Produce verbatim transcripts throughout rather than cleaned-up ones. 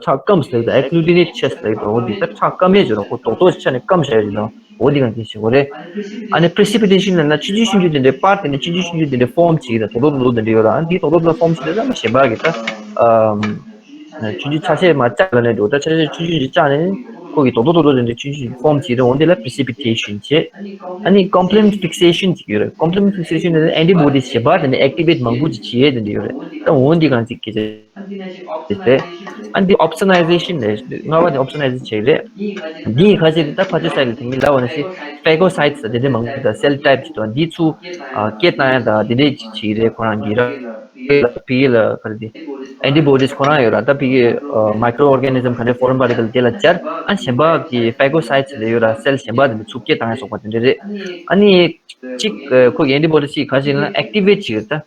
ཁྲག་སྐམ་ཟེར་དང་ཨེག་གླུ་ཊི་ནེ་ཊི་ཆེ་ཟེར་དང་འོ་འདི་ད་ཁྲག་སྐམ་ཡས་བྱོས་ར། ཁོ་རྡོག་རྡོག་ཆ་ནས་སྐམ་བཞག་ཡས་བྱོས་ར། འོ་འདི་གང་དེ་ཞིག་གོ་རེད། ཨ་ནི་པི་རི་སི་པི་ཊེ་ཤན་ལབ་ན་ཆུང་ཆུང་ཆུང་ཆུང་དེ་འདྲའི་པར་དེ་ནས་ཆུང་ཆུང་ཆུང་ཆུང་དེ་འདྲའི་ཕོརམ་བྱེད་ཀྱི་ར། རྡོག་རྡོག་རྡོག་རྡོག་དེ་འདྲ་ཡོད་ར། ཨ་འདི་རྡོག་རྡོག་རྡོག་ཕོརམ་བྱེད་དེ་ད་མ་གཞན་པ་གི་ད་ཨམ། ཆུང་ཆུང་ཆ་ཤས་མ་བཅག་ལ་ནས་འགྲོ་ད་ཆ་ཤས་ཆུང་ཆུང་ཅིག་བཅག་ནས་ཁོ་གི་རྡོག་རྡོག་རྡོག་རྡོག་དེ་འདྲའི་ཆུང་ཆུང་ཕོརམ་བྱེད་ར། འོ་འདི་ལ་པི་རི་སི་པི་ཊེ་ཤན་བྱེད། ཨ་ནི་ཀོམ་པི་ལི་མེན་ཊི་ཕིག་སེ་ཤན་ཅིག་ཡོད་རེད། ཀོམ་པི་ལི་མེན་ཊི་ཕིག་སེ་ཤན་དེ་ནི་ཨེན་ཊི་བོ་ཌིས་གཞན་པ་དེ་ནི་ཨེག་ཊི་བེ་ཊི་མང་པོ་ཅིག་བྱེད་ཡས་དེ་འདྲ་ཡོད་རེད། ད་འོ་འདི་གང་ཅིག་སྐད་ཆ་རེད། ཨ་འདི་ཨོབ་སོ་ནའི་ཟེ་ཤན་རེད། ལྔ་པ་དེ་ཨོབ་སོ་ནའི་ཟེ་ཤན་བྱས་རེད། འདི་ཡི་ཁ་ཤས་དེ་ད་ཕ་ཆུ་སའི་ལ་དེ་མི་ལ་བ་ན་ཤི་ཕེ་གོ་སའི་ཊི་སི་དེ་འདྲ་མང་པོ་དང་སེལ་ཊའིབ་ཅིག་དང་འདི་ཚུ་སྐད་བཏང་ཡ་དང་དེ་འདྲས་ཅིག་བྱས་རེད། ཁོ་རང་གི་ར་ཕི་གི་ལ་ག་རེ་དེ་ཨེན་ཊི་བོ་ཌིས་ཁོ་རང་ཡོད་ར། ད་ཕི་གི་མའི་ཀྲོ་ཨོར་ག་ནི་ཛམ་ག་འདྲ་ཕོ་རེན་པར་ཊི་ཀལ་དེ་ལ་སྦྱར། ཨ་གཞན་པ་གི་ཕེ་གོ་སའི་ཊི་སི་ལ་ཡོད་ར་སེལ་གཞན་པ་དེ་ཚུ་སྐད་བཏང་ཡ་སོགས་པ་དེ་འདྲ་རེད། ཨ་ནི་གཅིག་ཁོ་གི་ཨེན་ཊི་བོ་ཌིས་ཅིག་ག་ཞིག་ལ་ཨེག་ཊི་བེ་ཊི་བྱེད་ཀྱི་རེད་ད།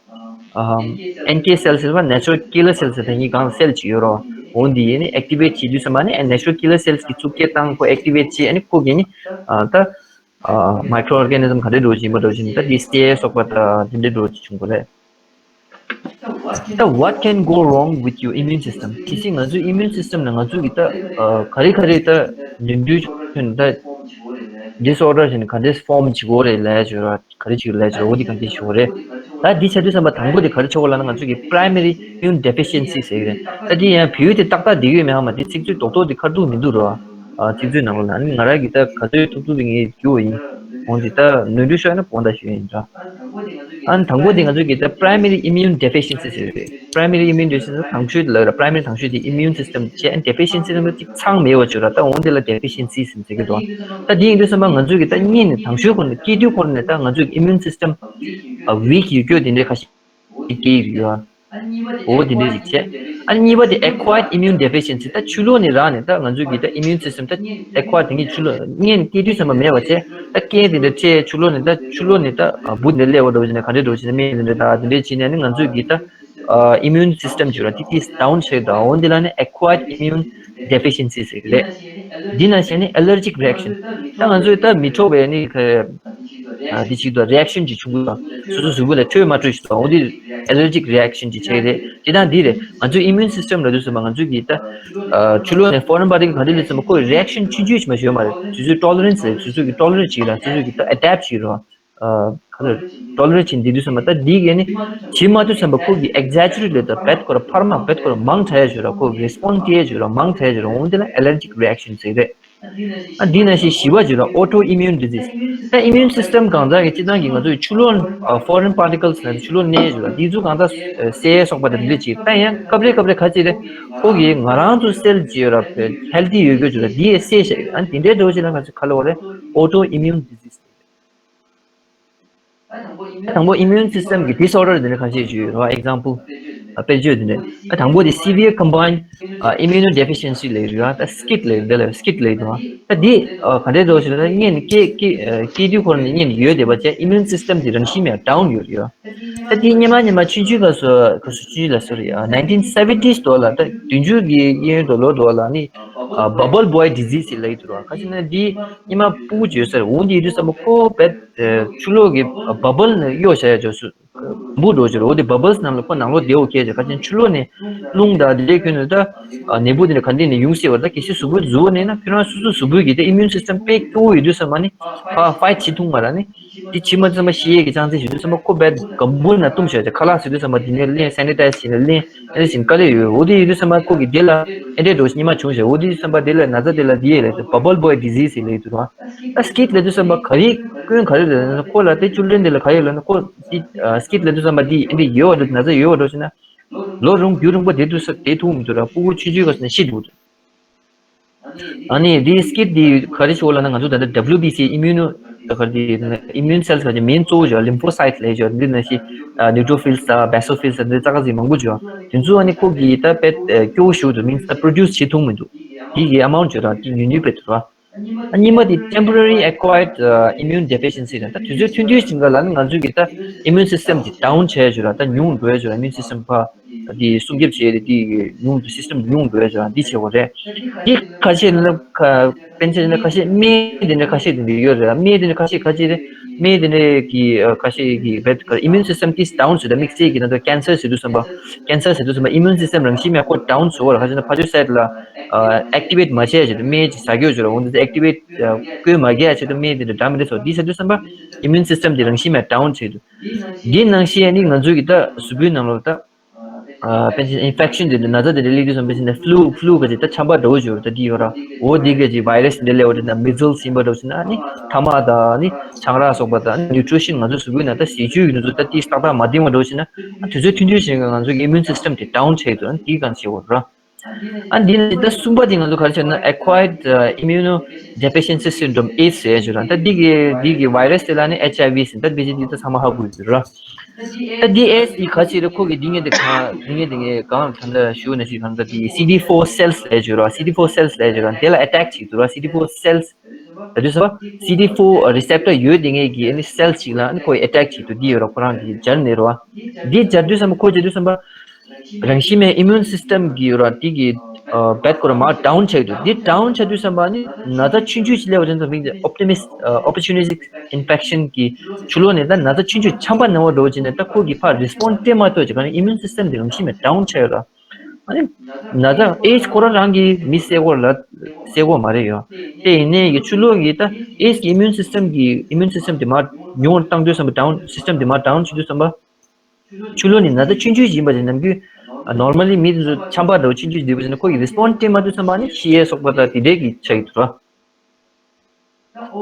ཨམ། ཨེན་ཀེ་སེལ་ཟེར་བ་ནེ་ཅུ་རལ་ཀི་ལར་སེལ་ཟེར་དེ་གཉིས་གང་སེལ་ཅིག་ཡོད་རོ། འོ་འདི་ཡིན་ནི་ཨེག་ཊི་བེ་ཊི་བྱེད་དུས་ཙམ་པ་ནི་ནེ་ཅུ་རལ་ཀི་ལར་སེལ་གྱི་ཚུགས་སྐད་བཏང་ཁོ་ཨེག་ཊི་བེ་ཊི་བྱེད། ཨ་ནི་ཁོ་གི་ནི་ཨ་ད་ཨ་མའི་ཀྲོ་ཨོར་ག་ནི་ཛམ་ག་འདྲ་འགྲོ་བཞིན་པ་འགྲོ་བཞིན་ད་དེ་སེལ་སོགས་པ་ད་དེ་འདྲ་འགྲོ་བཞིན་བྱུང་གོ་རེད། ད་what can go wrong with your immune system? དེ་སྲིད་ང་ཚོའི་ཨི་མིའུན་སིས་ཊམ་ནང་ང་ཚོ་གི་ད་ཨ་ག་རེ་ག་རེ་ད་ནོར་འཁྲུལ་ཐོན་ད་ཌིས་ཨོར་ཌར་བྱས་ནས་ག་འདྲས་ཕོརམ་བྱེད་དགོས་རེད་ལབ་ཡ་བྱོས་ར། ག་རེ་བྱེད་ཀྱི་ལས་བྱེད་འོ་འདི་གང་དེ་ཞུ་བ་རེད། ད་འདི་བྱ་དུས་ཙམ་པ་དང་པོ་དེ་ག་རེ་ཆགས་ཀྱི་ལབ་ན་ང་ཚོ་གི་primary immune deficiency ཟེར་གྱི་རེད། ད་འདི་ཡང་བོད་ཡིག་དེ་ཏག་ཏག་བསྡད་ཡོད་མེད་ཧ་མ་དེ་ཚིག་མཛོད་རྡོག་རྡོག་དེ་ཁ་ཐུག་མི་འདུག་རོ། ཨ་ཚིག་མཛོད་ནང་ལོགས་ལ་ཨ་ནི་ང་རང་གི་ད་ག་ཚོད་ཐུབ་ཐུབ་ངས་བསྒྱུར་བ་ཡིན། འོ་འདི་ད་ནོར་འཁྲུལ་ཤོར་ན་དགོངས་དག་ཞུ་ཡ་ཡིན་ད། ཨ་ནི་དང་པོ་དེ་ང་ཚོ་གི་ད་primary immune deficiency ཟེར་གྱི་རེད། Primary immune deficiency དང་ཤོས་དེ་ལ་ར་primary དང་ཤོས་དེ་immune system བྱས་ཨ་ནི་deficiency ལ་ཅིག་ཚང་མེད་པ་བྱོས་ར། ད་འོ་འདི་ལ་deficiency ཟེར་ཟེར་གྱི་འདུག་ད་འདི་ཡིན་དུས་ཙམ་པ་ང་ཚོ་གི་ད་གཉིས་ནས་དང་ཤོས་ཁོ་ན་སྐྱེས་དུས་ཁོ་ན་ནས་ད་ང་ཚོ་གི་immune system ཨ་weak ཡོད་རྒྱུ་དེ་འདྲའི་ཁ་ཤས་སྐྱེ་ཡི་ཡོད། འོ་དེ་འདྲ་ཞིག་བྱས། ཨ་ནི་གཉིས་པ་དེ་acquired immune deficiency ད་ཕྱི་ལོགས་ནས་རག་ནས་ད་ང་ཚོའི་གི་ད་immune system ད་acquired དེ་ངས་ཕྱི་ལོགས་ངས་སྐྱེས་དུས་ཙམ་པ་མེད་པ་བྱས། ད་སྐད་དེ་འདྲ་ཁྲལ་ཕྱི་ལོགས་ནས་ད་ཕྱི་ལོགས་ནས་ད་འབུ་འདི་སླེབས་པ་འདྲ་བོ་ཞིག་ནས་ག་འདྲ་འདྲ་བོ་ཞིག་ནས་སྨན་དེ་འདྲ་ད་དེ་འདྲ་བྱས་ནས་ནི་ང་ཚོའི་གི་ད་immune system ཅིག་ཡོད་ར་དེ་དེ་down བྱས་ད། འོ་འདི་ལ་ནི་acquired immune deficiency ཟེར་གི་རེད། འདི་ན་བྱས་ནི་allergic reaction ད་ང་ཚོའི་ད་མི་འཕྲོག་པའི་ནི་ཨ་འདི་ཞིག་ཏུ་reaction ཅིག་བྱུང་གི་ཡོད། སོ་སོ་གཟུགས་པོ་ལ་འཕྲོད་མ་འཕྲོད་ཞིག་ཏུ་འོ་འདི་allergic reaction ཅིག་བྱས་རེད། དེ་དང་འདི་རེད། ང་ཚོའི་immune system ལ་དུས་ཙམ་པ་ང་ཚོའི་གི་ད་ཕྱི་ལོགས་ནས་foreign body ག་འདྲ་ལས་ཙམ་པ་ཁོ་reaction ཆུང་ཆུང་ཞིག་མ་ཞོད་མ་རེད། སོ་སོའི་tolerance རེད། སོ་སོ་གི་tolerate བྱེད་ར། སོ་སོ་གི་ད་adapt བྱེད་ར། ག་ལ་tolerate བྱེད་འདི་དུས་ཙམ་པ་ད་འདི་གི་ནི་བྱེད་མ་དུས་ཙམ་པ་ཁོ་གི་exaggerate ལས་ད་བེད་ཁོ་ར་འཕར་མ་བེད་ཁོ་ར་མང་དྲགས་ཞོད་ར། ཁོ་respond སྐྱེ་ཞོད་ར། མང་དྲགས་ཞོད་ར། འོ་འདི་ལ་allergic reaction ཟེར་རེད། ཨ་འདི་ན་ཞིག་བཞི་པ་བརྗོད་ན་autoimmune disease ད་immune system གང་ཟག་གི་སྤྱི་བཏང་གི་ང་ཚོའི་ཕྱི་ལོགས་foreign particles ལ་ཕྱི་ལོགས་ནས་བརྗོད་ན་འདི་ཚོ་གང་ཟག་སེལ་སོགས་པ་དང་འདི་འདྲ་ཅིག་ད་ཡང་སྐབས་རེ་སྐབས་རེ་ག་ཅི་རེད། ཁོ་གིས་ང་རང་ཚོ་སེལ་ཅི་ཡོད་ར་healthy ཡོད་རྒྱུ་བརྗོད་ན་འདི་ཡས་སེལ་བྱ་ཡོད། ཨ་འདི་འདྲའི་འདྲ་བོ་ཅིག་ལ་ང་ཚོ་ག་ལ་བ་རེད། Autoimmune disease དང་པོ་immune system གི་disorder དེ་འདྲ་ཁ་ཤས་ཞིག་ཡོད་རེད་བ། example དཔེར་བརྗོད་དེ་འདྲ། ད་དང་པོ་དེ་severe combined immunodeficiency ལབ་ཡོད་རེད་བ། ད་skit ལབ་ཡོད་རེད། ད་skit ལབ་ཡོད་རེད་བ། ད་འདི་ག་འདྲས་འདྲ་བོ་ཞིག་ལ་ད་སྔོན་ནས་སྐྱེ་སྐྱེ་སྐྱེ་དུས་ཁོ་ན་ནས་སྔོན་ནས་ཡོད་བསྡད་པ་བྱས་immune system དེ་རང་བཞིན་མེད་down ཡོད་རེད་བ། ད་འདི་སྔོན་མ་སྔོན་མ་ཆུང་ཆུང་སྐབས་སུ་ག་སུ་ཆུང་ཆུང་ལ་སོ་རེད་ཡ། nineteen seventies དོ་ལ་ད་བདུན་ཅུ་གི་གཡས་གཡོན་དུ་ལོ་དོ་ལ་ནི་bubble boy disease ལབ་ཡོད་རེད་བ། ཁ་ཅིག་ན་འདི་སྔོན་མ་ཕྲུ་གུ་བྱོས་ས་རེད། འོ་འདི་ཡོད་དུས་ཙམ་པ་ཁོ་བས་ཆུ་ལོག་གི་bubble ནས་གཡོ་བྱ་ཡ་བྱོས་སུ། འབུ་འགྲོ་ཕྱིར་འོ་དེ་bubbles ནང་ལ་ཁོ་ནང་ལོགས་བསྡད་འོ་ཁྱེད་ཀྱི་ཁ་ཆེན་ཆུ་ལོག་ནས་རླུང་དང་དེ་འདྲའི་ཁྱོན་ནས་ད་ནད་འབུ་དེ་འདྲ་ག་འདྲ་ནས་ཡོང་སྲིད་པ། ད་གལ་སྲིད་གཟུགས་པོའི་གཟུགས་པོ་ནས་ན་ཁྱོད་རང་སོ་སོ་གཟུགས་པོའི་གི་ད་immune system དཔེ་སྐྱོ་བོ་ཡོད་དུས་ཙམ་པ་ནི་ཕར་fight བྱེད་ཐུབ་མ་ར་ནི་དེ་བྱེད་མ་ཐུབ་ཙམ་པ་ཤི་ཡས་ཀྱི་chance ཡོད་དུས་ཙམ་པ་ཁོ་བས་གམ་བུ་ན་བཏུམ་བྱས་ཏེ་ཁ་ལག་ཟ་དུས་ཙམ་པ་དེ་ནས་ལེན་sanitize བྱས་ནས་ལེན་ཨེ་འདྲ་བྱས་ནས་དཀའ་ལས་ཡོད། འོ་དེ་ཡོད་དུས་ཙམ་པ་ཁོ་གི་དེ་ལ་ཨེ་འདྲའི་འགྲོ་ཉི་མ་བྱུང་བྱས། འོ་དེ་ཡོད་དུས་ཙམ་པ་དེ་ལ་ན་ཚ་དེ་ལ་དེ་ཡས་ལས་bubble boy disease ཡས་ལས་ཡོད་དུས་ར། ད་skit ལབ་དུས་ཙམ་པ་ག་རེ་སྐྱོན་ག་རེ་རེད་ལབ་ན་ཁོ་ལ་དེ་བཅུད་ལེན་དེ་ལ་ག་རེ་ཡོད་ལབ་ན་ཁོ་དེ་skit ལབ་དུས་ཙམ་པ་དེ་ཨེ་འདྲ་ཡོད་བ་འགྲོ་ན་ཚ་ཡོད་བ་འགྲོ་ཟེར་ན་ལོ་རིང་རྒྱུན་རིང་པོ་བསྡད་དུས་ས་བསྡད་ཐུབ་མི་འདུག་ར། ཕྲུ་གུ་ཆུང་ཆུང་སྐབས་སུ་ནས་ཤི་འདུག་ཨ་ནི་དེ་skit དེ་ག་རེ་ཞིག་ལབ་ན་ང་ཚོ་ད་ལྟ་W B C immuno ག་རེ་དེ་immune cells ག་རེ་main གཙོ་བོ་ཞིག lymphocyte ལབ་ཞིག་འདི་ན་ཞིག་neutrophils དང་basophils དང་འདི་ཙག་ཙིག་མང་པོ་ཞིག་དེ་ཚོ་ཨ་ནི་ཁོ་གི་ད་དཔེ་སྐྱོ་བོ་ཞིག་འདུག means ད་produce བྱེད་ཐུབ་མི་འདུག་དེ་གི་amount ཞིག་ར་དེ་ཉུང་ཉུང་དཔེ་འདུག་ར། ཨ་གཉིས་པ་དེ་temporary acquired ཨ་immune deficiency རེད། ད་དུས་ཚོད་ཐུང་ཐུང་ཞིག་ག་ལ་ནི་ང་ཚོའི་གི་ད་immune system དེ་down བྱས་ཡོད་ར། ད་ཉུང་འགྲོ་ཡས་ཡོད་ར། immune system ཕར་ དེ་སྲུང་སྐྱོབ་བྱས་ཏེ་དེ་ཡོང་དུས་སི་སི་ཊམ་ཡོང་དགོས་ཡ་ཅིག་འདི་བྱེད་དགོས་རེད། དེ་ཁ་ཤས་ནི་ཁ་དཔེར་ན་ཆ་བཞག་ན་ཁ་ཤས་སྨན་དེ་འདྲ་ཁ་ཤས་དེ་འདྲ་ཡོད་རེད། སྨན་དེ་འདྲ་ཁ་ཤས་ཁ་ཤས་རེད། སྨན་དེ་འདྲ་གི་ཁ་ཤས་ཀྱི་བེད་ཁ་ཨི་མིའུན་སི་སི་ཊམ་དེ་ཌའུན་བཟོས་ད་དམིགས་བསལ་གྱི་ན་ད་ཀེན་སར་བཟོས་དུས་ཙམ་པ་ཀེན་སར་བཟོས་དུས་ཙམ་པ་ཨི་མིའུན་སི་སི་ཊམ་རང་བཞིན་མེད་ཁོ་ཌའུན་བཟོ་བ་ལ་ཁ་ཤས་ན་ཕ་ཆོས་སའིད་ལ་ཨེག་ཊི་ཝེ་ཊི་མ་བྱས་ཆེད་དུ་སྨན་ཅིག་ཟ་སྐྱོ་བྱོས་ར་འོང་དུས་ཨེག་ཊི་ཝེ་ཊི་བཀོལ་མ་རྒྱག་ཆེད་དུ་སྨན་དེ་འདྲ་འདྲ་མི་འདྲ་བཟོ་དེ་བྱས་དུས་ཙམ་པ་ཨི་མིའུན་སི་སི་ཊམ་དེ་རང་བཞིན་མེད་ཌའུན་བྱས་དུས། འདི་ནང་བཞིན་ནི་ང་ཚོ་གི་ད་གཟུགས་པོའི་ནང་ལོགས་ད། དཔེར་ན་ཨིན་ཕེག་ཤན་དེ་འདྲ་ན་ཚ་དེ་འདྲ་སླེབས་དུས་ཙམ་པ་ཕལ་ཆེར་ནི་ཕུ་ལུ་ཕུ་ལུ་ག་ཅིག་ད་ཆམ་པ་འདྲ་བོ་ཅིག་ཡོད་རེད། ད་འདི་ཡོད་ར་འོ་འདི་ག་ཅིག་བྷའི་རས་འདི་འདྲ་སླེབས་པ་འདྲ་ན་མི་ཛིལ་སི་ཡིན་པ་འདྲ་བོ་ཅིག་ན་ནི་ཐ་མག་དང་ནི་ཆང་རག་སོགས་པ་དང་ནི་ནིའུ་ཊི་རི་ཤན་ང་ཚོ་གཟུགས་པོའི་ནང་ད་ཟས་བཅུད་ཀྱི་ནུས་ཚོད་ད་ཏིས་ཏག་ཏག་མ་ལྡན་པ་འདྲ་བོ་ཅིག་ན་དུས་ཚོད་ཐུང་ཐུང་ཞིག་ང་ཚོ་གི་ཨི་མིའུན་སི་སི་ཊམ་དེ་ཌའུན་བྱེད་དུས་འདི་གང་བྱེད་དགོས་ར། ཨ་འདི་ནི་ད་གསུམ་པ་དེ་ང་ཚོ་ག་རེ་བྱས་ན་acquired immunodeficiency syndrome AIDS ཟེར་ཡ་ཅིག་ར། ད་འདི་གི་འདི་གི་བྷའི་རས་དེ་ལ་ནི་ཨེཆ་ཨའི་ཝི་ཟེར། ད་དཔེ་ཆ་འདི་ད་ཚང་མ་ཧ་གོ་ཡོད་ར། ད་འདི་ཨེ་ཌི་སི་འདི་ག་ཅིག་རེད། ཁོ་གི་འདི་ངས་འདི་གང་འདི་ངས་འདི་ངས་གང་ད་ལྟ་ཞུ་ན་ཞིག་གང་ད་འདི་སི་ཌི་ཕོར་སེལ་ཟེར་ཡ་ཅིག་ར། སི་ཌི་ཕོར་སེལ་ཟེར་ཡ་ཅིག་ར། དེ་ལ་ཨེ་ཊེག་བྱེད་འདུག་ར། སི་ཌི་ཕོར་སེལ་ད་དུས་ཙམ་པ་སི་ཌི་ཕོར་རི་སེབ་ཊར་ཡོད་དེ་ངས་གི་ཨ་ནི་སེལ་ཅིག་ལ་ཨ་ནི་ཁོ་ཨེ་ཊེག་བྱེད་འདུག་འདི་ཡོད་ར། ཁོ་རང་གི་སྦྱར་ནས་ར་བ། འདི་སྦྱར་དུས་ཙམ་པ་ཁོ་བྱེད་དུས་ཙམ་པ། རང་བཞིན་མེད་ཨི་མིའུན་སི་སི་ཊམ་གི་ཡོད་ར་དེ་གི་བེད་ཁོ་ར་མར་ཌའུན་ཆགས་འདུག་འདི་ཌའུན་ཆགས་དུས་ཙམ་པ་ནི་ན་ཚ་ཆུང་ཆུང་ཞིག་སླེབས་པ་དེ་ཚོ་མིང་དེ་ཨོབ་ཊི་མིས་ཨོ་པོར་ཅུ་ནི་སི་ཊིག་ཨིན་ཕེག་ཤན་གི་ཕྱི་ལོགས་ནས་ད་ན་ཚ་ཆུང་ཆུང་ཆམ་པ་ན་བ་འགྲོ་བྱས་ནས་ད་ཁོ་གི་ཕར་རི་སི་པོན་ཌི་སྤྲད་མ་ཐུབ་ཅིག་ག་ནི་ཨི་མིའུན་སི་སི་ཊམ་དེ་རང་བཞིན་མེད་ཌའུན་ཆགས་ཡོད་ར། ཨ་ནི་ན་ཚ་ཨེ་ཌི་སི་ཁོ་རང་རང་གི་མི་བསད་ཀྱི་ཡོད་ར་བསད་ཀྱི་ཡོད་མ་རེད་ཡོད། དེ་ཡིན་ནའི་གི་ཕྱི་ལོགས་ཀྱི་ད་ཨེ་ཌི་སི་གི་ཨི་མིའུན་སི་སི་ཊམ་གི་ཨི་མིའུན་སི་སི་ཊམ་དེ་མར་ཉུང་བ་བཏང་དུས་ཙམ་པ་ཌའུན་སི་སི་ཊམ་དེ་མར་ཌའུན་བྱེད་དུས་ཙམ་པ། ཕྱི་ལོགས་ནས་ན་ཚ་ཆུང་ཆུང་ཞིག་ཡིན་པ་ཅིག་ནམ་རྒྱུན་ནོར་མལ་ལི་མི་དེ་ཚོ་ཆམ་པ་འདྲ་བོ་ཆུང་ཆུང་ཞིག་འདུག་པ་ཅིག་ན་ཁོ་གི་རི་སི་པོན་ཌི་སྤྲད་མ་ཐུབ་ཙམ་པ་ནི་ཤི་ཡས་སོགས་པ་དང་དེ་འདྲས་ཀྱི་ཆགས་ཀྱི་འདུག་ར།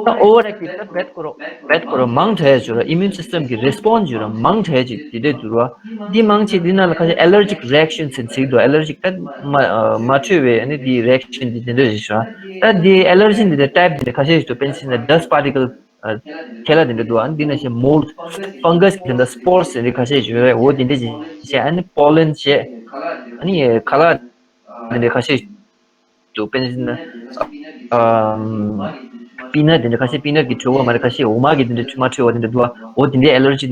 ད་ཨོ་ཝར་ཨེག་ཊིབ་ད་བེད་ཁོ་ར་བེད་ཁོ་ར་མང་དྲགས་ཡས་ཅིག་ཡོད་ར། ཨི་མིའུན་སི་སི་ཊམ་གི་རི་སི་པོན་ཌི་ཅིག་ཡོད་ར་མང་དྲགས་ཅིག་དེ་འདྲས་འདུག་ར། འདི་མང་ཆེ་འདི་ནང་ལ་ཁ་ཤས་ཨེ་ལར་ཇིག་རི་ཨེག་ཤན་ཟེར་ཚིག་འདུག་ཨེ་ལར་ཇིག་ད་མ་མ་འཕྲོད་པའི་ཨ་ནི་འདི་རི་ཨེག་ཤན་འདི་དེ་འདྲས་ཞིག་ཤོད་ར། ད་འདི་ཨེ་ལར་ཇི་འདི་འདྲ་ཊའིབ་འདི་འདྲ་ཁ་ཤས་ཤིག་འདུག་དཔེར་ན་ཆ་བཞག་ན་ཌ་སི་ཊི་པར་ཊི་ཀལ་ཁེ་ལ་དེ་འདྲ་འདུག་ཨ་ནི་འདི་ནང་བཞིན་མོལ་ཌི་ཕང་ག་སི་དེ་འདྲ་སི་པོར་སི་དེ་འདྲ་ཁ་ཤས་ཡོད་རེད། འོ་དེ་འདྲ་ཅིག་བྱས། ཨ་ནི་པོ་ལེན་བྱས། ཨ་ནི་ཁ་ལག་དེ་འདྲ་ཁ་ཤས་འདུག་དཔེར་ན་ཨམ་པི་ནཊ་དེ་འདྲ་ཁ་ཤས་པི་ནཊ་གི་འཕྲོད་བ་མ་རེད། ཁ་ཤས་འོ་མ་གི་དེ་འདྲ་མ་འཕྲོད་བ་དེ་འདྲ་འདུག་འོ་དེ་འདྲའི་ཨེ་ལར་ཇི་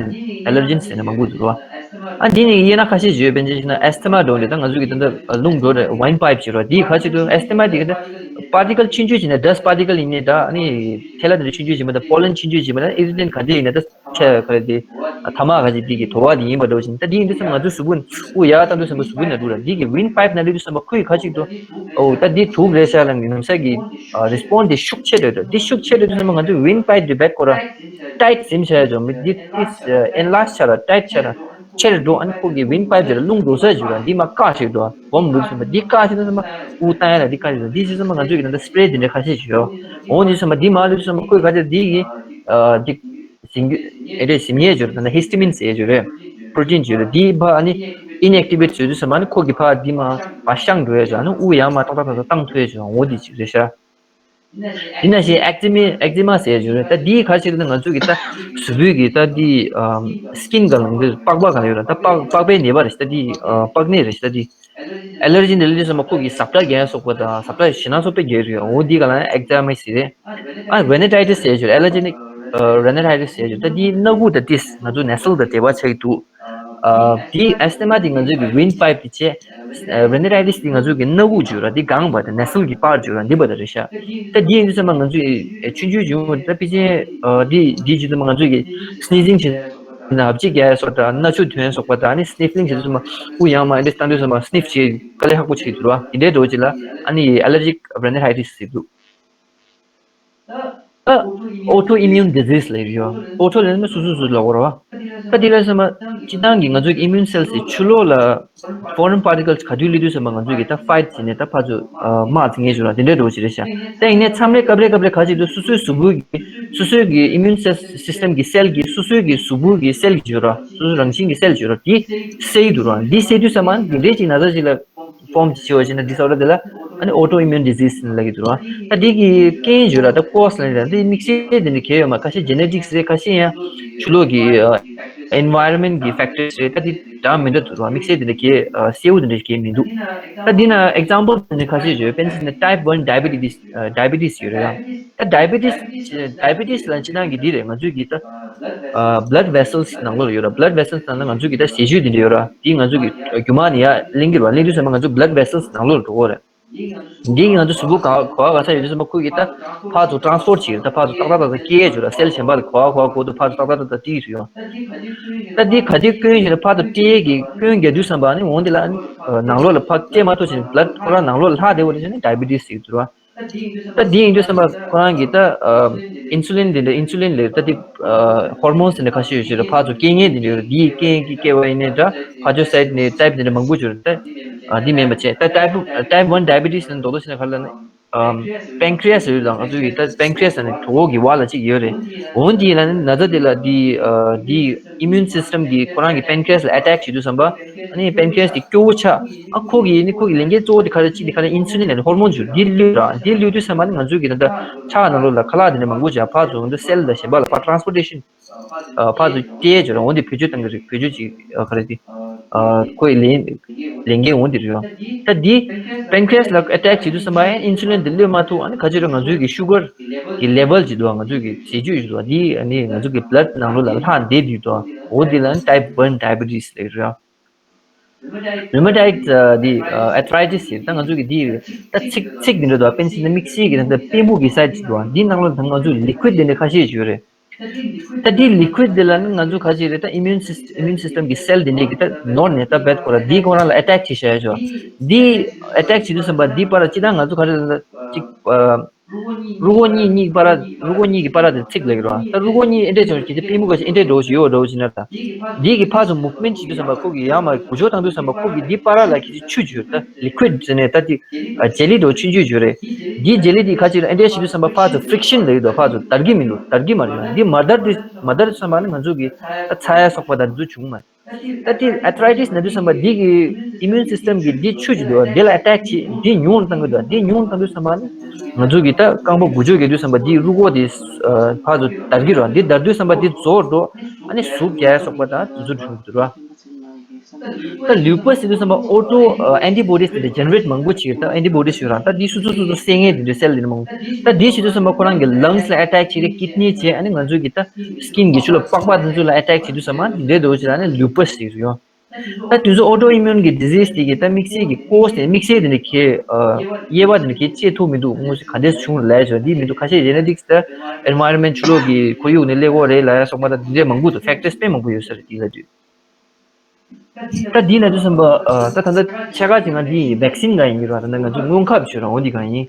ཨེ་ལར་ཇེན་ཟེར་ན་མང་པོ་འདུག་ཨ་འདི་ནི་དབྱེ་ན་ཁ་ཤས་ཡོད། དཔེར་ན་ཆ་བཞག་ན་ཨེས་ཐ་མ་འདྲ་བོ་འདི་ད་ང་ཚོ་གི་ད་ལྟ་རླུང་འགྲོ་རེད། ཝིན་ཌི་པའིབ་བྱེད་རོགས་འདི་ག་ཅིག་འདུག་ཨེས་ཐ་མ་འདི་ག་ད་པར་ཊི་ཀལ་ཆུང་ཆུང་བྱས་ན་ཌ་སི་ཊི་པར་ཊི་ཀལ་ཡིན་ནའི་ད་ཨ་ནི་ཁེ་ལ་དེ་འདྲ་ཆུང་ཆུང་བྱས་མ་ད་པོ་ལེན་ཆུང་ཆུང་བྱས་མ་ད་ཨི་རི་ཊེན་ག་འདྲ་ཡིན་ན་ད་ཆ་ག་རེ་དེ་ཐ་མག་ག་ཅིག་འདི་གི་དོ་བ་དེ་ཡིན་པ་འདྲ་བོ་ཞིག་ད་འདི་ཡིན་དུས་ཙམ་ང་ཚོའི་གཟུགས་པོ་དབུགས་ཡར་བཏང་དུས་ཙམ་པ་གཟུགས་པོའི་ནང་འགྲོ་ར། འདི་གི་ཝིན་ཌི་པའིབ་ནང་སླེབས་དུས་ཙམ་པ་ཁོའི་ག་ཅིག་འདུག་ཨོ་ད་འདི་དུག་རེད་ཤག་ལབ་ནས་ནམ་ཟས་ཀྱི་རི་སི་པོན་ཌི་དེ་ཤུགས་ཆེ་རེད་འགྲོ། འདི་ཤུགས་ཆེ་རེད་དུས་ཙམ་པ་ང་ཚོའི་ཝིན་ཌི་པའིབ་དེ་བེད་ཁོ་ར་ཊའིཊ་ཟིན་བྱས་ཡོད་འགྲོ། མི་འདི་ཏིས་ཨེན་ལར་ཇི་ཆགས་ར་ཊའིཊ་ཆགས་ར་ཆེར་འགྲོ། ཨ་ནི་ཁོ་གི་ཝིན་ཌི་པའིབ་དེ་ལ་རླུང་འགྲོ་ས་ཞིག་ཡོད་ར། འདི་མར་བཀག་ཞིག་འགྲོ། སྦོམ་འགྲོ་དུས་ཙམ་པ་འདི་བཀག་ཞིག་དུས་ཙམ་པ་དབུགས་བཏང་ཡ་ལ་འདི་བཀག་ཞིག་འགྲོ། འདི་ཞིག་ཙམ་པ་ང་ཚོའི་གི་ད་ལྟ་སི་པེ་རེ་དེ་འདྲ་ཁ་ཤས་ཞིག་ཡོད། འོ་འདི་ཙམ་པ་འདི་མར་སླེབས་དུས་ཙམ་པ་ཁོས་ག་ཚོད་འདི་གི་འདི་ཟིན་རྒྱུ་ཨེ་རེད་ཟིན་ཡས་ཅིག་ཡོད་རེད། ད་ལྟ་ཧི་སི་ཊི་མིན་ཟེར་ཡས་ཅིག་ཡོད་རེད། པྲོ་ཊིན་ཅིག་ཡོད་རེད། འདི་ཕར་ཨ་ནི་ཨིན་ཨེག་ཊི་ཝེ་ཊི་བཟོས་དུས་ཙམ་པ་ཨ་ནི་ཁོ་གི་ཕར་འདི་མར་ཕར་བཤང་འགྲོ་ཡས་ཅིག་ཨ་ནི་དབུགས་ཡར་མར་ཏག་ཏག་ཏག་ཏག་བཏང་ཐུབ་ཡས་ཅིག་འོ་འདི་ཅིག་རེད་ཤག་འདི་ནང་བཞིན་ཨེག་ཛི་མ་ཨེག་ཛི་མ་ཟེར་ཡས་ཅིག་ཡོད་རེད། ད་འདི་ག་ཅིག་རེད་ན་ང་ཚོ་གི་ད་གཟུགས་པོའི་གི་ད་འདི་སི་ཀིན་ག་ལ་འདི་པགས་པ་ག་ལ་ཡོད་རེད། ད་པགས་པགས་པའི་ནད་པ་རེད་ཤག་ད་འདི་པགས་ནད་རེད་ཤག་ད་འདི། ཨེ་ལར་ཇི་འདི་ལ་ལུས་སོང་མ་ཁོ་གི་ཟབ་ཁྲ་རྒྱག་སོགས་པ་དང་ཟབ་ཁྲ་ཞེ་ན་སོགས་པའི་རྒྱག་རེད། འོ་འདི་ག་ལ་ཨེག་ཛི་མ་ཟེར་རེད། ཨ་རེ་ནི་ཊའི་ཊི་སི་ཟེར་ཞོར་ཨེ་ལར་ཇི་ནིག་རེ་ནི་ཊའི་ཊི་སི་ཟེར་ཞོར་ད་འདི་སྣ་ཁུག་དང་ཏིས་ང་ཚོ་ནེ་སལ་དང་འབྲེལ་བ་ཆགས་ཀྱི་འདུག་འདི་ཨེས་ཐ་མ་འདི་ང་ཚོ་གི་ཝིན་ཌི་པའིབ་དེ་བྱས། རེ་ནི་ཊའི་ཊི་སི་འདི་ང་ཚོ་གི་སྣ་ཁུག་བརྗོད་ར་འདི་གང་བ་དང་ནེ་སལ་གི་པར་བརྗོད་ར་འདི་བ་དང་རེད་ཤག་ད་འདི་ཡིན་དུས་ཙམ་པ་ང་ཚོ་ཆུང་ཆུང་ཆུང་ད་ཕལ་ཆེར་འདི་འདི་བྱེད་དུས་ཙམ་པ་ང་ཚོ་གི་སི་ནི་ཟིང་བྱེད། ནབ་ཅིག་རྒྱག་ཡ་སོགས་དང་སྣ་ཆུ་ཐོན་ཡ་སོགས་པ་དང་ཨ་ནི་སི་ནི་ཕ་ལིང་བྱེད་དུས་ཙམ་པ་དབུགས་ཡར་མར་ཨེ་འདྲ་བཏང་དུས་ཙམ་པ་སི་ནིཕ་བྱེད་དཀའ་ལས་ཁག་པོ་བྱེད་འདུག་ར། དེ་འདྲའི་འགྲོ་ཅིག་ལ་ཨ་ནི་ཨེ་ལར་ཇིག་རེ་ནི་ཊའི་ཊི་སི་ཟེར་འདུག་ཨོ་ཊོ་ཨི་མིའུན་ཌི་ཟིས་ལབ་ཡོད། ཨོ་ཊོ་ལབ་ན་སོ་སོ་སོ་ལབ་དགོས་རེད་བ། ད་དེ་ལ་ཙམ་པ་སྤྱིར་བཏང་གི་ང་ཚོའི་ཨི་མིའུན་སེལ་སི་ཕྱི་ལོགས་ལ་ཕོ་རེན་པར་ཊི་ཀལ་ག་དུས་སླེབས་དུས་ཙམ་པ་ང་ཚོས་ཀྱི་ད་ཕའིཊ་བྱས་ནས་ད་ཕར་ཚུར་དམག་འཛིང་ངེས་བྱུང་ར་དེ་འདྲའི་འགྲོ་ཅིག་རེད་ཤག་ད་ཡིན་ནའི་མཚམས་རེ་སྐབས་རེ་སྐབས་རེ་ག་ཅིག་འདུག་སོ་སོའི་གཟུགས་པོ་གི་སོ་སོའི་གི་ཨི་མིའུན་སེལ་སི་སི་ཊམ་གི་སེལ་གྱིས་སོ་སོའི་གི་གཟུགས་པོ་གི་སེལ་གྱིས་བརྗོད་ར་སོ་སོ་རང་བཞིན་གྱི་སེལ་བརྗོད་ར་དེ་སེལ་གྱི་འདུག་ར། འདི་སེལ་དུས་ཙམ་པ་འདི་འདྲའི་ཅིག་ན་ཚ་ཅིག་ལ་ཕོམ་ཅིག་བྱེད་པ་ཅིག་ན་ཌི་སི་ཨོར་ཌར་དེ་ལ་ཨ་ནི་ཨོ་ཊོ་ཨི་མིའུན་ཌི་ཟིས་ལབ་ཀྱི་འདུག་ར། ད་འདི་གི་རྐྱེན་བརྗོད་ར་ད་ཀོ་སི་ལབ་ནི་ར་འདི་དམིགས་བསལ་དེ་འདྲ་གལ་ཡོད་མ། ཁ་ཤས་ཇེ་ནེ་ཊིག་སི་རེད། ཁ་ཤས་ཡང་ཕྱི་ལོགས་ཀྱི་ environment གི་factors རེད། ད་དེ་འདྲ་མི་འདྲ་འདུག་ར། དམིགས་བསལ་དེ་འདྲ་གི་གསལ་བོ་དེ་འདྲ་གི་མི་འདུག་ད་དེ་ན་example དེ་འདྲ་ཁ་ཤས་ཡོད། དཔེར་ན་type one diabetes diabetes ཡོད་རེད་ཡ། ད་diabetes diabetes ལ་སྤྱིར་བཏང་གི་འདི་རེད། ང་ཚོའི་གི་ད blood vessels ནང་ལོགས་ཡོད་ར། blood vessels ནང་ལ་ང་ཚོའི་གི་ད་ཟས་བཅུད་དེ་འདྲ་ཡོད་ར། དེ་ང་ཚོའི་གི་རྒྱུ་མ་ནས་ཡར་ལེན་གྱི་ར། ལེན་དུས་ཙམ་པ་ང་ཚོ་blood vessels ནང་ལོགས་འགྲོ་གི་རེད། འདི་ང་ཚོ་གཟུགས་པོ་ག་ག་བ་ག་ས་ཡོད་དུས་ཙམ་པ་ཁོ་གིས་ད་ཕར་ཚུར་transport བྱེད་ཀྱི་རེད། ད་ཕར་ཚུར་ཏག་ཏག་ཏག་ཏག་སྐྱེལ་ཡས་བྱོས་ར། cell གཞན་པ་ལ་ག་བ་ག་བ་གོ་དུས་ཕར་ཚུར་ཏག་ཏག་ཏག་ཏག་སྐྱེལ་གྱི་ཡོད། ད་འདི་ག་དུས་སྐྱོན་བྱས་ནས་ཕར་ཚུར་སྤྲད་ཡས་ཀྱི་སྐྱོན་རྒྱག་དུས་ཙམ་པ་ནི་འོང་དེ་ལ་ནི་ནང་ལོགས་ལ་ཕར་སྤྲད་མ་ཐུབ་བྱས་ནས་blood ཁོ་རང་ནང་ལོགས་ལ་ལྷག་བསྡད་པ་རེད་བྱས་ནས་diabetes ཟེར་གྱི་འདུག་ར། ད་འདི་ཡིན་དུས་ཙམ་པ་ཁོ་རང་གིས་ད་insulin འདི་འདྲ་insulin ལས་ད་འདི་hormones འདི་འདྲ་ཁ་ཤས་ཡོད་ཤེས་ར། ཕར་ཚུར་སྐྱེལ་མཁན་འདི་འདྲ་ཡོད་ར། འདིའི་རྐྱེན་གྱིས་སྐྱེས་པ་ཡིན་ནའི་འདྲ། phagocyte ནས་type འདི་འདྲ་མང་པོ་ཡོད་ར། ད་ཨ་འདི་མིན་པ་བྱས། ད་type type one diabetes ནི་རྡོག་རྡོག་བྱས་ན་ག་རེ་ལབ་ན་pancreas ཡོད་ལ། ང་ཚོ་གི་ད་pancreas ནི་གྲོད་ཁོག་གི་བར་ལ་གཅིག་ཡོད་རེད། འོན་ཏེ་ལ་ནི་ན་ཚ་འདི་ལ་འདི་འདི་immune system གི་ཁོ་རང་གི་pancreas ལ་attack བྱེད་དུས་ཙམ་པ། ཨ་ནི་pancreas དེ་སྐྱོ་བོ་ཆགས། ཨ་ཁོ་གི་ནི་ཁོ་གི་ལས་འགན་གཙོ་བོ་དེ་ག་རེ་གཅིག་དེ་ག་རེ་insulin ལ་ནི་hormone ཞུ་འདི་བླུགས་ར། འདི་བླུགས་དུས་ཙམ་པ་ནི་ང་ཚོ་གི་ད་ལྟ་ཁྲག་ནང་ལོགས་ལ་ཁ་ལག་དེ་འདྲ་མང་པོ་བྱས་ཕར་ཚུར་འདི་cell ལ་གཞན་པ་ལ་ཕར་transportation ཕར་ཚུར་སྐྱེལ་བྱས་ར། འོན་ཏེ་བེད་སྤྱོད་གཏང་གི་རེད། བེད་སྤྱོད་ཅིག་ག་རེ་དེ་ཁོའི་ལས་ལས་འགན་འོན་ཏེ་རེད་ར། ད་འདི་pancreas ལ་attack བྱེད་དུས་ཙམ་པ་ཡང་insulin དེ་བླུགས་མ་ཐུབ། ཨ་ནི་ག་ཅི་རེད། ང་ཚོའི་གི་sugar གི་level ཅིག་འདུག་ང་ཚོའི་གི་ཟས་བཅུད་ཅིག་འདུག་འདི་ཨ་ནི་ང་ཚོའི་གི་blood ནང་ལོགས་ལ་ལྷག་བསྡད་དུས་འདུག་འོ་འདི་ལ་type one diabetes ལབ་ར། rheumatoid འདི་arthritis ཡིན། ད་ང་ཚོ་གི་འདི་ད་ཚིགས་ཚིགས་འདི་འདྲ་འདུག་དཔེར་ན་དམིགས་བསལ་གྱི་ད་པུས་མོ་གི་side ཅིག་འདུག་འདི་ནང་ལ་ད་ང་ཚོ་liquid འདི་འདྲ་ཁ་ཤས་ཅིག་ཡོད་རེད། ད་འདི་liquid འདི་ལ་ནི་ང་ཚོ་ག་ཅིག་རེད། ད་immune system immune system གི་cell འདི་འདྲས་ཀྱི་ད་ནོར་ནས་ད་བད་ཁོ་ར་འདི་ཁོ་རང་ལ་attack བྱེད་བྱ་ཡ་ཅིག་འདི་attack བྱེད་དུས་ཙམ་པ་འདི་པར་ཅི་ད་ང་ཚོ་ག་རེ་ལ་ཅིག་རུས་ཁོག་གཉིས་གཉིས་པར་རུས་ཁོག་གཉིས་ཀྱི་པར་དེ་ཚིགས་ལབ་ཀྱི་རེད་བ། ད་རུས་ཁོག་གཉིས་ཨེ་འདྲས་བྱུང་གི་དེ་པུས་མོ་ག་ཞིག་ཨེ་འདྲས་འགྲོ་བཞིན་ཡོད་འགྲོ་བཞིན་ན་ད། འདི་གི་ཕར་ཚུར་movement བྱེད་དུས་ཙམ་པ་ཁོ་གི་ཡང་མ་འགུལ་སྐྱོད་བཏང་དུས་ཙམ་པ་ཁོ་གི་འདི་པར་ལ་གི་ཆུ་བྱུར་ད་liquid ཟེར་ནས་ད་དེ་ཇེ་ལི་འགྲོ་ཆུང་ཆུང་བྱུར་རེད། འདི་ཇེ་ལི་འདི་ཁ་ཅིག་ལ་ཨེ་འདྲས་བྱེད་དུས་ཙམ་པ་ཕར་ཚུར་friction ལབ་ཀྱི་འདུག་ཕར་ཚུར་དར་གི་མི་འདུག་དར་གི་མ་རེད། འདི་མ་དར་དུས་མ་དར་དུས་ཙམ་པ་ནི་ང་ཚོ་གི་ད་ཚ་ཡ་སོགས་པ་དང་འདི་ཚོ་བྱུང་མ་རེད། ད་དེ་arthritis ན་དུས་ཙམ་པ་འདི་གི་immune system གི་འདི་ཆུ་ཅིག་འདུག་འདི་ལ་attack བྱེད་འདི་ཉུང་བཏང་གི་འདུག་འདི་ཉུང་བཏང་དུས་ཙམ་པ་ནི་ང་ཚོ་གི་ད་རྐང་པ་འགུལ་སྐྱོད་རྒྱག་དུས་ཙམ་པ་འདི་རུས་ཁོག་དེ་ཕར་ཚུར་འདར་གི་རེད། འདི་འདར་དུས་ཙམ་པ་འདི་རྫོགས་འགྲོ། ཨ་ནི་ཟུག་རྒྱག་ཡ་སོགས་པ་དང་དེ་ཚོ་འབྱུང་གི་འདུག་ར། ད་lupus ཟེར་དུས་ཙམ་པ་auto antibodies དེ་འདྲ་generate མང་པོ་བྱེད། ད་antibodies ཡོད་ར། ད་འདི་སོ་སོ་སོ་སོ་སེལ་མཁན་དེ་འདྲ་cell དེ་འདྲ་མང་པོ། ད་འདི་བྱེད་དུས་ཙམ་པ་ཁོ་རང་གི་lungs ལ་attack བྱེད་རེད། kidney བྱེད། ཨ་ནི་ང་ཚོ་གི་ད་skin གི་ཕྱི་ལོགས་པགས་པ་དེ་ཚོ་ལ་attack བྱེད་དུས་ཙམ་པ་འདི་འདྲའི་འདྲ་བོ་ཅིག་ལ་ནི་lupus ཟེར་གྱི་ཡོད། ད་དེ་ཚོ་autoimmune གི་disease དེ་གི་ད་དམིགས་བསལ་གྱི་cause དེ་དམིགས་བསལ་དེ་འདྲ་གི་དབྱེ་བ་དེ་འདྲ་གི་དཔྱད་ཐུབ་མི་འདུག་དངོས་སུ་ག་འདྲས་བྱུང་ལབ་ཡ་ཅིག་འདི་མི་འདུག་ཁ་ཤས་genetics ད་environment ཕྱི་ལོགས་ཀྱི་ཁོར་ཡུག་ནས་སླེབས་ཡོད་རེད་ལབ་ཡ་སོགས་པ་ད་དེ་འདྲས་མང་པོ་འདུག factors དཔེ་མང་པོ་ཡོད་ས་རེད། དེ་ལ་དུས། ད་འདི་ན་དུས་ཙམ་པ་ད་ད་ལྟ་ཕྱེད་ཀ་ཅིག་ང་འདི་vaccine གང་ཡིན་ར། ད་ལྟ་ང་ཚོ་སྔོན་ཁབ་བྱོས་ར། འོ་འདི་གང་ཡིན།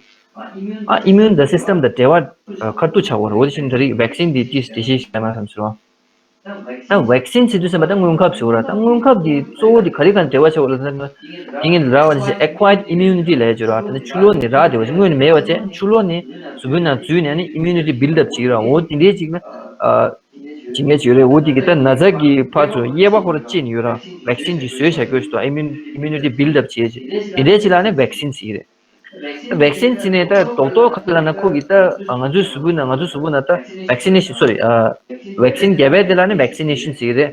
ཨ་immune the system དང་འབྲེལ་བ་ཁ་ཐུག་ཆགས་པ་རེད། འོ་དེ་བཞིན་ད་རེས་vaccine འདི་ཅིས་འགྲེལ་བཤད་ཞིག་གནང་ན་བསམ་ཟེར་བ། ད་vaccine ཟེར་དུས་ཙམ་པ་ད་སྔོན་ཁབ་ཟེར་བ་ར། ད་སྔོན་ཁབ་འདི་གཙོ་བོ་འདི་ག་རེ་གང་འབྲེལ་བ་ཆགས་པ་ལ་ད་འདི་ངས་ར་བ་ཅིག་acquired immunity ལབ་ཡ་ཅིག་ར། ད་ནི་ཕྱི་ལོགས་ནས་རག་བསྡད་པ་ཅིག་སྔོན་ནས་མེད་པ་ཅིག་ཕྱི་ལོགས་ནས་གཟུགས་པོའི་ནང་འཛུལ་ནས་ནི་immunity build up བྱེད་ར། འོ་དེ་འདྲའི་ཅིག་ན། བྱེད་མཁན་ཅིག་ཡོད་རེད། འོ་དེ་གི་ད་ན་ཚ་གི་ཕར་ཚུར་དབྱེ་བ་ཁོ་རང་ཕྱེ་ནས་ཡོད་ར། vaccine ཅིག་བཟོས་བཞག་རྒྱུ་ཞིག་འདུག immunity build up བྱེད་ཅིག་དེ་འདྲའི་ཅིག་ལ་ནི་vaccine ཟེར་གྱི་རེད། vaccine ཟེར་ནས་ད་རྡོག་རྡོག་ཁ་ལ་ན་ཁོ་གི་ད་ང་ཚོའི་གཟུགས་པོའི་ནང་ང་ཚོའི་གཟུགས་པོའི་ནང་ད་vaccination sorry vaccine བརྒྱབ་པའི་དེ་ལ་ནི་vaccination ཟེར་གྱི་རེད།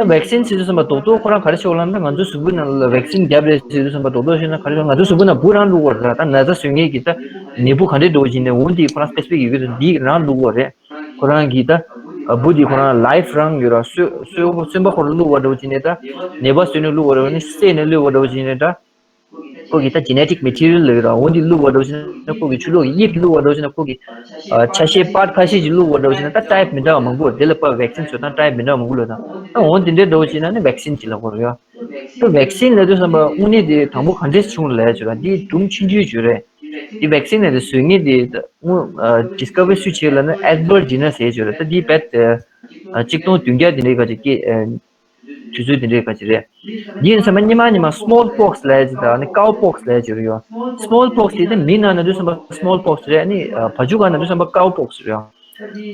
ད་vaccine ཟེར་དུས་ཙམ་པ་རྡོག་རྡོག་ཁོ་རང་ག་རེ་ཆགས་ལབ་ན་ང་ཚོའི་གཟུགས་པོའི་ནང་ལ་vaccine བརྒྱབ་རེད་ཟེར་དུས་ཙམ་པ་རྡོག་རྡོག་ཤོད་ན་ག་རེ་ང་ཚོའི་གཟུགས་པོའི་ནང་འབུ་རང་བླུགས་པ་རེད། ད་ན་ཚ་བཟོ་མཁན་གྱི་ད་ནད་འབུ་ག་འདྲའི་འདྲ་བོ་ཅིག་ནས་འོ་འདི་ཁོ་རང་specific ཡོད་ཀྱི་རེད། འདི་རང་བླུགས་པ་རེད། ཁོ་རང་གིས་ད་འབུ་འདི་ཁོ་རང་life རང་ཡོད་ར། གསོ་གསོ་གསོན་པ་ཁོ་རང་བླུགས་པ་འདྲ་བོ་ཅིག་ནས་ད་ནད་པ་གསོས་ནས་བླུགས་པ་འདྲ་བོ་ནི་བསད་ནས་བླུགས་པ་འདྲ་བོ་ཅིག་ནས་ད་ཁོ་གི་ད་genetic material ལབ་ཀྱི་ར། འོ་འདི་བླུགས་པ་འདྲ་བོ་ཅིག་ན་ཁོ་གི་ཆུ་ལོག་གི་དབྱིབས་བླུགས་པ་འདྲ་བོ་ཅིག་ན་ཁོ་གི་ཆ་ཤས་part ཁ་ཤས་ཅིག་བླུགས་པ་འདྲ་བོ་ཅིག་ན་ད་type མི་འདྲ་བ་མང་པོ་དེ་ལ་ཕར་vaccine བཟོ་སྟངས་type མི་འདྲ་བ་མང་པོ་ལ་ད་ད་འོ་འདི་འདྲའི་འདྲ་བོ་ཅིག་ན་ནི་vaccine ཅིག་ལབ་དགོས་རེད་ཡ། ད་vaccine ལབ་དུས་ཙམ་པ་དངོས་གནས་དེ་དང་པོ་ག་འདྲས་བྱུང་ལབ་ཡ་ཅིག་ར། འདི་དུམ་ཆུང་ཆུང་ཅིག་རེད། འདི་vaccine ལབ་དེ་བཟོ་མཁན་དེ་ད་དངོས་discovery སུས་བྱས་ལབ་ན་Edward Jenner ཟེར་ཅིག་རེད། ད་འདི་བད་གཅིག་སྟོང་བདུན་བརྒྱ་དེ་འདྲའི་ཁ་ཅིག་སྐྱེས་དུས་ཚོད་དེ་འདྲའི་ཁ་ཅིག་རེད། འདི་ཡིན་ཙམ་པ་སྔོན་མ་སྔོན་མ་small pox ལབ་ཡ་ཅིག་དང་ནི་cow pox ལབ་ཡ་ཅིག་རེད་ཡོད། small pox དེ་ད་མི་ནང་ན་དུས་ཙམ་པ་small pox རེད། ནི་བ་ཕྱུགས་གང་ན་དུས་ཙམ་པ་cow pox རེད་ཡོད།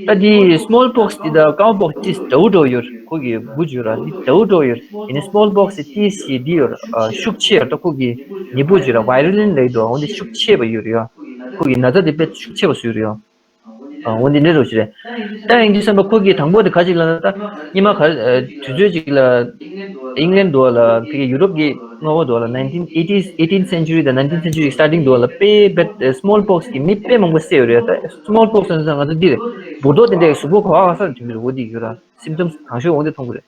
ད་འདི་small pox འདི་དང་cow pox ཏིས་འདྲ་བོ་འདྲ་བོ་ཡོད། ཁོ་གི་འབུ་ཅིག་ར་འདི་འདྲ་བོ་འདྲ་བོ་ཡོད། ཡིན་ནའི་small pox ཏིས་ཞེ་འདི་ཡོད། ཤུགས་ཆེ་ཡོད། ད་ཁོ་གི་ནད་འབུ་ཅིག་ར་virulent ལབ་ཡོད། འོ་འདི་ཤུགས་ཆེ་བ་ཡོད་རེད་ཡ། ཁོ་གི་ན་ཚ་འདི་དཔེ་ཤུགས་ཆེ་བ་བཟོས་རེད་ཡ། འོ་འདི་འདྲའི་རོ་ཞིག་རེད། ད་ཡིན་དུས་ཙམ་པ་ཁོ་གིས་དང་པོ་དེ་ག་ཅིག་ལབ་ན། ད་སྔོན་མ་ག་དུས་ཚོད་ཅིག་ལ་ཨིང་ལན་འདུག་ལ་ཕ་གི་ཡུ་རོབ་ཀྱི་མངའ་འོག་འདུག་ལ། nineteen eighties, eighteenth century དང་nineteenth century starting འདུག་ལ། དཔེ་བེད་small pox གི་མི་དཔེ་མང་པོ་བསད་ཡོད་རེད། ད་small pox ཟེར་ན་ང་ཚོ་འདི་རེད། འབུར་རྡོག་དེ་འདྲའི་གཟུགས་པོ་ག་བ་ག་ས་ནས་ཐོན་གྱི་རེད། འོ་འདི་ཡོད་ར། symptoms དང་ཤོས་འོ་འདི་མཐོང་གི་རེད།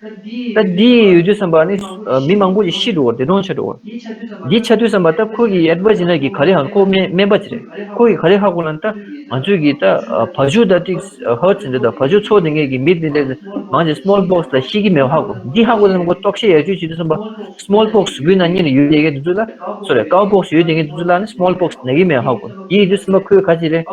ད་འདི་ཡོད་དུས་ཙམ་པ་ནི་མི་མང་པོ་ཞིག་ཤི་འགྲོ་བ། བདེ་སྟོང་ཆགས་འགྲོ་བ། འདི་ཆགས་དུས་ཙམ་པ་ད་ཁོ་གི་ཨེད་ཝར་ཇི་ནར་གྱིས་ག་རེ་ཧ། ཁོ་སྨན་སྨན་པ་ཅིག་རེད། ཁོ་གིས་ག་རེ་ཧ་གོ་ལབ་ན། ད་ང་ཚོས་ཀྱི་ད་བ་ཕྱུགས་ད་ཏིག་ཧར་ཊི་ཟེར་འདྲ་ད་བ་ཕྱུགས་འཚོ་བསྡད་མཁན་གྱི་མི་དེ་འདྲ་མང་ཆེ་small pox ལ་ཤི་གི་མེད་པ་ཧ་གོ། འདི་ཧ་གོ་ཙམ་ཁོ་རྟོག་ཤེས་ཡར་བཅོས་བྱེད་དུས་ཙམ་པ་small pox གཟུགས་པོའི་ནང་ཉིད་ནས་ཡོད་བསྡད་མཁན་དེ་ཚོ་ལ། སོ་རེད། cow pox ཡོད་བསྡད་མཁན་དེ་ཚོ་ལ་ནི་small pox ན་གི་མེད་པ་ཧ་གོ། འདི་ཡིན་དུས་ཙམ་པ་ཁོས་ག་ཅིག་རེད།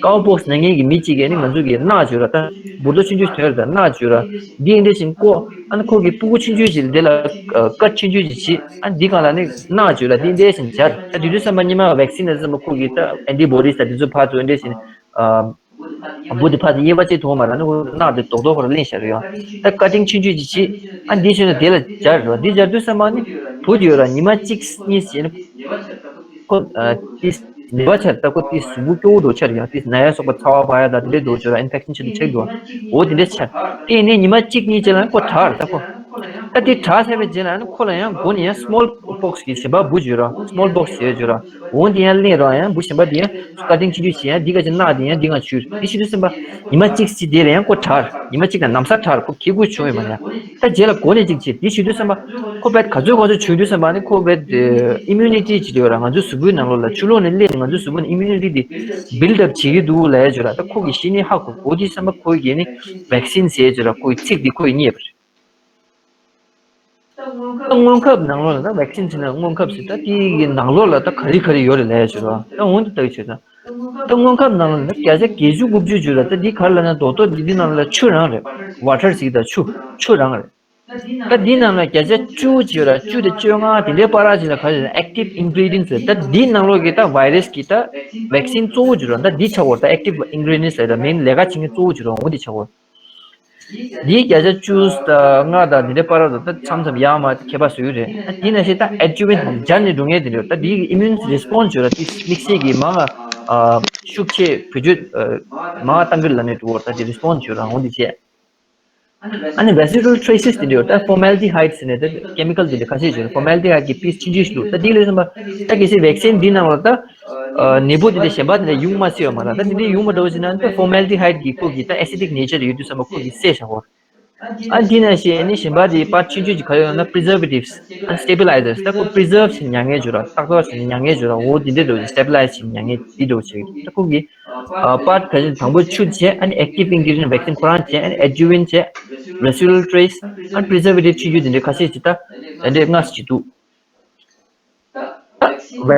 cow pox ན་མཁན་གྱི་མི་གཅིག་གིས་ནི་ང་ཚོ་གི་རྣག་བྱོས་ར། ད་འབུར་རྡོག་ཆུང་ཆུང་ཐོན་ར། ད་རྣག་བྱོས་ར། འདི་འདྲ་བཞིན་ཀོ། ཨ་ནི་ཁོ་གི་སྤུ་གུ་ཆུང་ཆུང་ཞིག་འདི་ལ་ཀཊ་ཆུང་ཆུང་ཞིག་བྱེད། ཨ་འདི་སྒང་ལ་ནི་རྣག་བྱོས་ལ་འདི་འདྲ་བཞིན་སྦྱར། ཨ་དེ་དུས་ཙམ་པ་སྔོན་མ་བེག་སིན་ལ་ཙམ་པ་ཁོ་གི་ད་ཨན་ཊི་བོ་ཌིས་ད་འདི་ཚོ་ཕར་ཚུར་འདྲ་བཞིན་འབུ་དེ་ཕར་ཚུར་དབྱེ་བ་ཕྱེ་ཐུབ་མ་ར། ནི་ཁོ་རྣག་དེ་རྡོག་རྡོག་ཁོ་ར་ལེན་བཞག་རེད་ཡ། ད་ཀ་ཊིང་ཆུང་ཆུང་ཞིག་བྱེད། ཨ་འདི་བྱོས་ན་དེ་ལ་སྦྱར་རེད་བ། འདི་སྦྱར་དུས་ཙམ་པ་ནི་བུ་དེ་ཡོད་ར། ཉི་མ་གཅིག་གཉིས་བྱས་ན། ཁོ་ཨ་ཏིས་ནད་པ་ཆགས་ད་ཁོ་ཏིས་གཟུགས་པོ་སྐྱོ་བོ་འགྲོ་ཆགས་ཡང་ཏིས་ན་ཡ་སོགས་པ་ཚ་བ་འབར་ཡ་ད་དེ་འདྲས་འགྲོ་ཆོག་ར། ཨིན་ཕེག་ཤན་ཆེད་དུ་ཆགས་འགྲོ། འོ་དེ་འདྲས་ཆགས། དེ་ནས་ཉི་མ་གཅིག་གཉིས་རྗེས་ལ་ཁོ་དྲག་རེད་ད་ཁོ། ད་དེ་དྲག་ཚར་བའི་རྗེས་ལ་ནི་ཁོ་ལ་ཡང་མགོ་ནས་ཡང་སི་མོལ་པོག་སི་གི་གཞན་པ་འབུ་བྱོས་ར། སི་མོལ་པོག་སི་ཟེར་བྱོས་ར། འོ་དེ་ཡང་ལེན་ར་ཡང་འབུ་གཞན་པ་དེ་ཡང་ཀ་ཊིང་ཆུང་ཆུང་བྱེད་ཡང་འདི་ག་ཅིག་རྣག་དེ་ཡང་འདི་ག་བྱོས། དེ་བྱེད་དུས་ཙམ་པ་ཉི་མ་གཅིག་གཅིག་དེ་ལ་ཡང་ཁོ་དྲག་ཉི་མ་གཅིག་ལ་ན་བཟའ་དྲག་ཁོ་གི་གུ་བྱུང་ཡོད་མ་རེད། ད་རྗེས་ལ་འགོ་ནས་ཅིག་བྱེད། དེ་བྱེད་དུས་ཙམ་པ་ཁོ་བས་ག་ཚོད་ག་ཚོད་བྱུང་དུས་ཙམ་པ་ནི་ཁོ་བས་ཨི་མུ་ནི་ཊི་བྱེད་དུས་ར་ང་ཚོའི་གཟུགས་པོའི་ནང་ལོགས་ལ་ཆུ་ལོག་ནས་སླེབས་ནས་ང་ཚོའི་གཟུགས་པོ་ནས་ཨི་མུ་ནི་ཊི་དེ་བིལ་ཌི་ཨབ་བྱེད་ཀྱི་འདུག་ལབ་ཡ་བྱོས་ར། ད་ཁོ་གི་གཞི་ནས་ཧ་གོ་གོ་དུས་ཙམ་པ་ཁོ་གིས་ནི་བེག་སིན་ཟེར་བྱོས་ར། ཁོ་གི་ཚིག་འདི་ཁོ་གིས་རྙེད་པ་རེད། ད་སྔོན་ཁབ་ནང་ལོགས་ལ་ད་བེག་སིན་བྱས་ན་སྔོན་ཁབ་ཟེར། ད་དེ་གི་ནང་ལོགས་ལ་ད་ག་རེ་ག་རེ་ཡོད་རེད་ལབ་ཡ་བྱོས་ར། ད་འོན་ཏེ་ལྟ་གི་བྱོས་ད། ད་སྔོན་ཁབ་ནང་ལ་ནི་བརྒྱ་ཆ་བརྒྱད་ཅུ་དགུ་བཅུ་བྱོས་ར། ད་འདི་ག་རེ་ལབ་ན་རྡོག་རྡོག་འདི་འདི་ནང་ལ་ཆུ་རང་རེད། ཝ་ཊར་ཟེར་གི་ད་ཆུ་ཆུ་རང་རེད། ད་འདི་ནང་ལ་བརྒྱ་ཆ་བཅུ་བྱོས་ར། བཅུ་དང་བཅོ་ལྔ་དེ་འདྲའི་བར་ཅིག་ལ་ག་རེ་ལབ་ན་ཨེག་ཊིབ་ཨིན་གི་རི་ཌི་ཡན་སི་ཟེར། ད་འདི་ནང་ལོགས་ཀྱི་ད་ཝའི་རས་ཀྱི་ད་བེག་སིན་གཙོ་བོ་བྱོས་ར། ད་འདི་ཆགས་ཡོད་རེད། ད་ཨེག་ཊིབ་ཨིན་གི་རི་ཌི་ཡན་སི་ཟེར་ད་མེན་ལས་ཀ་བྱེད་མཁན་གཙོ་བོ་བྱོས་ར། འོ་འདི་ཆགས་ཡོད་རེད། འདིའི་བརྒྱ་ཆ་བཅུ་དང་ལྔ་དང་འདི་འདྲའི་བར་དུ་ད་མཚམས་མཚམས་ཡར་མར་ཁྱད་པར་བཟོ་གི་རེད། ཨ་དེ་ནང་བཞིན་ད་ཨེ་ཌི་ཡུ་ཨེན་སྦྱར་ནས་འགྲོ་མཁན་དེ་འདྲ་ད་འདིའི་ཨི་མུན་རེ་སི་པོན་སི་བྱོས་ར། དེ་དམིགས་བསལ་གྱི་མང་ང་ཤུགས་ཆེ་བེད་སྤྱོད་མང་ང་བཏང་གི་ལབ་ནས་འགྲོ་བར་ད་དེ་རེ་སི་པོན་སི་བྱོས་ར། འོ་འདི་བྱས། ཨ་ནི་རེ་སི་ཌུ་ཨལ་ཊྲེ་སི་སི་དེ་འདྲ་ད་ཕོར་མལ་ཌི་ཧའིཌ་ཟེར་ནས་ད་ཀེ་མི་ཀལ་དེ་འདྲ་ཁ་ཤས་བྱོས་ར། ཕོར་མལ་ཌི་ཧའིཌ་གི་པིས་ཆུང་ཆུང་ཞིག་འདུག་ད་དེ་ལས་བསམ་པ་ད་གལ་སྲིད་བེག་སིན་འདི་ནང་ལ་ད་ནད་འབུ་དེ་འདྲ་གཞན་པ་དེ་འདྲ་ཡོང་མ་སྲིད་པ་མ་རེད། ད་དེ་འདྲ་ཡོང་མ་འགྲོ་བ་བྱས་ན་ད་ཕོར་མལ་ཌི་ཧའིཌ་གི་ཁོ་གི་ད་ཨེ་སི་ཌིག་ནེ་ཅར་ཡོད་དུས་ཙམ་པ་ཁོ་གི་བསད་བཞག་གོ། ཨ་འདི་ནང་བཞིན་ནི་གཞན་པ་དེ་པར་ཆུང་ཆུང་ཅིག་ག་རེ་ཡོད་ན་པི་རི་ཛར་ཝེ་ཊིབ་སི་ཨ་སི་ཊེ་བི་ལའི་ཛར་སི། ད་ཁོ་པི་རི་ཛར་ཝི་བྱས་ནས་མྱང་ཡས་བྱོས་ར། ཏག་ཏག་བྱས་ནས་མྱང་ཡས་བྱོས་ར། འོ་དེ་འདྲ་འགྲོ་ཅིག་སི་ཊེ་བི་ལའི་ཛི་བྱས་ནས་མྱང་ཡས་དེ་འགྲོ་བྱེད་ཀྱི་འདུག་ད་ཁོ་གི་ཨ་པར་ག་ཚོད་དང་པོ་ཆུ་བྱས། ཨ་ནི་ཨེག་ཊིབ་ཨིན་གི་རི་ཌི་ཡན་སི་བེག་སིན་ཁོ་རང་བྱས། ཨ་ནི་ཨེ་ཌི་ཡུ་ཨེན་བྱས། རེ་སི་ཌུ་ཨལ་ཊྲེ་སི་ཨ་ནི་པི་རི་ཛར་ཝེ་ཊིབ་ཆུང་ཆུང་དེ་འདྲ་ཁ་ཤས་ཅིག་ད་དེ་འདྲ་ལྔ་ཙམ་ཅིག་འདུག་ད་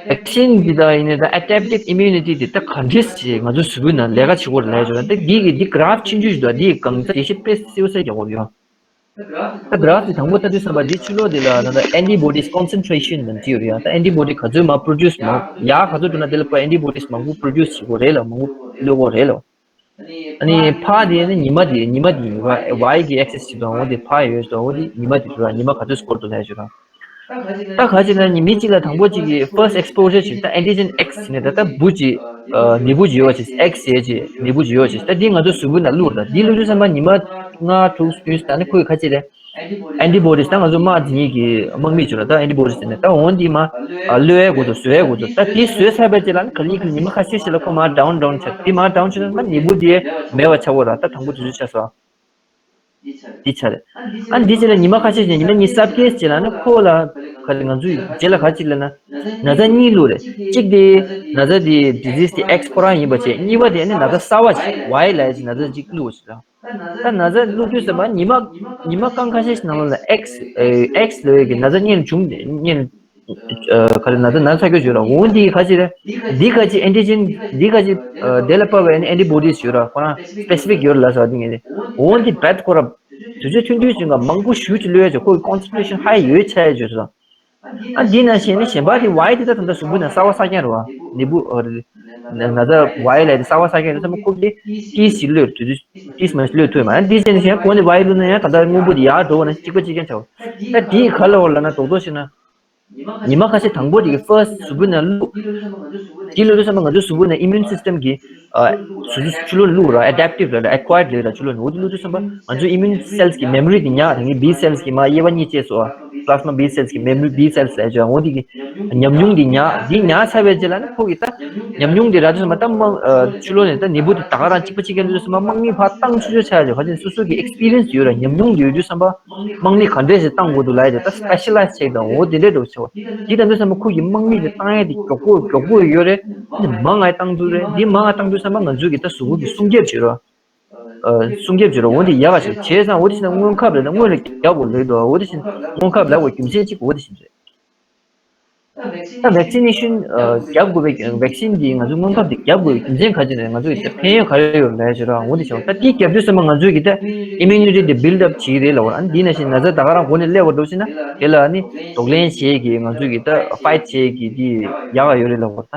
བེག་སིན་འདི་དག་ཡིན་ནའི་ད་ཨེ་ཌེབ་ཊིབ་ཨི་མུ་ནི་ཊི་འདི་ད་ག་འདྲས་ཅིག་ང་ཚོའི་གཟུགས་པོའི་ནང་ལས་ཀ་བྱེད་ཀྱི་ཡོད་རེད་ལབ་ཡ་བྱས་ན། ད་འདི་གི་འདི་གྷ་ར་ཕི་ཆུང་ཆུང་ཞིག་འདུག་འདི་གི་གང་ཚ་ཡེ་ཤེས་དཔེ་སེའུ་སེ་རྒྱག་དགོས་ཡོད། ད་གྷ་ར་ཕི་དང་པོ་ལྟ་དུས་ཙམ་པ་འདི་ཕྱི་ལོགས་འདི་ལ་ད་ལྟ་ཨན་ཊི་བོ་ཌིས་ཀོན་སེན་ཊྲེ་ཤན་ལབ་ཅིག་ཡོད་རེད་ཡ། ད་ཨན་ཊི་བོ་ཌི་ག་ཚོད་མང་པོ་པྲོ་ཌུ་སི་མང་ཡག་ག་ཚོད་འགྲོ་ན་དེ་ལ་ཕར་ཨན་ཊི་བོ་ཌིས་མང་པོ་པྲོ་ཌུ་སི་བྱེད་ཀྱི་ཡོད་རེད་ལ། མང་པོ་གློད་ཀྱི་ཡོད་རེད་ལ། ཨ་ནི་ཕར་དེ་ནི་ཉི་མ་དེ་ཉི་མ་དེ་ཡིན་པ་ཝའི་གི་ཨེག་སི་སི་ཞིག་དང་འོ་དེ་ཕར་ཡོད་ཙང་འོ་དེ་ཉི་མ་དེ་ཚོ་ལ་ཉི་མ་ག་ཚོད་སྐོར་དུ་ལས་བྱོས་དང་། ད་ག་ཅིག་ན་ཉི་མ་གཅིག་ལ་དང་པོ་གཅིག་གི་ཕར་སི་ཊི་ཨེག་སི་པོ་ཞར་ཞིག་ད་ཨན་ཊི་ཇེན་ཨེག་སི་ནས་ད་ལྟ་འབུ་ཅིག་ནད་འབུ་ཅིག་ཡོད་པ་ཅིག་ཨེག་སི་ཟེར་ཅིག་ནད་འབུ་ཅིག་ཡོད་པ་ཅིག་ད་འདི་ང་ཚོ་གཟུགས་པོའི་ནང་བླུགས་ད་འདི་བླུགས་དུས་ཙམ་པ་ཉི་མ་ལྔ་དྲུག་བདུན་ད་ནི་ཁོའི་ཁ་ཅིག་རེད། ཨན་ཊི་བོ་ཌིས་ད་ང་ཚོ་དམག་འཛིང་ཡས་ཀྱི་དམག་མི་བྱོས་ར། ད་ཨན་ཊི་བོ་ཌིས་ཟེར་ནས་ད་འོ་འདི་མར་གློད་ཡས་དགོས་འདུག་བཟོ་ཡས་དགོས་འདུག་ད་དེ་བཟོས་ཚར་བའི་རྗེས་ལ་ནི་ག་ལེར་ཉི་མ་ཁ་ཤས་ཤིག་ལ་ཁོ་མར་ཌའོན་ཌའོན་ཆགས། དེ་མར་ཌའོན་ཆགས་ན་མར་ནད་འབུ་དེ་མེད་པ་ཆགས་ཀྱི་ཡོད་ར། ད་དང་པོ་དུས་ཚོད་ཆགས་སོང་། དེ་ཆགས་རེད། ཨ་འདི་རྗེས་ལ་ཉི་མ་ཁ་ཤས་ཤིག་ཉི་མ་གཉིས་གསར་བསྐལ་རྗེས་ལ་ནི་ཁོ་ལ་ག་རེ་ང་ཚོའི་རྗེས་ལ་ག་ཅིག་ལབ་ན་ན་ཚ་གཉིས་བླུགས་རེད། གཅིག་དེ་ན་ཚ་དེ་ཌི་ཟིས་དེ་ཨེག་སི་ཁོ་རང་ཡིན་པ་བྱས། གཉིས་པ་དེ་ནི་ན་ཚ་གསར་པ་ཅིག་ཝའི་ལབ་ཡས་ཅིག་ན་ཚ་ཅིག་བླུགས་ཟེར། ད་ན་ཚ་བླུགས་དུས་ཙམ་པ་ཉི་མ་ཉི་མ་རྐང་ཁ་ཤས་ཤིག་ནང་ལོགས་ལ་ཨེག་སི་ཨེག་སི་ལབ་ཡས་ཀྱི་ན་ཚ་སྔོན་བྱུང་སྔོན་ག་རེ་ན་ཚ་ན་ཚ་ཁྱོད་བྱོས་ར། འོ་འདི་ག་ཅིག་རེད། འདི་ག་ཅིག་ཨན་ཊི་ཇེན་འདི་ག་ཅིག་དེ་ལ་དཔག་པའི་ཨན་ཊི་བོ་ཌིས་ཡོད་ར། ཁོ་རང་སི་པེ་སི་ཕིག་ཡོད་ར་ལབ་ས་འདི་ངས་འོ་འདི་བེད་ཁོ་ར་དུས་ཚོད་ཐུང་ཐུང་ཞིག་ག་མང་པོ་ཞེ་ཅིག་བླུགས་ཡས་བྱས། ཁོ་གི་ཀོན་སེན་ཊྲེ་ཤན་ཧའི་ཡོད་ཆགས་ཡས་བྱས་སོང་། ཨ་འདི་ནང་བཞིན་ནི་གཞན་པ་དེ་ཝའི་དེ་ད་ད་ལྟ་གཟུགས་པོའི་ནང་གསར་པ་གསར་རྐྱང་རེད་བ། ནད་འབུ་ཨ་རེད། ན་ན་ཚ་ཝའི་ལབ་དེ་གསར་པ་གསར་རྐྱང་རེད་ཙང་ཁོ་གིས་ཏིས་ཞིག་གློད་དུས་ཚོད་ཏིས་མ་གློད་ཐུབ་ཡོད་མ་རེད། ཨ་འདི་བྱས་ནས་གཞན་གོང་ནས་ཝའི་བླུགས་ན་ཡང་ད་ལྟ་སྔོན་པོ་དེ་ཡར་འགྲོ་བ་ན་གཅིག་པ་གཅིག་རྐྱང་ཆགས། ད་འདི་ག་ལ་བ་ལབ་ན་རྡོག་རྡོག་བྱས་ན། ཉི་མ་ཁ་ཤས་དང་པོ་དེ་གི་ཕར་སི་ཊི་གཟུགས་པོའི་ནང་བླུགས། དེ་ལ་དུས་ཙམ་པ་ང་ཚོའི་གཟུགས་པོ་ནས་immune system་གི་ཨ་སུ་ཚོ་ཆུ་ལོག་བླུག་ར་adaptive་ར་acquired་ལས་ར་ཆུ་ལོག་ནས་འོ་དེ་ལ་དུས་ཙམ་པ་ང་ཚོའི་immune cellsགི་memoryདེ་ཉག་དེ་ངའི་B cellsགི་མ་དབྱེ་བ་གཉིས་བཅས་སོ། plasma B cellsགི་memory B cellsལས་བྱ་འོ་དེ་གི་ཉམས་མྱོང་དེ་ཉག་དེ་ཉག་ཚར་བའི་རྗེས་ལ་ནི་ཁོ་གི་ད་ཉམས་མྱོང་དེ་ར་དུས་ཙམ་པ་ད་མ་ཆུ་ལོག་ནས་ད་ནད་འབུ་དེ་ད་ག་རང་གཅིག་པ་གཅིག་རྐྱང་དུས་ཙམ་པ་དམག་མི་ཕར་བཏང་ཆོག་ཆོག་ཆགས་ཡོད་ག་ཅིག་སོ་སོ་གི་experienceཡོད་ར་ཉམས་མྱོང་དེ་ཡོད་དུས་ཙམ་པ། དམག་མི་ག་འདྲས་ཞིག་བཏང་དགོས་འདུག་ལབ་ཡ་དེ་ད་specializeབྱེད་དང་འོ་དེ་འདྲས་འགྲོ་ཆོག་དེ་དང་དུས་ཙམ་པ་ཁོ་གི་དམག་མི་དེ་བཏང་ཡ་དེ་མགྱོགས་པོ་མགྱོགས་པོ་ཡོད་རེད། དེ་མང་ང་བཏང་འདུག་རེད། དེ་མང་ང་བཏང་དུས་ཙམ་པ་ང་ཚོའི་གི་ད་གཟུགས་པོ་གི་སྲུང་སྐྱོབ་བྱེད་རོགས། སྲུང་སྐྱོབ་བྱེད་རོགས་འོ་དེ་ཡག་ག་ཞིག་བྱས་ཙང་འོ་དེ་བཞིན་སྔོན་ཁབ་ལ་ད་སྔོན་ལ་རྒྱག་དགོས་ལོས་འདུག་འོ་དེ་བཞིན་སྔོན་ཁབ་ལ་འོ་རྒྱུ་མཚན་གཅིག་འོ་དེ་བཞིན་རེད། ད་vaccination་རྒྱབ་དགོས་པའི་vaccine་འདི་ང་ཚོ་སྔོན་ཁབ་འདི་རྒྱབ་དགོས་པའི་རྒྱུ་མཚན་ག་ཅི་རེད། ང་ཚོ་ཡི་ཕན་ཡོན་ག་རེ་ཡོད་ལབ་ཞེ་ར་འོ་འདི་བྱ་བ་ད་འདི་རྒྱབ་དུས་ཙམ་པ་ང་ཚོ་གི་ད་immunity་འདི་build up་བྱེད་ཀྱི་རེད་ལབ་བར་ཨ་ནི་འདི་ན་བཞིན་ན་ཚ་ད་ག་རང་འགོ་ནས་སླེབས་པ་འགྲོ་ཞིག་ན་དེ་ལ་ཨ་ནི་གདོང་ལེན་བྱེད་ཀྱི་ང་ཚོ་གི་ད་fight་བྱེད་ཀྱི་འདི་ཡག་ག་ཡོད་རེད་ལབ་བར་ད་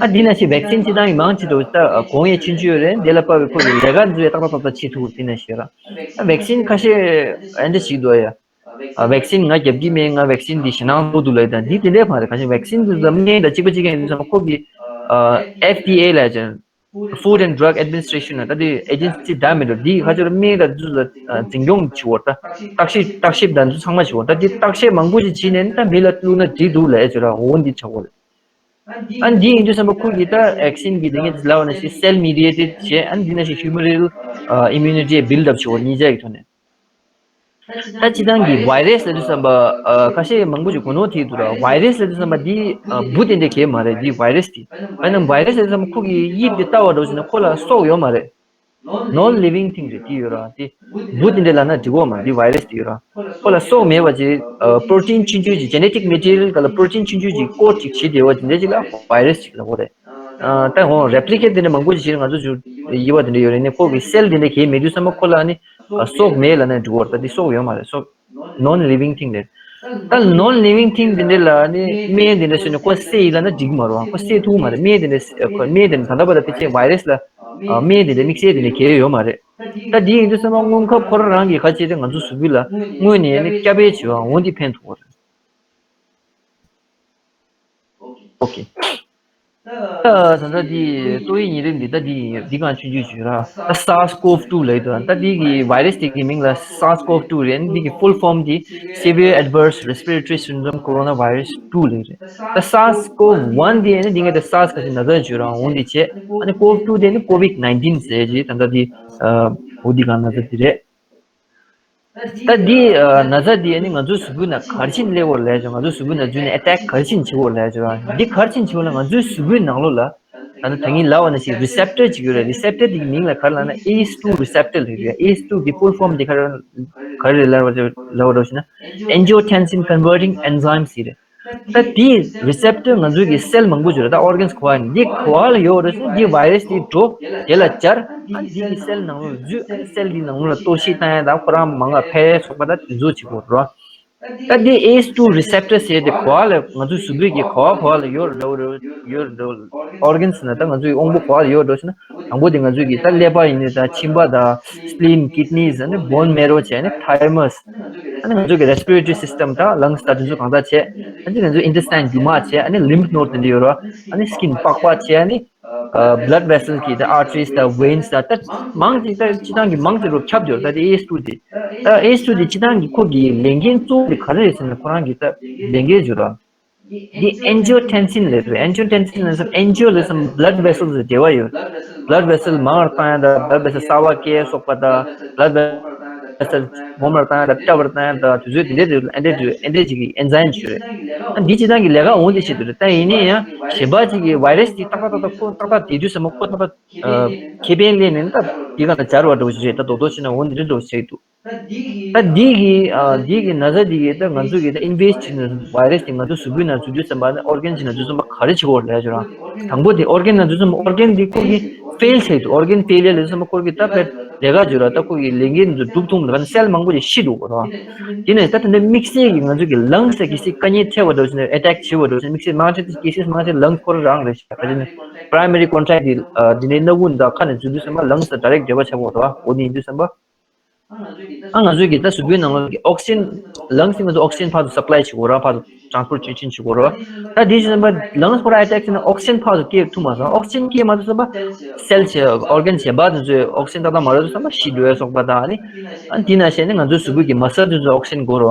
ཨ་འདི་ན་བཞིན་vaccine་སྤྱི་བཏང་གི་མང་ཆེ་འགྲོ་ད་གོང་ཡས་ཆུང་ཆུང་ཡོད་རེད། འདི་ལ་དཔག་པའི་ཁོ་གི་ལས་ཀ་འཛུལ་ཡས་ཏག་ཏག་ཏག་ཏག་བྱེད་ཐུབ་འདི་ན་བཞིན་ར་vaccine་ཁ་ཤས་ཨ་འདི་བྱེད་འདུག་ཡ། ཨ་vaccine་ང་རྒྱབ་ཀྱི་མེད། ང་vaccine་འདི་ཞེད་སྣང་ཚོགས་འདུག་ལབ་དང་འདི་དེ་འདྲས་མ་རེད། ག་ཤེད་vaccine་འདི་ཙམ་སྨན་དང་གཅིག་པ་གཅིག་ཡིན་ཙམ་ཁོ་གི་ཨ་F D A་ལབ་ཅིང་Food and Drug Administration་ན་ད་དེ་agency་འདྲ་མི་འདྲ་འདི་ཁ་ཆེར་སྨན་དང་འདི་ལ་འཛིན་སྐྱོང་བྱེད་འོ་ད་བརྟག་ཞིབ་བརྟག་ཞིབ་དང་འདི་ཚང་མ་བྱེད་འོ་ད་འདི་བརྟག་དཔྱད་མང་པོ་ཞིག་བྱས་ནས་ད་མི་ལ་བླུགས་ན་འགྲིག་འདུག་ལབ་ཅིག་ར་འོ་འདི་ཆགས་འོ་རེད། ཨ་འདི་ཡིན་དུས་ཙམ་པ་ཁོ་གི་ད་vaccine་གི་དེ་ངས་ལབ་པ་ན་ཞིག་cell mediated་བྱས་ཨ་འདི་ན་ཞིག་humoral་ཨ་immunity་build up་བྱེད་འོ་གཉིས་ཆ་གི་ཐོག་ནས། ད་སྤྱི་བཏང་གི་virus་ལབ་དུས་ཙམ་པ་ཨ་ཁ་ཤས་མང་པོ་ཞིག་གོ་ནོར་ཐེབས་འདུག་ར། virus་ལབ་དུས་ཙམ་པ་འདི་ཨ་འབུ་དེ་འདྲ་གས་མ་རེད། འདི་virus་དེ་ཨ་ནི་virus་ལབ་དུས་ཙམ་པ་ཁོ་གི་དབྱིབས་དེ་ལྟ་བ་འགྲོ་ཟིན་ན་ཁོ་ལ་སྲོག་ཡོད་མ་རེད། non living thing་རེད། དེ་ཡོད་ར་དེ་འབུ་དེ་འདྲ་ལབ་ན་འགྲིག་གོ་མ་འདི་virus་དེ་ཡོད་ར། ཁོ་ལ་སྲོག་མེད་པ་ཅིག་ཨ་protein་ཆུང་ཆུང་ཅིག་genetic material་ག་ལ་protein་ཆུང་ཆུང་ཅིག་coat་ཅིག་བྱེད་བསྡད་པ་དེ་འདྲ་ཅིག་ལ་virus་ཅིག་ལབ་གོ་རེད། ཨ་ད་འོ་replicate་དེ་འདྲ་མང་པོ་ཞིག་བྱས་ན་ང་ཚོ་ཅིག་དབྱེ་བ་དེ་འདྲ་ཡོད་རེད་ནས་ཁོ་གི་cell་དེ་འདྲ་གས་མེད་དུས་ཙམ་པ་ཁོ་ལ་ནི་ཨ་སྲོག་མེད་ལབ་ན་འགྲིག་གོ་ར། ད་དེ་སྲོག་ཡོད་མ་རེད། སྲོག non living thing་རེད། ད་non living thing་དེ་འདྲ་ལ་ནི་སྨན་དེ་འདྲ་བྱས་ནས་ཁོ་བསད་ཡིན་ལབ་ན་འགྲིག་མ་རེད་བ། ཁོ་བསད་ཐུབ་མ་རེད། སྨན་དེ་འདྲ་ཁོ་སྨན་དེ་འདྲ་ད་ལྟ་བར་དུ་ཕལ་ཆེར་virus་ལ་ཨ་སྨན་དེ་འདྲ་དམིགས་བསལ་དེ་འདྲ་གས་ཡོད་མ་རེད། ད་དེ་ཡིན་དུས་ཙམ་པ་སྔོན་ཁབ་ཁོ་རང་རང་གི་ཁ་ཆེ་དེ་ང་ཚོ་གཟུགས་པོ་ལ་སྔོན་ནས་ནི་བསྐྱར་སྤེལ་བྱེད་པ་འོ་འདི་ཕན་ཐོགས་རེད། Okay། ད་ད་ལྟ་འདི་ཏོག་དབྱིབས་ཉིན་རིམ་འདི་ད་འདི་འདི་གང་ཆུང་ཆུང་ཞུ་ར། ད་SARS-CoV two་ལབ་ཡོད་ད་འདི་གི་virus་དེ་གི་མིང་ལ་SARS-CoV two་རེད། འདི་གི་full form་འདི་Severe Adverse Respiratory Syndrome Coronavirus two་ལབ་རེད། ད་SARS-CoV one་འདི་ནི་འདི་ངས་ད་SARS་ག་ཞིག་ན་ཚ་ཞུ་ར་འོ་འདི་བྱས། ཨ་ནི་COVID two་དེ་ནི་COVID nineteen་ཟེར་གྱི་ད་ལྟ་འདི་འོ་འདི་གང་ན་ཚ་འདི་རེད། ད་འདི་ན་ཚ་འདི་ནི་ང་ཚོའི་གཟུགས་པོའི་ནང་ག་རེ་བྱས་ནས་སླེབས་ཡོད་ལབ་ཡ་ཅིག་ང་ཚོའི་གཟུགས་པོའི་ནང་འཛུལ་ནས་attack་ག་རེ་བྱས་ནས་བྱེད་ཡོད་ལབ་ཡ་ཅིག་འདི་ག་རེ་བྱས་ནས་བྱེད་ཡོད་ལབ་ང་ཚོའི་གཟུགས་པོའི་ནང་ལོགས་ལ་ད་ནི་ད་ངས་ལབ་པ་ནང་བཞིན་receptor་ཅིག་ཡོད་རེད། receptor་འདི་གི་མིང་ལ་ག་རེ་ལབ་ན་ACE two receptor་ལབ་ཡོད། ACE two་གི་full form་འདི་ག་རེ་ག་རེ་རེད་ལབ་པ་ལབ་པ་འགྲོ་ཞིག་ན་angiotensin converting enzyme་ཟེར་རེད། ད་དེའི་receptor་ང་ཚོའི་གི་cell་མང་པོ་ཅིག་རེད། ད་organs་ག་པར་ཡིན་འདི་ག་པར་ལ་ཡོད་རེད་ཟེར་ན་འདི་virus་དེ་འགྲོ་དེ་ལ་སྦྱར། ཨ་འདི་གི་cell་ནང་ལོགས་འཛུལ། ཨ་ནི་cell་འདི་ནང་ལོགས་ལ་གཏོར་བཤིག་བཏང་ཡ་དང་ཁོ་རང་མང་ང་འཕེལ་ཚུགས་པ་ད་དེ་ཚོ་བྱེད་དགོས་རེད། ད་འདི་ACE two receptor་ཟེར་དེ་ག་པར་ལ་ང་ཚོའི་གཟུགས་པོའི་གི་ག་པར་ག་པར་ལ་ཡོད་རེད་ཡོད་རེད། organs་ན་ད་ང་ཚོའི་དབང་པོ་ག་པར་ལ་ཡོད་རེད་ཟེར་ན། དང་པོ་དེ་ང་ཚོའི་གི་ད་ཀླད་པ་ཡིན་ནའི་ད་མཆིན་པ་དང་spleen kidneys་ཨ་ནི་bone marrow་བྱས་ཨ་ནི་thymus་ཨ་ནི་ང་ཚོའི་གི་respiratory system་དང་lungs་དང་དེ་ཚོ་གང་དག་བྱས། ཨ་ནི་ང་ཚོའི་intestine་རྒྱུ་མ་བྱས་ཨ་ནི་lymph node་དེ་འདྲ་ཡོད་ར། ཨ་ནི་skin་པགས་པ་བྱས་ཨ་ནི་blood vessel་གི་ད་arteries་དང་veins་དང་ད་མང་ཅིག་ད་སྤྱི་བཏང་གི་མང་ཅིག་རུ་ཁྱབ་ཡོད་ར། ད་དེ་ACE two་དེ་ད་ACE two་དེ་སྤྱི་བཏང་གི་ཁོ་གི་ལས་འགན་གཙོ་བོ་དེ་ག་རེ་རེད་ཟེར་ན་ཁོ་རང་གི་ད་ལས་འགན་ཡོད་ར། འདི་angiotensin་ལབ་རེད། angiotensin་ལབ་ཙམ་angio་ལབ་ཙམ་blood vessels་ལ་འབྲེལ་བ་ཡོད། blood vessel་མང་བར་བཏང་ཡ་དང་blood vessel་གསར་པ་སྐྱེ་སོགས་པ་དང་blood vessel་སྦོམ་བར་བཏང་ཡ་དང་བཀྲ་བར་བཏང་ཡ་དང་དུས་ཚོད་འདི་འདྲའི་རིགས་ལ་ཨེ་འདྲས་འདྲས་ཅིག་གི་enzyme་ཅིག་རེད། ཨ་འདི་སྤྱི་བཏང་གི་ལས་ཀ་འོང་དེ་བྱེད་དུ་རེད། ད་ཡིན་ནའི་ཡང་གཞན་པ་ཅིག་གི་virus་དེ་ཏག་ཏག་ཏག་ཏག་ཁོ་ཏག་ཏག་དེ་དུས་ཙམ་པ་ཁོ་ཏག་ཏག་ཁེ་ཕན་ལེན་ནས་ད་དེ་ག་ལ་སྦྱར་བ་འདྲ་བོ་ཞིག་རེད། ད་རྡོག་རྡོག་བྱས་ན་འོང་དེ་འདྲ་འདྲ་བོ་ཞིག་རེད་འདུག་ད་འདི་གི་ཨ་འདི་གི་ན་ཚ་འདི་གི་ད་ང་ཚོ་གི་ད་invade་བྱེད་ན་virus་དེ་ང་ཚོ་གཟུགས་པོའི་ནང་འཛུལ་དུས་ཙམ་པ་ནི་organ་ཅིག་ནང་འཛུལ་ཙམ་པ་ག་རེ་བྱེད་དགོས་རེད་ལབ་ཡ་ཅིག་རང་། དང་པོ་དེ་organ་ནང་འཛུལ་ཙམ་པ་organ་དེ་ཁོ་གི་fail་བྱས་འདུག organ failure་ལབ་ཙམ་པ་ཁོ་གི་ད་ཕར་ལས་ཀ་བྱེད་ར། ད་ཁོ་གི་ལས་འགན་དེ་ཚོ་སྒྲུབ་ཐུབ་མ་ཐུབ་ནི་cell་མང་པོ་ཅིག་ཤི་འདུག་གོ་ར། དེ་ནས་ད་དེ་འདྲ་དམིགས་བསལ་གྱི་ང་ཚོ་གི་lungs་ལ་གལ་སྲིད་དཀའ་ངལ་འཕྲད་པ་འདྲ་བྱས་ན་attack་བྱེད་པ་འདྲ་བྱས་ན་དམིགས་བསལ་མང་ཆེ་དེ་cases་མང་ཆེ་lungs་ཁོ་རང་རང་རེད་ཤག་ག་ཅི་ནས་primary contact་དེ་དེ་ནས་སྣ་བུག་དང་ཁ་ནས་འཛུལ་དུས་ཙམ་པ་lungs་དང་direct་འབྲེལ་བ་ཆགས་པ་རེད་བ། འོ་དེ་ཡིན་དུས་ཙམ་པ། ཨ་ང་ཚོའི་གི་ད་གཟུགས་པོའི་ནང་ལོགས་ཀྱི་ཨོག་སི་ཇན། ལངས་ཀྱིས་ང་ཚོ་ཨོག་སི་ཇན་ཕར་ཚུར་སབ་ལའི་བྱེད་དགོས་ར། ཕར་ཚུར་ཊེ་རན་སི་པོར་ཊེ་ཤན་བྱེད་དགོས་ར། ད་དེ་བྱས་ཙང་ལངས་ཁོ་རང་ཨེ་ཊེག་བྱས་ན་ཨོག་སི་ཇན་ཕར་ཚུར་སྐྱེལ་ཐུབ་མ་སོང་། ཨོག་སི་ཇན་སྐྱེལ་མ་ཐུབ་ཙང་སེལ་བྱས་ཨོར་གན་གཞན་པ་དེ་ཚོས་ཨོག་སི་ཇན་ཏག་ཏག་མ་རག་དུས་ཙམ་པ་ཤི་འགྲོ་ཡ་སོགས་པ་དང་ནི། ཨ་དེ་ནང་བཞིན་ནི་ང་ཚོའི་གཟུགས་པོའི་གི་མ་སལ་དེ་ཚོ་ཨོག་སི་ཇན་དགོས་ར།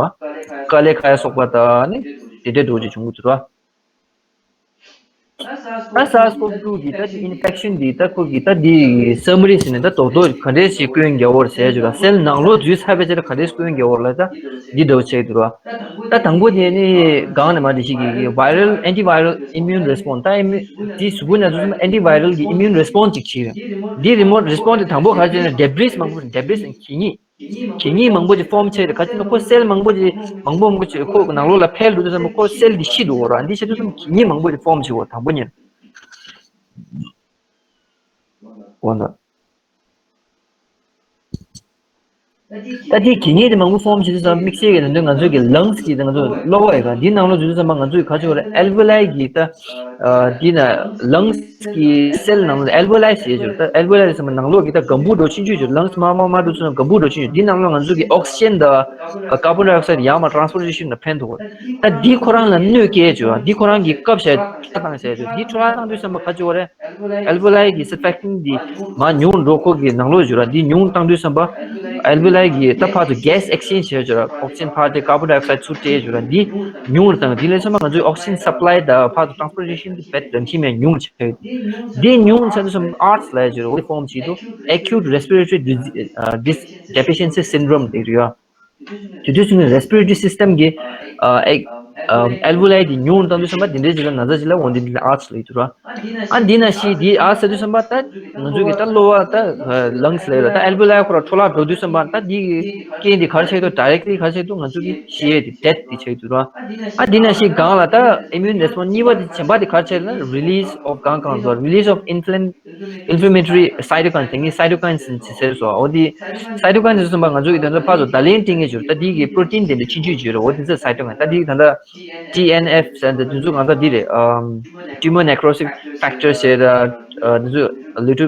དཀའ་ལས་ཁག་ཡ་སོགས་པ་དང་ནི་དེ་འདྲའི་འགྲོ་ཅིག་བྱུང་གི་འདུག་ར། ད་སཱར་ཀོབ་ཊུ་གི་ད་དེ་ཨིན་ཕེག་ཤན་འདི་ད་ཁོ་གི་ད་དེ་སམ་མ་རི་ཟེར་ནས་ད་རྡོག་རྡོག་ག་འདྲས་ཞིག་སྐྱོན་རྒྱག་གི་ཡོད་རེད་ཟེར་ཡ་ཅིག་ལ། སེལ་ནང་ལོགས་འཛུལ་ཚར་བའི་རྗེས་ལ་ག་འདྲས་སྐྱོན་རྒྱག་གི་ཡོད་རེད་ལ། ད་འདི་འདྲ་བོ་ཆགས་ཀྱི་འདུག་ར། ད་དང་པོ་དེ་ནི་གང་ནས་མ་འདི་ཞིག་གི་ཝའི་རལ་ཨན་ཊི་ཝའི་རལ་ཨི་མིའུན་རེ་སི་པོན་སི། ད་ཨི་མིའུན་དེ་གཟུགས་པོའི་ནང་དུ་ཨན་ཊི་ཝའི་རལ་གི་ཨི་མིའུན་རེ་སི་པོན་སི་ཅིག་བྱེད་ཀྱི་རེད། འདི་ཨི་མིའུན་རེ་སི་པོན་སི་དེ་དང་པོ་ག་རེ་བྱས་ན་ཌེ་བྷ་རིས་མང་པོ། ཌེ་བྷ་རིས་གད་སྙིགས། གད་སྙིགས་མང་པོ་ཅིག་ཕོམ་བྱས་རེད། ག་ཅི་ན་ཁོ་སེལ་མང་པོ་ཅིག་མང་པོ་མང་པོ་ཅིག་ཁོ་ནང་ལོགས་ལ་འཕེལ་འགྲོ་དུས་ཙམ་པ་ཁོ་སེལ་འདི་ཤི་འགྲོ་གི་རེད། འདི་ཤི་དུས་ཙམ་གད་སྙིགས་མང་པོ་ཅིག་ཕོམ་བྱེད་གོ་དང་པོ་ཉིད། འོ་ན། ད་འདི་གད་སྙིགས་དེ་མང་པོ་ཕོམ་བྱེད་དུས་ཙམ་པ་དམིགས་བསལ་གྱི་ད་དུང་ང་ཚོའི་གི་ལངས་ཀྱི་ད་ང་ཚོ་གློ་བ་ཡོད་ག་འདི་ནང་ལོགས་འཛུལ་དུས་ཙམ་པ་ང་ཚོའི་ག་ཅིག་ཡོད་རེད། ཨལ་ཝེ་ལའི་གི་ད། ཨ་འདི་ན་ལངས་ཀྱི་སེལ་ནང་ལ་ཨལ་ཝེ་ལའི་ཟེར་ཡོད་རེད། ད་ཨལ་ཝེ་ལའི་ཟེར་ན་ནང་ལོགས་ཀྱི་ད་གམ་བུ་འདྲ་ཆུང་ཆུང་ཡོད་རེད། ལངས་མར་མར་མར་འགྲོ་ཚུལ་ན་གམ་བུ་འདྲ་ཆུང་ཆུང་འདི་ནང་ལོགས་ང་ཚོ་གི་ཨོག་སི་ཇན་དང་ཀར་བོན་ཌའི་ཨོག་སའིཌ་ཡར་མར་ཊེ་རན་སི་པོར་ཊེ་ཤན་ལ་ཕན་ཐོགས་རེད། ད་འདི་ཁོ་རང་ལ་གནོད་སྐྱེལ་བྱས་འདི་ཁོ་རང་གི་ཀབ་བྱས་ཁྲག་བཏང་བྱས་འདི་ཁྲག་བཏང་དུས་ཙམ་པ་ག་ཅིག་ཡོད་རེད། ཨལ་ཝེ་ལའི་གི་སར་ཕེག་ཊན་འདི་མར་ཉུང་འགྲོ། ཁོ་གི་ནང་ལོགས་ཡོད་རེད། འདི་ཉུང་བཏང་དུས་ཙམ་པ་ཨལ་ཝེ་ལའི་གི་ད་ཕར་ཚུར་གེ་སི་ཨེག་སི་ཅེན་ཇི་བྱས་ཡོད་རེད། ཨོག་སི་ཇན་ཕར་དེ་ཀར་བོན་ཌའི་ཨོག་སའིཌ་ཚུར་སྤྲད་ཡོད་རེད། འདི་ཉུང་རུ་བཏང་། དེ་ལས་ཚང་མ་ང་ཚོའི་ཨོག་སི་ཇན་སབ་ལའི་དང་ཕར་ཚུར་ཊེ་རན་སི་པོར་ཊེ་ཤན་དེ་རྦད་དེ་ཉུང་ཆགས་ཡོད། འདི་ཉུང་ཆགས་དུས་ཙམ་པ་ཨར་ཊི་ལབ་ཡ་ཅིག་ཡོད་རེད། འོ་དེ་ཕོམ་བྱེད་དུས་ཨེ་ཁིའུ་ཊི་རེ་སི་པི་རེ་ཊ་རི་ཌི་སི་ཌེ་ཕི་ཤན་སི་སིན་ཌི་རོམ་དེ་རེད་ཡ། དེ་དུས་ཙམ་པ་རེ་སི་པི་རེ་ཊ་རི་སི་སི་ཊམ་གི་ཨ་ཨ་ཨལ་ཝེ་ལའི་དེ་ཉུང་བཏང་དུས་ཙམ་པ་དེ་འདྲའི་ཅིག་ལ་ན་ཚ་ཅིག་ལ་འོ་འདི་འདི་ལ་ཨར་ཊི་ལབ་ཀྱི་འདུག་ར། ཨ་འདི་ན་ཤི་འདི་ཨར་ཊི་ཟེར་དུས་ཙམ་པ་ད་ང་ཚོ་གི་ད་གློ་བ་ད་ལངས་ལབ་ར། ད་ཨལ་ཝེ་ལའི་ཁོ་ར་འཕྲོ་བརླག་འགྲོ་དུས་ཙམ་པ་ད་འདི་གི་རྐྱེན་འདི་ག་རེ་ཆགས་འདུག་ཌའི་རེག་ཊི་ལི་ག་རེ་ཆགས་འདུག་ང་ཚོ་གི་ཤི་ཡས་དེ་ཌེ་ཐི་དེ་ཆགས་འདུག་ར། ཨ་འདི་ན་ཤི་གང་ལ་ད་ཨི་མིའུན་རེ་སི་པོན་སི་གཉིས་པ་དེ་གཞན་པ་དེ་ག་རེ་ཆགས་ན་རི་ལི་སི་ཨོཕ་གང་གང་ཟེར་རི་ལི་སི་ཨོཕ་ཨིན་ཕི་ལམ་ཨིན་ཕི་ལམ་མེ་ཊ་རི་སའི་ཊོ་ཀའིན་དེ་ངས་སའི་ཊོ་ཀའིན་ཟེར་ཟེར་སོ། འོ་དེ་སའི་ཊོ་ཀའིན་ཟེར་གསུངས་པ་ང་ཚོ་གི་དོན་དུ་ཕར་ཚུར་བརྡ་ལན་སྤྲད་མཁན་ཅིག་ཡོད་རེད། ད་དེ་གི་པྲོ་ཊིན་དེ་འདྲ་ཆུང་ཆུང་ཅིག་ཡོད་རེད། འོ་དེ་ཚོ་སའི་ཊོ་ཀའིན། ད་དེ་གི་ད་ལྟ་ཊི་ཨེན་ཨེཕ་ཟེར་འདི་དེ་ཚོ་གང་ལྟར་འདི་རེད། ཨམ་tumor necrosis factor ཟེར་ད་དེ་ཚོ་ལུ་ཊུ་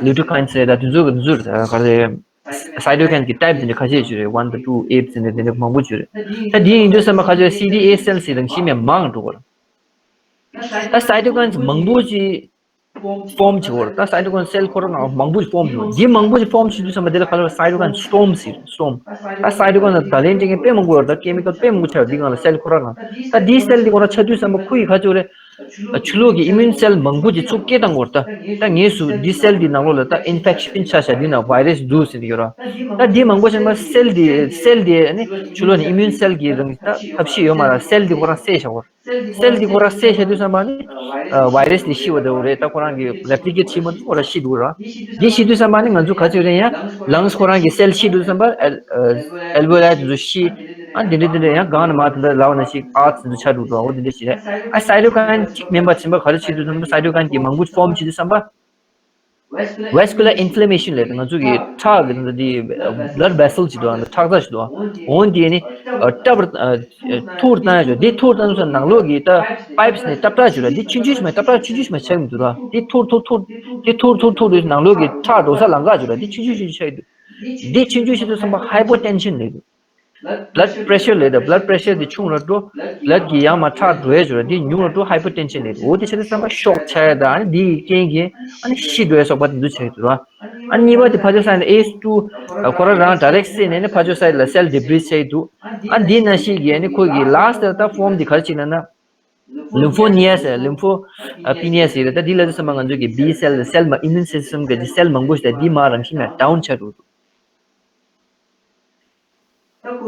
ལུ་ཊུ་ཀའིན་ཟེར་ད་དེ་ཚོ་དེ་ཚོ་ག་རེ་སའི་ཊོ་ཀའིན་གི་ཊའིབ་དེ་འདྲ་ཁ་ཤས་ཅིག་ཡོད་རེད། ཝན་དང་ཊུ་ཨེཕ་ཟེར་འདི་དེ་འདྲ་མང་པོ་ཅིག་ཡོད་རེད། ད་དེ་ཡིན་དུས་ཙམ་པ་ཁ་ཤས་སི་ཌི་ཨེ་སེལ་ཟེར་དང་ཤི་མེད་མང་འགྲོ་གི་རེད། ད་སའི་ཊོ་ཀའིན་མང་པོ་ཅིག་ཕོམ་བྱེད་ཀྱི་ཡོད་རེད། ད་སའི་ཊོ་ཀའིན་སེལ་ཁོ་རང་ནང་མང་པོ་ཞིག་ཕོམ་བྱེད་ཀྱི་ཡོད་རེད། འདི་མང་པོ་ཞིག་ཕོམ་བྱེད་དུས་ཙམ་པ་དེ་ལ་ག་ལ་སའི་ཊོ་ཀའིན་སི་ཊོམ་ཟེར། སི་ཊོམ། ད་སའི་ཊོ་ཀའིན་ལ་བརྡ་ལན་སྤྲད་མཁན་དཔེ་མང་པོ་ཡོད་རེད། ད་ཀེ་མི་ཀལ་དཔེ་མང་པོ་ཆགས་ཡོད་རེད། འདི་སྒང་ལ་སེལ་ཁོ་རང་ནང་། ད་འདི་སེལ་འདི་ཁོ་རང་ཆགས་དུས་ཙམ་པ་ཁོ་ཡི་ག་ཅིག་ཡོད་རེད། ཆུ་ལོག་གི་ཨི་མིའུན་སེལ་མང་པོ་ཅིག་ཚུར་སྐད་བཏང་གི་ཡོད་རེད། ད་ད་ངེས་སུ་འདི་སེལ་འདི་ནང་ལོགས་ལ་ད་ཨིན་ཕེག་ཤན་ཆགས་ཤག་འདི་ན་ཝའི་རེ་སི་འདུག་ཟེར་གྱི་ཡོད་རེད། ད་འདི་མང་པོ་ཆགས་པ་སེལ་འདི་སེལ་འདི་ནི་ཆུ་ལོག་ནི་ཨི་མིའུན་སེལ་གྱི་རང་གི་ད་ཐབས་ཤེས་ཡོད་མ་རེད། སེལ་འདི་ཁོ་རང་བསད་བཞག་གི་ཡོད་རེད། སེལ་འདི་ཁོ་རང་བསད་བཞག་དུས་ཙམ་པ་ནི་ཝའི་རེ་སི་འདི་ཤི་བ་འདྲ་བོ་རེད། ད་ཁོ་རང་གི་རེབ་ལི་ཀེ་ཊི་བྱེད་མ་ཐུབ་ཁོ་རང་ཤི་འདུག་ར། འདི་ཤི་དུས་ཙམ་པ་ནི་ང་ཚོ་ག་ཚོད་རེད། ཡང་ལངས་ཁོ་རང་གི་སེལ་ཤི་དུས་ཙམ་པ་ཨལ་ཨལ་ཝེ་ལའི་དེ་ཚོ་ཤི། ཨ་འདི་འདྲ་འདི་འདྲ་ཡང་གང་ནས་མ་དེ་འདྲ་ལབ་ན་ཤི་ཨ་ཙི་འདུ་ཆ་འགྲོ་འགྲོ་འོ་དེ་འདྲ་ཞིག་རེད། ཨ་སའི་ཊོ་ཀའིན་གཅིག་མིན་པ་ཕྱིན་པ་ག་རེ་བྱེད་དུས་ཙམ་པ་སའི་ཊོ་ཀའིན་གྱི་མང་པོ་ཕོམ་བྱེད་དུས་ཙམ་པ། ཝེ་སི་ཀུ་ལར་ཨིན་ཕི་ལེ་མེ་ཤན་ལབ་ང་ཚོ་གི་ཁྲག་གི་འདི་བྷ་ལཌ་ཝེ་སེལ་ཅིག་འདུག་ཁྲག་རྩ་ཞིག་འདུག་འོ་འདི་ནི་ཨ་ཊབ་ཨ་ཐུར་བཏང་ཡ་ཅིག་འདི་ཐུར་བཏང་དུས་ནང་ལོགས་ཀྱི་ད་པའིབ་ནས་ཊབ་ཊབ་ཅིག་ར། འདི་ཆུང་ཆུང་ཞིག་མ་ཊབ་ཊབ་ཆུང་ཆུང་ཞིག་མ་ཆགས་མི་འདུག་ར། འདི་ཐུར་ཐུར་ཐུར་འདི་ཐུར་ཐུར་ཐུར་དུས་ནང་ལོགས་ཀྱི་ཁྲག་འགྲོ་ས་ལམ་ཁ་ཅིག་ར། འདི་ཆུང་ཆུང་ཆུང་ཆུང་ཆགས་ཀྱི་འདུག་འདི་ཆུང་ཆུང་ཞིག་དུས་ཙམ་པ་ཧའི་པོ་ཊེན་ཤན་ལབ་འདུག་བྷ་ལཌ་པི་རེ་ཤར་ལབ་ད་བྷ་ལཌ་པི་རེ་ཤར་འདི་ཆུང་ར་འགྲོ། བྷ་ལཌ་གི་ཡར་མར་ཁྲག་འགྲོ་ཡ་ཅིག་ར། འདི་ཉུང་ར་འགྲོ། ཧའི་པོ་ཊེན་ཤན་ལབ་འདུག་འོ་དེ་ཆགས་དུས་ཙམ་པ་ཤོག་ཆགས་ཡ་དང་ཨ་ནི་འདི་ཡི་རྐྱེན་གྱིས་ཨ་ནི་ཤི་འགྲོ་ཡ་སོགས་པ་དེ་ཚོ་ཆགས་ཀྱི་འདུག་ར། ཨ་གཉིས་པ་དེ་ཕར་ཕྱོགས་ས་ནས་ཨེ་སི་ཊུ་ཁོ་རང་རང་ཌའི་རེག་སེལ་ནས་ནི་ཕར་ཕྱོགས་ས་ལ་སེལ་ཌི་བྷ་རིས་ཆགས་ཀྱི་འདུག་ཨ་འདི་ནང་བཞིན་གྱི་ཨ་ནི་ཁོ་གི་ལཱ་སི་ཊི་ལ་ད་ཕོམ་འདི་ག་རེ་བྱེད་ན་ན། ལིམ་ཕོ་ནི་ཡ་སི་ལིམ་ཕོ་པི་ནི་ཡ་སི་རེད། ད་འདི་ལ་དུས་ཙམ་པ་ང་ཚོ་གི་བི་སེལ་སེལ་མ་ཨི་མིའུན་སི་སི་ཊམ་གི་འདི་སེལ་མང་པོ་ཞིག་ད་འདི་མར་རང་བཞིན་ལ་ཌའུན་ཆགས་འགྲོ་འདུག་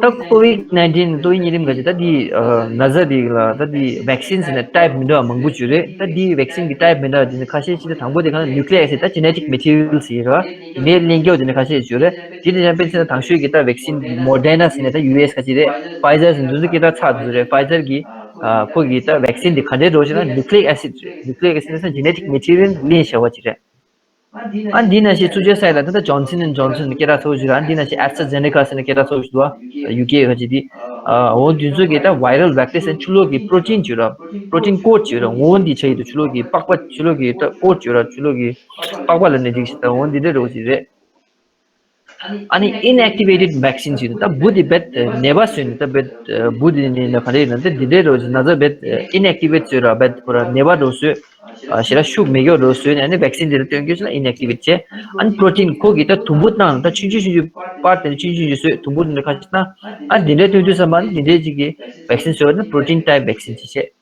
ད་ཀོ་ཝིཌ་ནའིན་ཊིན་ཏོག་དབྱིབས་གཉན་རིམས་ག་ཅིག་ད་འདི་ན་ཚ་འདི་ལ་ད་འདི་ཝེག་སིན་ཟེར་ནས་ཊའིབ་མི་འདྲ་བ་མང་པོ་ཅིག་ཡོད་རེད། ད་འདི་ཝེག་སིན་གི་ཊའིབ་མི་འདྲ་བ་འདི་ནི་ཁ་ཤས་ཅིག་ད་དང་པོ་དེ་ག་ན་ནིའུ་ཀི་ལི་ཡིག་ཨེ་སིཌ། ད་ཇེ་ནེ་ཊིག་མེ་ཊི་རི་ཡལ་ཟེར་གྱི་རེད་བ། དེ་ནས་ལེན་རྒྱུ་དེ་ནི་ཁ་ཤས་ཅིག་ཡོད་རེད། དེ་ནས་ཡང་དཔེར་ན་ཆ་བཞག་ན་དང་ཤོས་ཀྱི་ད་ཝེག་སིན་མོ་ཌེར་ན་ཟེར་ནས་ད་ཡུ་ཨེསི་ག་ཅིག་རེད། ཕའི་ཛར་ཟེར་འདི་ཚོ་སྐད་གྲགས་ཚ་འདི་ཚོ་རེད། ཕའི་ཛར་གི་ཁོ་གི་ད་ཝེག་སིན་འདི་ག་འདྲས་འགྲོ་ཞེ་ན་ནིའུ་ཀི་ལི་ཡིག་ཨེ་སིཌ་རེད། ནིའུ་ཀི་ལི་ཡིག་ཨེ་སིཌ་ཟེར་ན་ཇེ་ནེ་ཊིག་མེ་ཊི་རི་ཡལ་ལེན་བྱ་བ་ཅིག་རེད། ཨ་འདི་ན་ཞིག་ཚུར་བཅད་ས་ཡིན་ལ་ད་ལྟ་ཇོན་སན་ཨེན་ཇོན་སན་སྐད་གྲགས་ཚ་པོ་ཞིག་རེད། ཨ་འདི་ན་ཞིག་ཨེ་སི་ཊ་ཛེ་ནེ་ཀ་ཟེར་ནས་སྐད་གྲགས་ཚ་པོ་ཞིག་འདུག་ཨ་ཡུ་ཀེ་ཁ་ཅིག་འདི། འོ་འདི་ཚོ་གི་ད་ཝའི་རལ་ཝེག་ཊར་ཟེར་ཆུ་ལོག་གི་པྲོ་ཊིན་ཅིག་ཡོད་ར། པྲོ་ཊིན་ཀོཊ་ཅིག་ཡོད་ར། འོ་འདི་ཆ་ཡི་འདུག་ཆུ་ལོག་གི་པགས་པ་ཆུ་ལོག་གི་ད་ཀོཊ་ཅིག་ཡོད་ར། ཆུ་ལོག་གི་པགས་པ་ལ་ནི་འགྲིག་ཞིག་ད་འོ་འདི་འདྲ་རོ་ཞིག་རེད། ཨ་ནི་inactivated vaccine ཟེར་ད་འབུ་དེ་རྦད་ནད་པ་བཟོས་ནས་ད་རྦད་འབུ་དེ་ནི་ན་ག་རེ་ཡིན་ན་ད་འདི་འདྲའི་རོ་ན་ཚ་རྦད་inactivate བཟོས་ར་རྦད་ཁོ་ར་ནད་པ་རོ་བཟོས། ཞེ་དྲག་ཤུགས་མེད་མཁན་རོ་བཟོས་ནས་ཨ་ནི་vaccine དེ་ལ་སྟོན་རྒྱུ་ཞིག་ལ་inactivate བྱས། ཨ་ནི་protein ཁོ་གི་ད་དུམ་བུ་བཏང་ད་ཆུང་ཆུང་ཆུང་ཆུང་པར་དེ་ནི་ཆུང་ཆུང་ཆུང་བཟོས་དུམ་བུ་དེ་ནི་ཁ་ཤས་བཏང་། ཨ་འདི་འདྲའི་སྟོན་དུས་ཙམ་པ་ཨ་ནི་འདི་འདྲའི་ཅིག་གི་vaccine བཟོས་ན་protein type vaccine ཅིག་བྱས།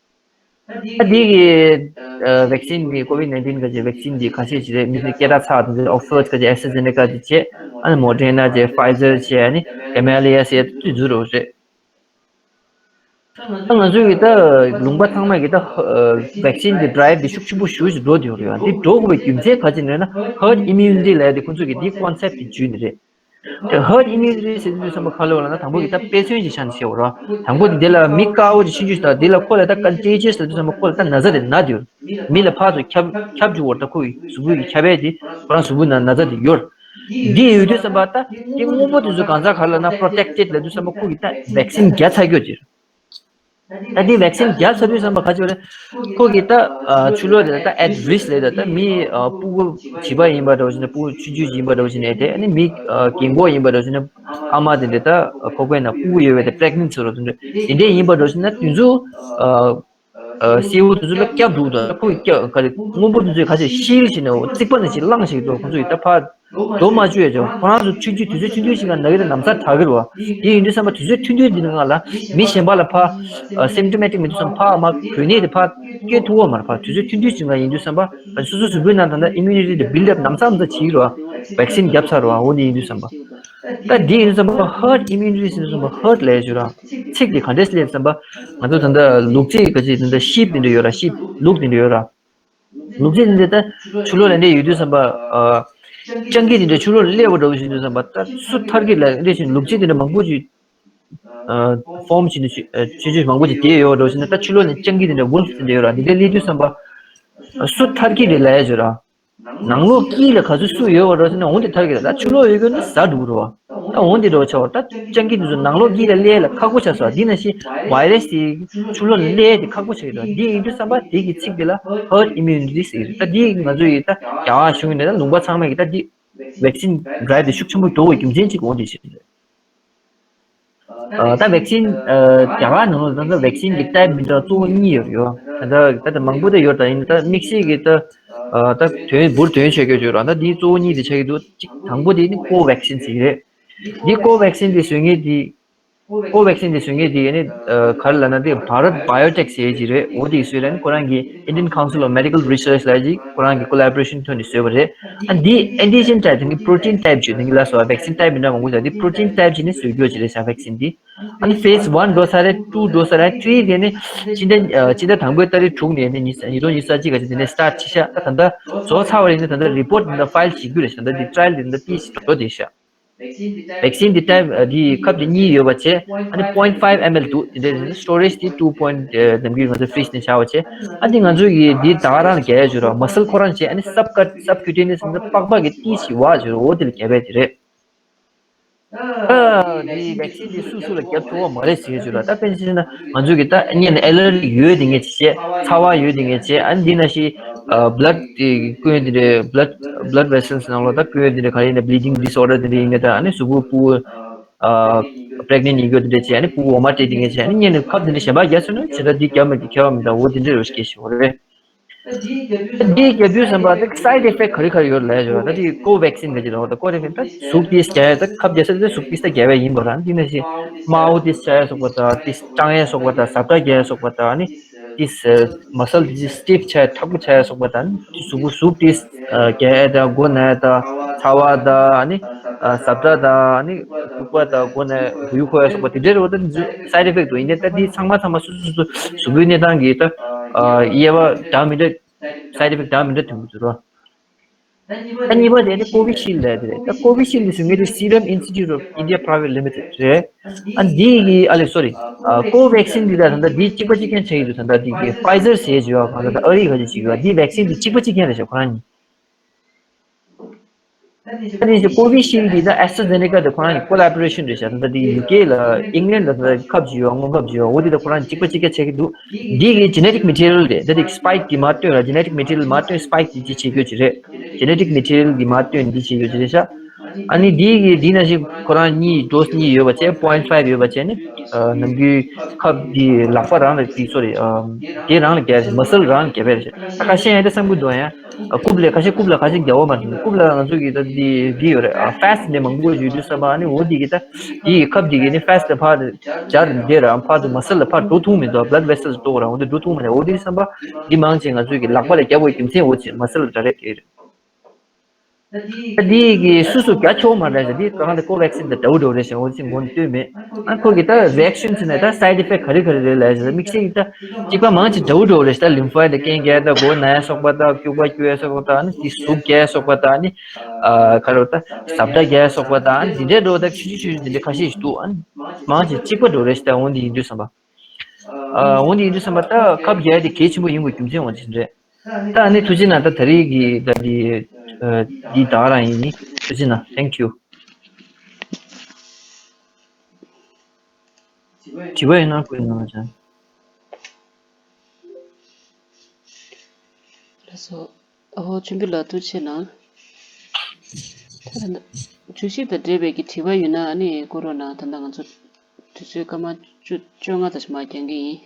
ཨ་འདི་གི་vaccine གི་COVID nineteen ག་ཅིག་vaccine འདི་ཁ་ཤས་ཅིག་རེད། མི་ཚོས་སྐད་གྲགས་ཚ་བ་དེ་ཚོ་Oxford ག་ཅིག AstraZeneca ཅིག་བྱས། ཨ་ནི་Moderna ཅིག་Pfizer ཅིག་ཨ་ནི་Gamaleya ཟེར་དུས་ཚོད་རོ་རེད། ད་ང་ཚོའི་གི་ད་ལུང་པ་ཚང་མ་གི་ད་vaccine གི་drive འདི་ཤུགས་ཆེན་པོ་ཞེ་པོ་ཅིག་འགྲོ་བསྡད་ཡོད་རེད་ཡ། འདི་འགྲོ་དགོས་པའི་རྒྱུ་མཚན་ག་ཅི་ནས་ན་herd immunity ལབ་ཡ་དེ་ཁོང་ཚོ་གི་འདི་concept དེ་བརྒྱུད་ནས་རེད། དེ་herd immunity ཟེར་དུས་ཙམ་པ་ག་ལ་བ་ལ་ན་དང་པོ་གི་ད་དཔེ་མཚོན་ཅིག་ཆ་ནས་བཤད་འོ་ར། དང་པོ་དེ་འདི་ལ་མི་དཀར་པོ་ཅིག་ཤི་རྒྱུ་ཞིག་དང་འདི་ལ་ཁོ་ལ་ད་contagious ལབ་དུས་ཙམ་པ་ཁོ་ལ་ད་ན་ཚ་དེ་ན་དེ་ཡོད། མི་ལ་ཕར་ཚུར་ཁྱབ་ཁྱབ་འཇུག་བར་ད་ཁོ་གི་གཟུགས་པོ་གི་ཁྱབ་པ་དེ་ཁོ་རང་གཟུགས་པོ་ན་ན་ཚ་དེ་ཡོད། འདི་ཡོད་དུས་ཙམ་པ་ད་དེ་སྔོན་པོ་དེ་ཚོ་གང་ཟག་ག་ལ་ན་protected ལབ་དུས་ཙམ་པ་ཁོ་གི་ད་vaccine བརྒྱབ་ཚར་རྒྱུ་ཅིག་ད་དེ་vaccine བརྒྱབ་ཚར་དུས་ཙམ་པ་ག་ཅི་རེད། ཁོ་གི་ད་ཨ་ཕྱི་ལོགས་དེ་ད་at risk ལས་ད་ད་མི་ཨ་ཕྲུ་གུ་བྱིས་པ་ཡིན་པ་འདྲ་བོ་ཞིག་ན་ཕྲུ་གུ་ཆུང་ཆུང་ཡིན་པ་འདྲ་བོ་ཞིག་ན་དེ་ཨ་ནི་མི་ཨ་རྒན་གོག་ཡིན་པ་འདྲ་བོ་ཞིག་ན་ཕ་མ་དེ་འདྲ་ད་ཁོག་པའི་ནང་ཕྲུ་གུ་ཡོད་པའི་དེ་pregnant ཟེར་རོ་དེ་འདྲ་དེ་འདྲ་ཡིན་པ་འདྲ་བོ་ཞིག་ན་དུས་ཚོད་ཨ་ཨ་སེའུ་དེ་ཚོ་ལ་སྐྱབས་འགྲོ་དང་ཁོ་སྐྱབས་ག་རེ་སྔོན་པོ་དེ་ཚོས་ག་ཚོད་ཤིལ་བྱས་ནས་རྩིག་པ་ནས་ཅིག་བླངས་ཤིག་འགྲོ་ཁོ་ཚོ་ཡིས་ད་ཕར་རྡོ་མ་གཅོད་ཡ་ཅོ་ཁོ་རང་ཚོ་ཆུང་ཆུང་དུས་ཚོད་ཐུང་ཐུང་ཞིག་ལ་ན་གི་རེད་ལམ་སང་དྲག་གི་རེད་བ། དེ་ཡིན་དུས་ཙམ་པ་དུས་ཚོད་ཐུང་ཐུང་འདི་ནང་ལ་མི་གཞན་པ་ལ་ཕར་symptomatic མི་འདུག་བསམ་ཕར་མ་འགོས་ནད་དེ་ཕར་སྐྱེ་ཐུབ་བ་མ་རེད་ཕར་དུས་ཚོད་ཐུང་ཐུང་ཞིག་ལ་ཡིན་དུས་ཙམ་པ་སོ་སོ་གཟུགས་པོའི་ནང་ད་ལྟ་immunity དེ་build up ལམ་སང་ལམ་སང་བྱེད་ཀྱི་རེད་བ། vaccine བརྒྱབ་ཚར་རེད་བ་འོ་འདི་ཡིན་དུས་ཙམ་པ། ད་འདི་ཡིན་ཙམ་པ་herd immunity ཟེར་ཙམ་པ་herd ལབ་ཡ་ཅིག་ཡོད་ར། ཚིག་འདི་ག་འདྲས་སླེབས་ཙམ་པ། ང་ཚོ་ད་ལྟ་ལུག་རྫི་ག་ཅིག་ད་ལྟ་sheep འདི་འདྲ་ཡོད་ར། sheep ལུག་འདི་འདྲ་ཡོད་ར། ལུག་རྫི་འདི་འདྲ་ད་ཆུ་ལོག་ལ་འདྲ་ཡོད་དུས་ཙམ་པ། ཨ། སྤྱང་ཀི་འདི་འདྲ་ཆུ་ལོག་ལ་སླེབས་པ་འདྲ་བོ་ཞིག་དུས་ཙམ་པ་ད་སུ་ཐར་གི་ལ་འདྲ་ཞིག་ལུག་རྫི་འདི་འདྲ་མང་པོ་ཞིག་ཨ། form ཞིག་འདྲ་ཞིག་ཨ། ཆུང་ཆུང་མང་པོ་ཞིག་དེ་ཡོད་འདྲ་བོ་ཞིག་ན་ད་ཆུ་ལོག་ནས་སྤྱང་ཀི་འདི་འདྲ་wolf འདི་འདྲ་ཡོད་ར། འདི་འདྲ་སླེབས་དུས་ཙམ་པ། སུ་ཐར་གི་རེད་ལབ་ཡ་ཅིག་ཡོད་ར། ནང་ལོགས་དཀྱིལ་ལ་ག་ཚོད་སུ་ཡོད་བ་རོ་ཟེར་ན་འོང་དེ་ཐར་གི་རེད། ད་ཆུ་ལོག་ཡོད་གི་ནི་ཟ་འགྲོ་གི་རེད་བ། ད་འོང་དེ་འགྲོ་ཆོག་ད་སྤྱང་ཀི་དེ་ཚོ་ནང་ལོགས་དཀྱིལ་ལ་སླེབས་ལ་ཁག་པོ་ཆགས་སོང་། འདི་ན་ཤི་virus དེ་ཆུ་ལོག་ལ་སླེབས་དེ་ཁག་པོ་ཆགས་ཀྱི་རེད། འདི་ཡིན་དུས་ཙམ་པ་དེ་གི་ཚིག་དེ་ལ་herd immunity ཟེར་གི་རེད། ད་འདི་ང་ཚོ་ཡི་ད་རྒྱ་གར་གཞུང་ཡིན་ན་ད་ལུང་པ་ཚང་མ་གི་ད་འདི་vaccine drive དེ་ཤུགས་ཆེན་པོ་འགྲོ་བའི་རྒྱུ་མཚན་གཅིག་འོང་དེ་ཞིག་རེད། ཨ། ད་vaccine ཨ། རྒྱ་གར་ནང་ལོགས་ད་ལྟ་vaccine གི་type འདི་འདྲ་གཙོ་བོ་གཉིས་ཡོད་རེད་ཡོད། ད་ལྟ་ད་ལྟ་མང་པོ་ད་ཡོད། ད་ཡིན་ད་དམིགས་བསལ་གི་ད་ཨ། ད་དོན་འབུར་དོན་ཆེ་གི་ཡོད་ར། ད་འདི་གཙོ་བོ་གཉིས་དེ་ཆགས་ཀྱི་འདུག་གཅིག་དང་པོ་དེ་ནི་Covaxin ཟེར་གི་རེད། འདི་Covaxin དེ་བཟོ་མཁན་དེ་Covaxin དེ་བཟོ་མཁན་དེ་ནི་ཨ། ག་རེ་ལབ་ན་དེ་Bharat Biotech ཟེར་གྱི་རེད། འོ་དེ་བཟོས་ལ་ནི་ཁོ་རང་གི་Indian Council of Medical Research ལབ་ཀྱི་ཁོ་རང་གི་collaboration ཐོག་ནས་བཟོས་པ་རེད། ཨ། འདི་antigen type དེ་ནི་protein type བྱས་ནི་ལ་སོགས་vaccine type འདྲ་མང་པོ་ཡོད། འདི་protein type བྱས་ནི་བཟོ་རྒྱུ་བྱས་རེད་ཤག vaccine འདི། ཨ་ནི་phase one འགྲོ་ཚར་རེད། two འགྲོ་ཚར་རེད། three དེ་ནི་ཕྱི་ཟླ་ཨ། ཕྱི་ཟླ་དང་པོའི་ཏ་རིག་དྲུག་ནས་ནི་ཉིས་ཉིས་སྟོང་ཉི་ཤུ་རྩ་གཅིག་ག་ཅིག་དེ་ནས་start བྱས་ཤག་ད་ད་ལྟ་བཟོ་ཚར་བ་ཡིན་ན་ད་ལྟ་report འདི་file བྱེད་རྒྱུ་རེད་ཤག་ད་འདི་trial འདི་ད་ཏིས་འགྲོ་བསྡད་ཤག vaccine འདི་type འདི་ཁབ་འདི་གཉིས་ཡོད་པ་བྱས། ཨ་ནི་point five ml འདུག་དེ་འདྲའི་storage འདི་two point ནམ་རྒྱུན་ང་ཚོ་fridge ནས་བཞག་པ་བྱས། ཨ་འདི་ང་ཚོ་གི་འདི་ད་ག་རང་ལ་རྒྱག་ཡ་བྱོས་ར། muscle ཁོ་རང་བྱས། ཨ་ནི་sub cut subcutaneous འདི་པགས་པ་གི་ཏིས་ཞིག་བ་བྱོས་ར། འོ་དེ་ལ་རྒྱག་པ་དེ་རེད། ཨ་འདི་vaccine འདི་སུ་སུ་ལ་རྒྱབ་ཐུབ་པ་མ་རེད་ཟེར་གྱི་བྱོས་ར། ད་དཔེར་ན་ང་ཚོ་གི་ད་གཉེན་allergy ཡོད་དེ་ངས་བྱས། ཚ་བ་ཡོད་དེ་ངས་བྱས། ཨ་འདི་ན་ཞིག་blood དེ་ཀུན་དེ་འདྲའི་blood blood vessels ནང་ལོགས་ད་ཀུན་དེ་འདྲའི་ག་རེ་ཡིན་ན་bleeding disorder དེ་འདྲ་ཡིན་ན། ད་ཨ་ནི་གཟུགས་པོ་ཕྲུ་གུ་pregnant ཡིན་རྒྱུ་དེ་འདྲ་བྱས། ཨ་ནི་ཕྲུ་གུ་འོ་མ་སྤྲད་དེ་ངས་བྱས། ཨ་ནི་གཉེན་ནས་ཁབ་དེ་འདྲ་གཞན་པ་རྒྱག་སོང་ན་བྱས་ད་འདི་རྒྱབ་མ་འདི་ཁྱད་པར་མི་འདུག་འོ་དེ་འདྲ་རེ་བ་ཞིག་སྐྱེས་ཤིག་འོ་རེད། འདི་རྒྱབ་དུས་ཙམ་པ་དེ་side effect ག་རེ་ག་རེ་ཡོད་ལབ་ཡ་ཅིག་ཡོད། ད་དེ་Covaxin ག་ཅིག་ལབ་ད་Covaxin ད་ཟུག་ཏིས་རྒྱག་ཡ། ད་ཁབ་རྒྱག་ས་དེ་ཟུག་ཏིས་ད་རྒྱག་པ་ཡིན་པ་རང་འདི་ན་ཞིག་དམར་པོ་ཏིས་ཆགས་ཡ་སོགས་པ་དང་ཏིས་སྐྲངས་ཡ་སོགས་པ་དང་ཟབ་དྲག་རྒྱག་ཡ་སོགས་པ་དང་ནི་ཏིས་muscle ཏིས་stiff ཆགས་མཁྲེགས་པོ་ཆགས་ཡ་སོགས་པ་དང་ནི་ཏིས་ཟུག་པོ་ཟུག་ཏིས་རྒྱག་ཡ་དང་མགོ་ན་ཡ་དང་ཚ་བ་དང་ནི་ཟབ་དྲག་དང་ནི་དཀྲུག་པ་དང་མགོ་ན་ཡ་འུ་ཡུག་ཁོག་ཡ་སོགས་པ་དེ་འདྲའི་རེ་བ་ད་side effect འདུག་ཡིན་ནའི་ད་འདི་ཚང་མ་ཚང་མ་སོ་སོ་སོ་སོ་གཟུགས་པོའི་གནས་སྟངས་ཀྱི་ད་དབྱེ་བ་འདྲ་མི་འདྲ། side effect འདྲ་མི་འདྲ་ཐོན་གྱི་འདུག་ར། ད་གཉིས་པ་དེ་ནི་Covishield ལབ་དེ་རེད། ད་Covishield དེ་ཟེར་མཁན་དེ་Serum Institute of India Private Limited རེད། ཨ་འདི་གི་ཨ་ལེ་sorry ཨ་Covaxin འདི་ད་ད་ལྟ་འདི་གཅིག་པ་གཅིག་རྐྱང་ཆགས་ཀྱི་འདུག་ད་ལྟ་འདི་གི་Pfizer ཟེར་བྱས་ཡོད་པ་གང་ལྟར་ད་ཨ་རི་ག་ཅིག་ཅིག་ཡོད་པ་འདི་vaccine འདི་གཅིག་པ་གཅིག་རྐྱང་རེད་ཤག་ཁོ་རང་གཉིས། ད་དེ་བཞིན་Covishield འདི་ད་AstraZeneca དང་ཁོ་རང་གི་collaboration རེད་ཤག་ད་ལྟ་འདི་UK ལ་England ལ་ད་ཁབ་ཅིག་ཡོད་པ་སྔོན་ཁབ་ཅིག་ཡོད་པ་འོ་འདི་ད་ཁོ་རང་གཅིག་པ་གཅིག་རྐྱང་ཆགས་ཀྱི་འདུག་འདི་གི་genetic material རེད། ད་འདི་spike འདི་མར་བཏོན་ར་genetic material མར་བཏོན་spike འདི་ཅིག་བྱེད་རྒྱུ་ཅིག་རེད། genetic material འདི་མར་བཏོན་འདི་བྱེད་རྒྱུ་ཅིག་རེད་ཤག་ཨ་ནི་འདི་གི་འདི་ནང་བཞིན་ཁོ་རང་གཉིས་ཌོ་སི་གཉིས་ཡོད་པ་བྱས། point five ཡོད་པ་བྱས་ནི་ནམ་རྒྱུན་ཁབ་འདི་ལག་པ་རང་ལ་འདི་སོ་རེད། དེ་རང་ལ་རྒྱག་རེད། མ་སལ་རང་ལ་རྒྱག་པ་རེད། ད་ཁ་ཤས་ཡང་དེ་བསམ་གྱི་འདུག་ཡང་རྐུབ་ལ་ཁ་ཤས་རྐུབ་ལ་ཁ་ཤས་རྒྱག་པ་མ་རེད། རྐུབ་ལ་ང་ཚོ་གི་ད་འདི་འདི་ཡོད་རེད། ཨ་ཕེ་སི་ཊི་འདི་མང་པོ་ཡོད་དུས་ཙམ་པ་ཨ་ནི་འོ་འདི་གི་ད་འདི་གི་ཁབ་འདི་གི་ནི་ཕེ་སི་ཊི་ལ་ཕར་སྦྱར་འདི་རང་ཕར་དུ་མ་སལ་ལ་ཕར་འགྲོ་ཐུབ་མི་འདུག་བྷ་ལཌ་ཝེ་སལ་ལ་གཏོགས་རང་འོ་འདི་འགྲོ་ཐུབ་མི་འདུག་འོ་འདི་བསམ་པ་འདི་མང་ཆེ་ང་ཚོ་གི་ལག་པ་ལ་རྒྱག་པའི་རྒྱུ་མཚན་འོ་ཆེ་མ་སལ་ལ་འདྲ་རེད་དེ་རེད། ད་འདི་གི་སུ་སུ་རྒྱག་ཆོག་མ་རེད་ཟེར། འདི་གང་ལྟར་ཀོ་ཝེག་སིན་དང་འདྲ་བོ་འདྲ་བོ་རེད་ཟེར། འོ་ཅི་མགོ་ནས་ལྟོས་མེད། ཨ་ཁོ་གི་ད་རི་ཨེག་ཤན་ཟེར་ནས་ད་སའེ་ཌི་ཨེ་ཕེག་ག་རེ་ག་རེ་རེད་ལབ་ཟེར། དམིགས་བསལ་གྱི་ད་གཅིག་པ་མང་ཆེ་འདྲ་བོ་འདྲ་བོ་རེད། ད་ལིམ་ཕོ་ཡ་དང་རྐན་རྒྱག་ད་མགོ་ན་ཡ་སོགས་པ་ད་སྐྱུག་པ་སྐྱུག་ཡ་སོགས་པ་ད་ནི་དེ་ཟུག་རྒྱག་ཡ་སོགས་པ་ད་ནི་ཨ་ག་རེ་ད་ཟབ་ད་རྒྱག་ཡ་སོགས་པ་ད་ནི་འདི་འདྲའི་འདྲ་བོ་ད་ཆུ་ཆུ་ཆུ་འདི་འདྲ་ཁ་ཤས་ཤིག་འདུག་ཨ་ནི་མང་ཆེ་གཅིག་པ་འདྲ་བོ་རེད་ཟེར། ད་འོ་འདི་ཡིན་དུས་བསམ་པ། ཨ་འོ་འདི་ཡིན་དུས་བསམ་པ་ད་ཁབ་རྒྱག་ཡ་དེ་གལ་ཆེན་པོ་ཡིན་དགོས་རྒྱུ་མཚན་འོ་འདི་རེད། ད་ཨ་ནི་ཐུགས་རྗེ་གནང་། ད་ད་རེས་ཀྱི་ད་འདི་ཨ་འདི་ད་ག་རང་ཡིན་ནི་ཐུགས་རྗེ་གནང་། Thank you། དྲི་བ་ཡོད་ན་ཁོ་ཡིན་ན་ཅང་། ལགས་སོ། ཨོ་ཆོས་འཕེལ་ལགས་ཐུགས་རྗེ་གནང་། ད་ད་བརྗོད་གཞི་དང་འབྲེལ་བའི་གི་དྲི་བ་ཡོད་ན་ཨ་ནི་བཀོད་རོགས་གནང་། ད་ལྟ་ང་ཚོ་དུས་ཚོད་སྐར་མ་བཅུ་བཅོ་ལྔ་ཙམ་ཞིག་མར་འགྱངས་ཀྱི་ཡིན།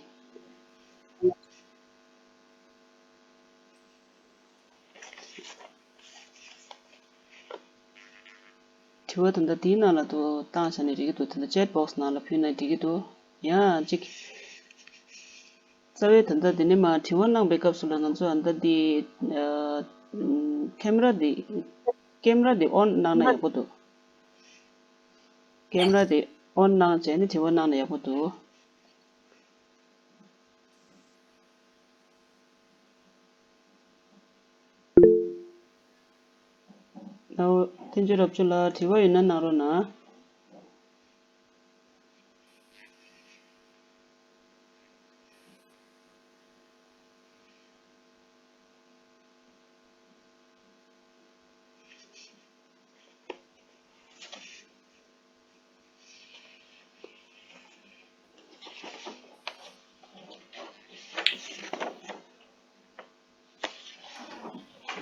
དྲི་བ་ད་ལྟ་འདིའི་ནང་ལ་དུ་བཏང་བཞག་ནས་འགྲིག་གི་འདུག་ད་ལྟ་ཅེ་ཊི་བོག་སི་ནང་ལ་ཕུལ་ན་འགྲིག་གི་འདུག་ཡང་གཅིག་རྩ་བའི་ད་ལྟ་འདི་ནས་མར་དྲི་བ་གནང་པའི་སྐབས་སུ་ལ་ང་ཚོ་ཨ་ད་འདི་ཨ་ཁེ་མ་ར་འདི་ཁེ་མ་ར་འདི་ཨོན་གནང་ན་ཡག་པོ་འདུག་ཁེ་མ་ར་འདི་ཨོན་གནང་བྱས་ནས་དྲི་བ་གནང་ན་ཡག་པོ་འདུག་ཨོ། བསྟན་ཆོས་རབ་མཆོག་ལགས་དྲི་བ་ཡོད་ན་གནང་རོགས་གནང་།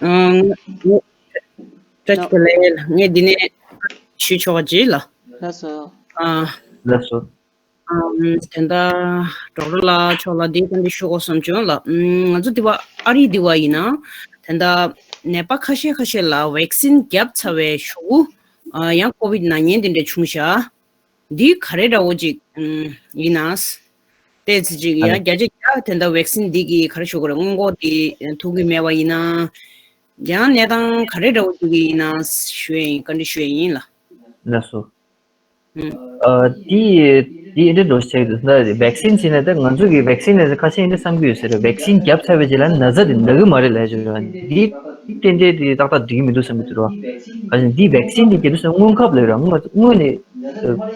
ཨང་། བཀྲ་ཤིས་བདེ་ལེགས། ངས་འདི་ནས་ཞུ་ཆོག་པ་བྱེད་ལ། ལགས་སོ། ཨ། ལགས་སོ། ཨམ། དེ་འདྲ་ཌོག་ཊར་ལགས་མཆོག་ལ་འདི་ག་འདྲ་ཞུ་དགོས་བསམ་བྱུང་ལ། ཨམ། ང་ཚོ་འདི་བ་ཨ་རི་འདི་བ་ཡིན་ན་དེ་འདྲ་ནད་པ་ཁ་ཤས་ཁ་ཤས་ལ་ཝེག་སིན་བརྒྱབ་ཚར་བའི་གཞུག་གུ་ཨ་ཡང་ཀོ་ཝིད་ན་ཉེན་དེ་འདྲ་བྱུང་ཤག་འདི་ག་རེ་འདྲ་བོ་ཅིག་ཨམ། ཡིན་ན། ཏོག་ཙམ་ཅིག་ཨ་ཡང་ནི་བརྒྱ་ཆ་བརྒྱ་དེ་འདྲ་ཝེག་སིན་འདི་གིས་ག་རེ་ཞུ་དགོས་རེད། སྔོན་འགོག་འདི་ཐུབ་ཀྱི་མེད་པ་ཡིན་ན། ཡང་གནས་སྟངས་ག་རེ་འདྲ་བོ་འགྲོ་གི་ཡིན་ན་ཞུ་ཡ་ཡིན། བཀའ་འདྲི་ཞུ་ཡ་ཡིན་ལ། ལགས་སོ། ཨམ། ཨ་དེ་དེ་འདྲ་འགྲོ་ཆེག་འདུག་ན་ཝེག་སིན་བྱས་ན་ད་ང་ཚོ་གི་ཝེག་སིན་ནས་ཁ་ཤས་འདི་བསམ་གྱི་ཡོད་ཟེར། ཝེག་སིན་བརྒྱབ་ཚར་བའི་རྗེས་ལ་ན་ཚ་དེ་ན་གི་མ་རེད་ལབ་བྱས་ར། འདི་ཏན་ཏན་དེ་ཏག་ཏག་འགྲིག་གི་མི་འདུག་བསམ་གྱི་འདུག་ར། ག་ཅིག་འདི་ཝེག་སིན་འདི་རྒྱག་དུས་ཙམ་སྔོན་ཁབ་ལབ་ར། སྔོན་སྔོན་ནས་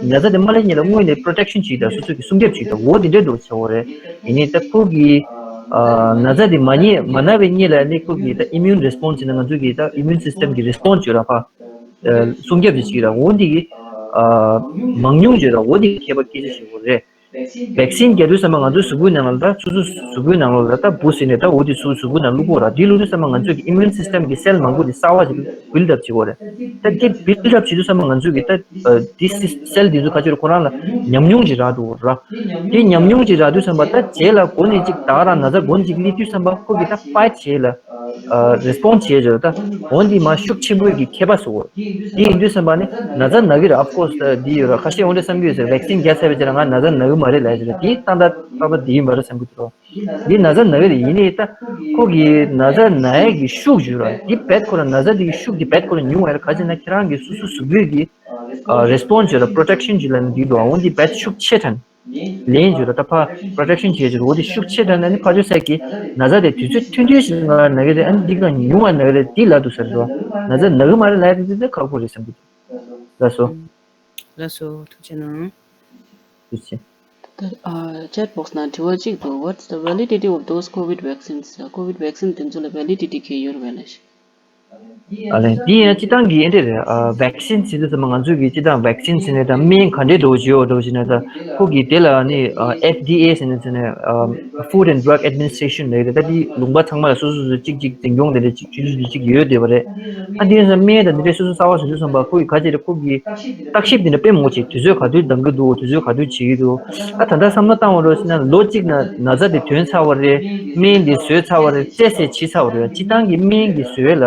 ན་ཚ་དེ་མ་སླེབས་སྔོན་ལ་སྔོན་ནས་པྲོ་ཊེག་ཤན་བྱེད་ཀྱི་ར། སོ་སོ་གི་སྲུང་སྐྱོབ་བྱེད་ཀྱི་ར། འོ་དེ་འདྲ་འགྲོ་ཆེ་བོ་རེད། ཡིན་ནའི་ད་ཁོ་གི་ཨ་ན་ཚ་དེ་མ་རྙེད་མ་ན་བའི་སྔོན་ལ་ནི་ཁོ་གི་ད་ཨི་མིའུན་རེ་སི་པོན་སི་ཟེར་ན་ང་ཚོ་གི་ད་ཨི་མིའུན་སི་སི་ཊེམ་གི་རེ་སི་པོན་སི་ཡོད་ར། ཕ་ཨ་སྲུང་སྐྱོབ་ཅིག་བྱེད་ཀྱི་ར། འོ་འདི་གི་ཨ་མང་ཉུང་བྱེད་ར། འོ་འདི་གི་ཁྱད་པར་སྐད་ཆ་ཞིག་འོ་རེད། ཝེག་སིན་རྒྱག་དུས་ཙམ་པ་ང་ཚོའི་གཟུགས་པོའི་ནང་ལ་ད་སོ་སོའི་གཟུགས་པོའི་ནང་ལ་ད་འབུ་ཟེར་ནས་ད་འོ་འདི་སོ་སོའི་གཟུགས་པོའི་ནང་བླུག་གོ་ར། འདི་བླུག་དུས་ཙམ་པ་ང་ཚོའི་གི་ཨི་མིའུན་སི་སི་ཊེམ་གི་སེལ་མང་པོ་འདི་གསར་པ་ཞིག་བིལ་ཌི་ཨབ་བྱེད་གོ་རེད། ད་འདི་བིལ་ཌི་ཨབ་བྱེད་དུས་ཙམ་པ་ང་ཚོའི་གི་ད་ཨ་འདི་སི་སེལ་འདི་ཚོ་ཁ་ཅིག་ཁོ་རང་ལ་ཉམས་མྱོང་ཅིག་རག་འགྲོ་གོ་ར། འདི་ཉམས་མྱོང་ཅིག་རག་དུས་ཙམ་པ་ད་རྗེས་ལ་འགོ་ནས་ཅིག་ད་ག་རང་ན་ཚ་འགོ་ནས་ཅིག་སླེབས་དུས་ཙམ་པ་ཁོ་གི་ད་ཕའིཊ་བྱེད་ལ་ཨ་རེ་སི་པོན་སི་བྱེད་བྱེད་ད་འོ་འདི་མ་ཤུགས་ཆེན་པོའི་གི་ཁྱད་པར་བཟོ་གོ། འདི་ཡིན་དུས་ཙམ་པ་ནི་ན་ཚ་ན་གི་རེད། ཨོཕ་ཀོ་སི་ད་འདི་ཡོད་ར། ཁ་ཤས་འོ་འདྲ་བསམ་གི་ཡོད་ཟེར། ཝེག་སིན་བརྒྱབ་ཚར་བའི་རྗེས་ལ་ང་ན་ཚ་ན་གི་མ་རེད་ལབ་ཟེར། འདི་ཏག་ཏག་ཏག་ཏག་འདི་ཡིན་པ་རེད་བསམ་གི་འདུག་འདི་ན་ཚ་ན་གི་རེད། ཡིན་ནའི་ད་ཁོ་གི་ན་ཚ་ན་ཡ་གི་ཤུགས་ཡོད་ར། འདི་བེད་ཁོ་ར་ན་ཚ་འདི་གི་ཤུགས་འདི་བེད་ཁོ་ར་ཉུང་བ་ར། ག་ཅིག་ན་ཁྱེད་རང་གི་སོ་སོ་གཟུགས་པོའི་གི་ཨ་རེ་སི་པོན་སི་ཡོད་ར། པྲོ་ཊེག་ཤན་ཅིག་ལ་འདི་འདུག་འོ་འདི་བེད་ཤུགས་ཆེ་དྲགས་ལན་ཡོད་ར། ད་ཕར་པྲོ་ཊེག་ཤན་བྱེད་ཅིག་འོ་འདི་ཤུགས་ཆེ་དྲགས་ན་ནི་ཕར་ཕྱོགས་ས་གི་ན་ཚ་དེ་དུས་ཚོད་ཐུང་ཐུང་ཞིག་ང་ན་གི་རེད། ཨ་ནི་འདི་ག་ཉུང་བ་ན་གི་རེད། འདི་ལབ་འདུག་ཟེར་འདུག་ན་ཚ་ན་གི་མ་རེད་ལབ་ཡ་དེ་དེ་ཁག་པོ་རེད་བསམ་གི་འདུག་ལགས་སོ། ལགས་སོ། ཐུགས་རྗེ་གནང་། ཐུགས་རྗེ་ཆེ། ད་ཨ་ཅེ་ཊི་བོག་སི་ནང་དྲི་བ་གཅིག་འདུག What's the validity of those COVID vaccines? COVID vaccine དེ་ཚོ་ལ་ཝེ་ལི་ཌི་ཊི་ག་ཡོད་རེད་པས་ལགས། ཨ་ལས་འདི་ཡང་སྤྱི་བཏང་གི་ཨེ་འདྲ་རེད། ཨ་བེག་སིན་ཟེར་དུས་ཙམ་པ་ང་ཚོ་གི་སྤྱི་བཏང་བེག་སིན་ཟེར་ནས་ད་སྨན་ག་འདྲས་འདྲ་བོ་བྱེད་འོ་འདྲ་བོ་བྱེད་ན་ད་ཁོ་གི་དེ་ལ་ནི་ཨ་ཨེཕ་ཌི་ཨེ་ཟེར་ནས་ཟེར་ནས་ཨ་Food and Drug Administration ལབ་ཡོད་རེད། ད་འདི་ལུང་པ་ཚང་མ་ལ་སོ་སོ་སོ་གཅིག་གཅིག་འཛིན་སྐྱོང་དེ་འདྲ་གཅིག་ཆུང་ཆུང་གཅིག་ཡོད་བསྡད་པ་རེད། ཨ་འདི་ཡང་སྨན་དང་འདི་འདྲས་སོ་སོ་གསར་པ་བཟོ་དུས་ཙམ་པ་ཁོ་གི་ག་ཅི་རེད། ཁོ་གི་བརྟག་ཞིབ་འདི་འདྲ་དཔེ་མང་པོ་བྱེད། དུས་ཚོད་ག་དུས་འདང་གི་འདུག་དུས་ཚོད་ག་དུས་བྱེད་ཀྱི་འདུག་ཨ་ད་ལྟ་བསམ་བློ་བཏང་བ་རོགས་ཟེར་ན་ལོ་གཅིག་ན་ན་ཚ་དེ་ཐོན་ཚར་བ་རེད། སྨན་དེ་བཟོས་ཚར་བ་རེད། བཙལ་སེ་བྱས་ཚར་བ་རེད། སྤྱི་བཏང་གི་སྨན་གྱི་བཟོས་ལ་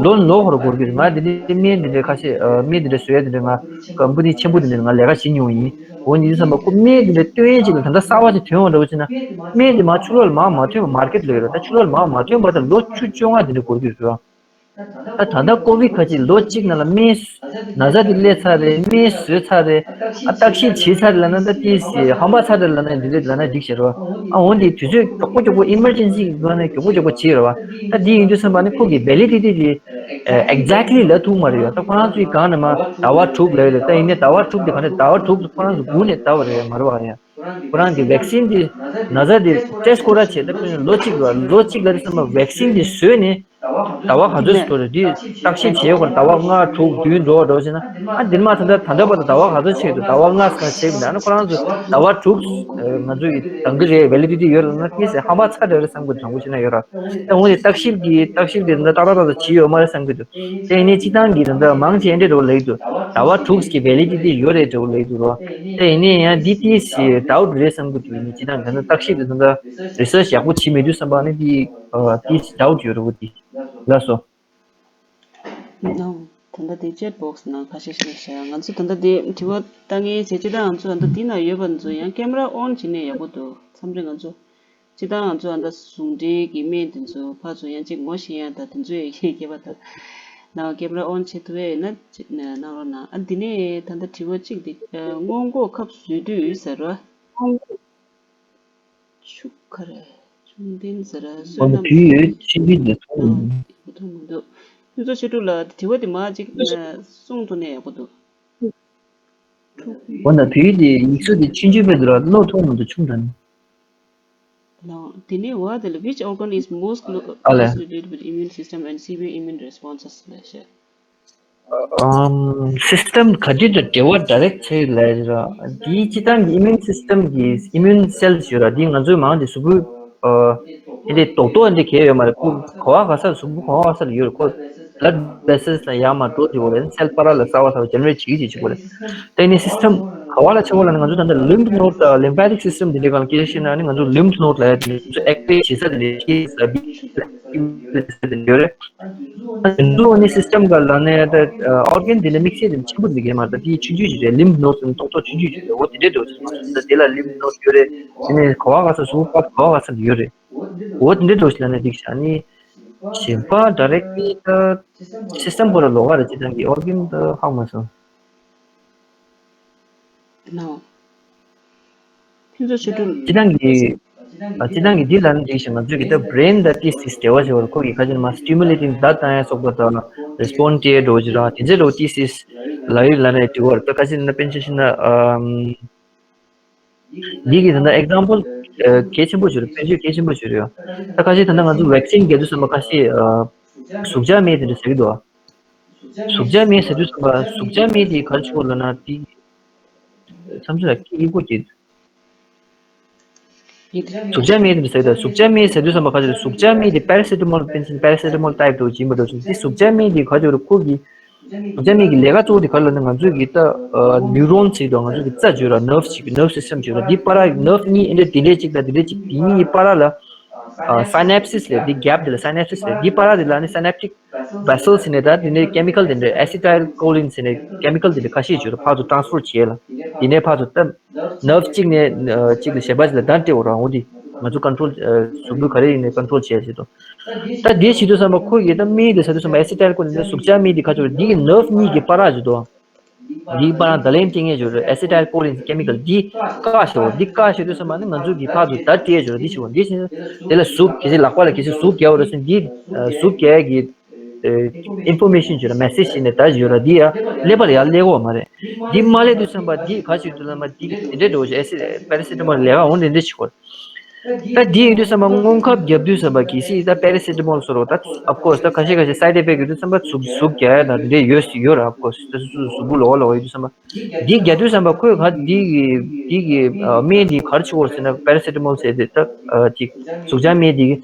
ལོ་ནོ་ཧོར་འགོར་གྱི་རེད། ང་འདི་འདྲའི་སྨན་འདི་འདྲའི་ཁ་ཤས་ཨ་སྨན་འདི་འདྲ་བཟོས་ཡ་འདི་འདྲ་ང་ཀམ་པ་ནི་ཆེན་པོ་འདི་འདྲ་ང་ལས་ཀ་བྱེད་མྱོང་ཡིན། འོ་འདི་བསམ་པ་ཁོ་སྨན་འདི་འདྲ་སྟོན་ཡས་ཅིག་ལ་ད་ལྟ་གསར་པ་ཅིག་ཐོན་འོང་འདྲ་བོ་བྱས་ན་སྨན་འདི་མ་ཕྱི་ལོགས་ལ་མར་མ་ཐོན་པ་མར་ཀེ་ཊི་ལ་ཡོད་རེད། ད་ཕྱི་ལོགས་ལ་མར་མ་ཐོན་པ་ད་ལོ་བཅུ་བཅོ་ལྔ་འདི་འདྲ་འགོར་གྱི་རེད་ར། ད་ད་ལྟ་ཀོ་བིད་ཁ་ཅིག་ལོ་གཅིག་ནང་ལ་སྨན་ན་ཚ་དེ་སླེབས་ཚར་རེད། སྨན་བཟོས་ཚར་རེད། ཨ་བརྟག་ཞིབ་བྱས་ཚར་རེད་ལབ་ན་ད་ཏིས་ཧམ་པ་ཚ་རེད་ལབ་ན་འདི་རེད་ལབ་ན་འགྲིག་བྱེད་རོགས། ཨ་འོན་ཏེ་དུས་ཚོད་མགྱོགས་པོ་མགྱོགས་པོ་ཨི་མར་ཇེན་སི་གི་སྒང་ནས་མགྱོགས་པོ་མགྱོགས་པོ་བྱེད་རོགས། ད་འདི་ཡིན་དུས་ཙམ་པ་ནི་ཁོ་གི་བེ་ལི་ཌི་ཊི་དེ་ཨེག་ཛེག་ལི་ལབ་ཐུབ་མ་རེད་ཡ། ད་ཁོ་རང་ཚོའི་སྒང་ནས་མ་ཟླ་བ་དྲུག་ལབ་ཡོད་རེད། ད་ཡིན་ནའི་ཟླ་བ་དྲུག་དེ་ག་ནས་ཟླ་བ་དྲུག་ཁོ་རང་ཚོ་སྒུག་ནས་ལྟ་བ་རེད་མ་རེད་བ་ཡ། ཁོ་རང་གི་བེག་སིན་དེ་ན་ཚ་དེ་ཊེ་སི་ཊི་ཁོ་རང་བྱས་ད་ཁོ་ལོ་གཅིག་ལ་ལོ་གཅིག་ལ་དེ་ཙམ་པ་བེག་སིན་དེ་བཟོས་ནས་ཟླ་བ་ག་ཚོད་ཞིག་འགྲོ་རེད། དེ་བརྟག་ཞིབ་བྱས་ཡོད་ཁོ་ན་ཟླ་བ་ལྔ་དྲུག་བདུན་འགྲོ་བ་འགྲོ་བྱས་ན་ཨ་འདིར་མ་ད་ལྟ་ད་ལྟ་བར་དུ་ཟླ་བ་ག་ཚོད་ཆགས་འདུག་ཟླ་བ་ལྔ་ཙམ་ཆགས་འདུག་ཨ་ནི་ཁོ་རང་ཚོ་ཟླ་བ་དྲུག་ང་ཚོ་ཡི་འདང་གི་རེད། བེ་ལི་ཌི་ཊི་ཡོད་ལབ་ན་ངས་ཟེར་ཧམ་པ་ཚ་འདྲ་རེད་བསམ་གི་དྲང་པོ་བྱས་ན་ཡོད་ར། ད་འོན་ཏེ་བརྟག་ཞིབ་ཀྱི་བརྟག་ཞིབ་དེ་ད་ཏག་ཏག་ཏག་ཏག་བྱས་ཡོད་མ་རེད་བསམ་གི་འདུག་དེ་ཡིན་ནའི་སྤྱི་བཏང་གི་ད་ལྟ་མང་ཆེ་འདྲ་འགྲོ་ལབ་ཀྱི་འདུག་ཟླ་བ་དྲུག་གི་བེ་ལི་ཌི་ཊི་ཡོད་རེད་འགྲོ་ལབ་ཀྱི་འདུག་ར། དེ་ཡིན་ནའི་ཡང་འདི་ཏིས་ཌའུ་ཊི་རེད་བསམ་གི་འདུག་ཡིན་ནའི་སྤྱི་བཏང་ད་ལྟ་བརྟག་ཞིབ་དེ་ད་ལྟ་རི་སར་ཆི་ཡག་པོ་བྱེད་མེད་དུས་བསམ་པ་ནི་འདི་ཏིས་ཌའུ་ཊི་ཡོད་རེད་འོ་འདི་ལགས་སོ། ད་ལྟ་དེ་ཅེ་ཊི་བོག་སི་ནང་ཁ་ཤས་ཤིག་བཤད་ང་ཚོ་ད་ལྟ་དེ་དྲི་བ་ལྟ་མཁན་བྱས་སྤྱི་བཏང་ང་ཚོ་ད་ལྟ་འདི་ན་ཡོད་པ་ཚོ་ཡང་ཀེམ་ར་ཨོན་བྱས་ནས་ཡག་པོ་འདུག་མཚམས་རེ་ང་ཚོ་སྤྱི་བཏང་ང་ཚོ་ད་ལྟ་ཟུང་འབྲེལ་གྱི་སྨན་དེ་ཚོ་ཕར་ཚུར་ཡང་གཅིག་ངོ་ཤེས་ཡ་ད་དེ་ཚོ་ཡང་ཤེས་སྐྱེས་པ་ད་ནང་ཀེམ་ར་ཨོན་བྱེད་ཐུབ་ཡས་ཡོད་ན་གནང་རོགས་གནང་། ཨ་འདི་ནས་ད་ལྟ་དྲི་བ་གཅིག་འདི་སྔོན་འགོག་ཁབ་བཟོས་དུས་ཟེར་བ། ཆུ་ཁ་རེ། ཆུང་ལྡན་ཟེར་བསོད་ནམས། དུས་ཡོད་ཕྱིན་ཆད་དེ་ཐོན། ཐུང་མི་འདུག་ཕུན་ཚོགས་ཆོས་གྲུབ་ལགས་དྲི་བ་དེ་མ་གཅིག་གསུང་ཐུབ་ན་ཡག་པོ་འདུག་འོ་ན་དུས་དེ་ཡིག་གཟུགས་དེ་ཆུང་ཆུང་བས་འདུག་ར་ཀློག་ཐུབ་མི་འདུག་ཆུང་དྲགས་ནས། དེ་ནས་བ་དེ་ལ་which organ is most clo- ཨ་ལས། closely related with immune system and severe immune responses ལ་བཤད། ཨམ། སི་སི་ཊམ་ག་དུས་དང་འབྲེལ་བ་ཌའི་རེག་ཊི་བྱས་ལབ་ར། འདིའི་སྤྱི་བཏང་གི་ཨི་མིའུན་སི་སི་ཊམ་གི་ཨི་མིའུན་སེལ་ཞུ་ར་འདི་ང་ཚོའི་མང་དེ་གཟུགས་པོའི་ཨ་འདི་རྡོག་རྡོག་འདི་གས་ཡོད་མ་རེད། ཁོ་ག་བ་ག་ས་གཟུགས་པོ་ག་བ་ག་ས་ལ་ཡོད་རེད། ཁོ་བླ་ཌི་བེ་སལ་ལ་ཡར་མར་འགྲོ་དེ་བོ་རེད། སེལ་པ་ར་ལ་གསར་བ་གསར་བ་ཇེ་ནེ་རེ་ཊི་བྱེད་ཀྱི་བྱེད་ཀྱི་བོ་རེད། དེ་ནི་སི་སི་ཊམ་ག་བ་ལ་ཆེ་བོ་ལ་ནི་ང་ཚོ་ད་ལྟ་ལིམ་ཕི་ནོ་ཌི་དང་ལིམ་ཕེ་ཊིག་སི་སི་ཊམ་འདི་འདྲའི་སྒང་ལ་སྐད་ཆ་བཤད་ན་ནི་ང་ཚོ་ལིམ་ཕི་ནོ་ཌི་ལ་ཡ་དེ་ནི་ང་ཚོ་ཨེག་ཊི་བེ་ཊི་བྱེད་ས་དེ་ནི་ཤེས་ས་དེ་ཡོད་རེད། དེ་ཚོ་ནི་སི་སི་ཊམ་ག་ལ་ནས་ད་ཨོར་གན་དེ་ནི་དམིགས་བསལ་དེ་ཆེན་པོ་འདི་གས་མ་རེད། ད་དེ་ཆུང་ཆུང་ཞིག་རེད། ལིམ་ནོ་ཌི་ཏོག་ཏོག་ཆུང་ཆུང་ཞིག་རེད། འོ་དེ་འདྲས་འགྲོ་ཞིག་ད་དེ་ལ་ལིམ་ནོ་ཌི་ཡོད་རེད། དེ་ནས་ག་བ་ག་ས་གཟུགས་པ་ག་བ་ག་ས་ཡོད་རེད། འོ་དེ་འདྲས་འགྲོ་ཞིག་ལ་ནས་འགྲིག་ཤག་ནི་གཞན་པ་ཌའི་རེག་ཊི་ད་སི་སི་ཊམ་པོ་ལ་ལོགས་ཀ་རེད། སྤྱི་བཏང་གི་ཨོར་གན་ད་ཧ་གོ་མ་སོང་། ནོ། ཕུན་ཚོགས་ཆོས་གྲུབ། སྤྱི་བཏང་གི་ཨ་སྤྱི་བཏང་གི་འདི་ལ་ནི་འགྲིག་ཞིང་ང་ཚོས་ཀྱི་ད་བྷི་རེན་དང་ཏིས་ཏིས་འབྲེལ་བ་བྱེད་པར་ཁོ་གི་ཁ་ཆེ་མ་སི་ཊི་མུ་ལེ་ཊིང་བརྡ་བཏང་ཡ་སོགས་པ་དང་རེ་སི་པོན་ཌི་སྤྲད་འགྲོ་བ་ཅིག་རང་དེ་ཚོ་ལོ་ཏིས་ཏིས་ལ་ཡོད་ལ་ནས་འབྲེལ་བར་ད་ཁ་ཆེ་ན་དཔེར་ན་ཆ་བཞག་ན་ཨམ། འདི་གི་ད་ལྟ་ཨེག་ཛམ་པལ་གལ་ཆེན་པོ་ཞིག་རེད། དཔེར་བརྗོད་གལ་ཆེན་པོ་ཞིག་རེད། ད་ཁ་ཆེ་ད་ལྟ་ང་ཚོ་ཝེག་སིན་རྒྱག་དུས་ཙམ་པ་ཁ་ཤས་ཨ་ཟུག་གཅོག་སྨན་དེ་འདྲ་ཟེར་གྱི་འདུག་གཟུགས་ཅག་སྨན་ཟེར་དུས་ཙམ་པ་གཟུགས་ཅག་སྨན་དེ་ག་རེ་ཆོག་ལབ་ན་དེ་མཚམས་མཚམས་ལ་སྐད་ཡིག་པོ་སྐྱེ། གཟུགས་ཅག་སྨན་དེ་ཟེར་ད་གཟུགས་ཅག་སྨན་ཟེར་དུས་ཙམ་པ་ག་ཚོད་གཟུགས་ཅག་སྨན་དེ་པེ་ར་སེ་ཊ་མོལ་པེན་སིན་པེ་ར་སེ་ཊ་མོལ་ཊའིབ་དུ་ཡིན་པ་འདྲ་ཞིག་དེ་གཟུགས་ཅག་སྨན་དེ་ག་ཚོད་རེད་ཁོ་གི་གཟུགས་ཅག་སྨན་གྱི་ལས་ཀ་གཙོ་བོ་དེ་ག་རེ་ལབ་ན་ང་ཚོ་གི་ད་ནིའུ་རོན་ཟེར་དང་ང་ཚོ་གི་རྩ་བརྗོད་ར་ནརབ་ཅིག་ནརབ་སི་སི་ཊམ་བརྗོད་ར་འདི་བར་ནརབ་གཉིས་ཨེ་འདྲ་དེ་འདྲས་ཅིག་དང་དེ་འདྲས་ཅིག་དེ་གཉིས་བར་ལ་ཨ་སི་ནེབ་སིས་ལབ་འདི་གེབ་དེ་ལ་སི་ནེབ་སིས་ལབ་འདི་བར་དེ་ལ་ནི་སི་ནེབ་ཊིག་བེ་སལ་ཟེར་ནས་ད་དེ་ནས་ཀེ་མི་ཀལ་དེ་འདྲ་ཨེ་སི་ཊལ་ཀོ་ལིན་ཟེར་ནས་ཀེ་མི་ཀལ་དེ་འདྲ་ཁ་ཤས་ཡོད་རེད། ཕར་ཚུར་ཊེན་སི་ཕར་བྱེད་ཡས་ལ་དེ་ནས་ཕར་ཚུར་ད་ནརབ་གཅིག་ནས་གཅིག་ལ་གཞན་པ་ཅིག་ལ་བརྡ་སྤྲད་འོ་རང་འོ་དེ་ང་ཚོ་ཀོན་ཊོལ་གཟུགས་པོ་ག་རེ་ཡིན་ནས་ཀོན་ཊོལ་བྱེད་ཡས་བྱེད་དོ། ད་དེ་བྱེད་དུས་ཙམ་པ་ཁོ་ཡི་ད་སྨན་དེ་ཟ་དུས་ཙམ་པ་ཨེ་སི་ཊལ་ཀོ་ལིན་ཟུག་ཅག་སྨན་དེ་ཁ་ཆེ་བ་འདི་གི་ནརབ་གཉིས་ཀྱི་བར་བྱེད་དོ། འདི་པར་ནང་ད་ལན་སྐྱེ་ངེས་བྱུང་རེད། ཨེ་སི་ཊལ་ཀོ་ལིན་ཀེ་མི་ཀལ་འདི་བཀག་ཤོག་འདི་བཀག་ཤོག་དུས་ཙམ་པ་ནི་ང་ཚོ་གི་ཕར་ཚུར་བརྡ་སྤྲད་བྱུང་རེད། འདི་ཞིག་འདི་ལ་ཟུག་གལ་སྲིད་ལག་པ་ལ་གལ་སྲིད་ཟུག་རྒྱག་པ་རེད་ཟེར་འདི་ཟུག་རྒྱག་གི་ཨིན་ཕོར་མེ་ཤན་བྱུང་རེད། མེ་སེ་ཇི་ཞིག་ནས་བརྡ་བྱུང་རེད། འདི་ཡང་ཀླད་པ་ལ་ཡར་སླེབས་ཀྱི་ཡོད་མ་རེད། འདི་མ་སླེབས་དུས་ཙམ་པ་འདི་ག་ཞིག་དུས་ལ་མ་འདི་འདི་འདྲ་འགྲོ་ཞིག་ཨེ་སི་པེ་ར་སེ་ཊ་མོལ་ལས་ཀ་འོང་འདི་འདྲ་ཞིག་གོ། ད་འདི་ཡིན་དུས་ཙམ་པ་སྔོན་ཁབ་བརྒྱབ་དུས་ཙམ་པ་གལ་སྲིད་ད་པེ་ར་སི་ཊ་མོལ་བཟོ་འདྲ་ད་of course ད་ཁ་ཤས་ཁ་ཤས་side effect ཡོད་དུས་ཙམ་པ་ཟུག་ཟུག་རྒྱག་ཡ་ད་འདི་འདྲས་ཡོད་ཡོད་ར། of course ད་སུ་སུ་གཟུགས་པོ་ལོག་ལོག་ཡོད་དུས་ཙམ་པ་འདི་རྒྱག་དུས་ཙམ་པ་ཁོས་ག་འདི་གི་འདི་གི་སྨན་འདི་ག་རེ་བྱེད་དགོས་ཟེར་ན་པེ་ར་སི་ཊ་མོལ་ཟེར་དེ་ད་ཅིག་ཟུག་རྒྱག་སྨན་འདི་གི་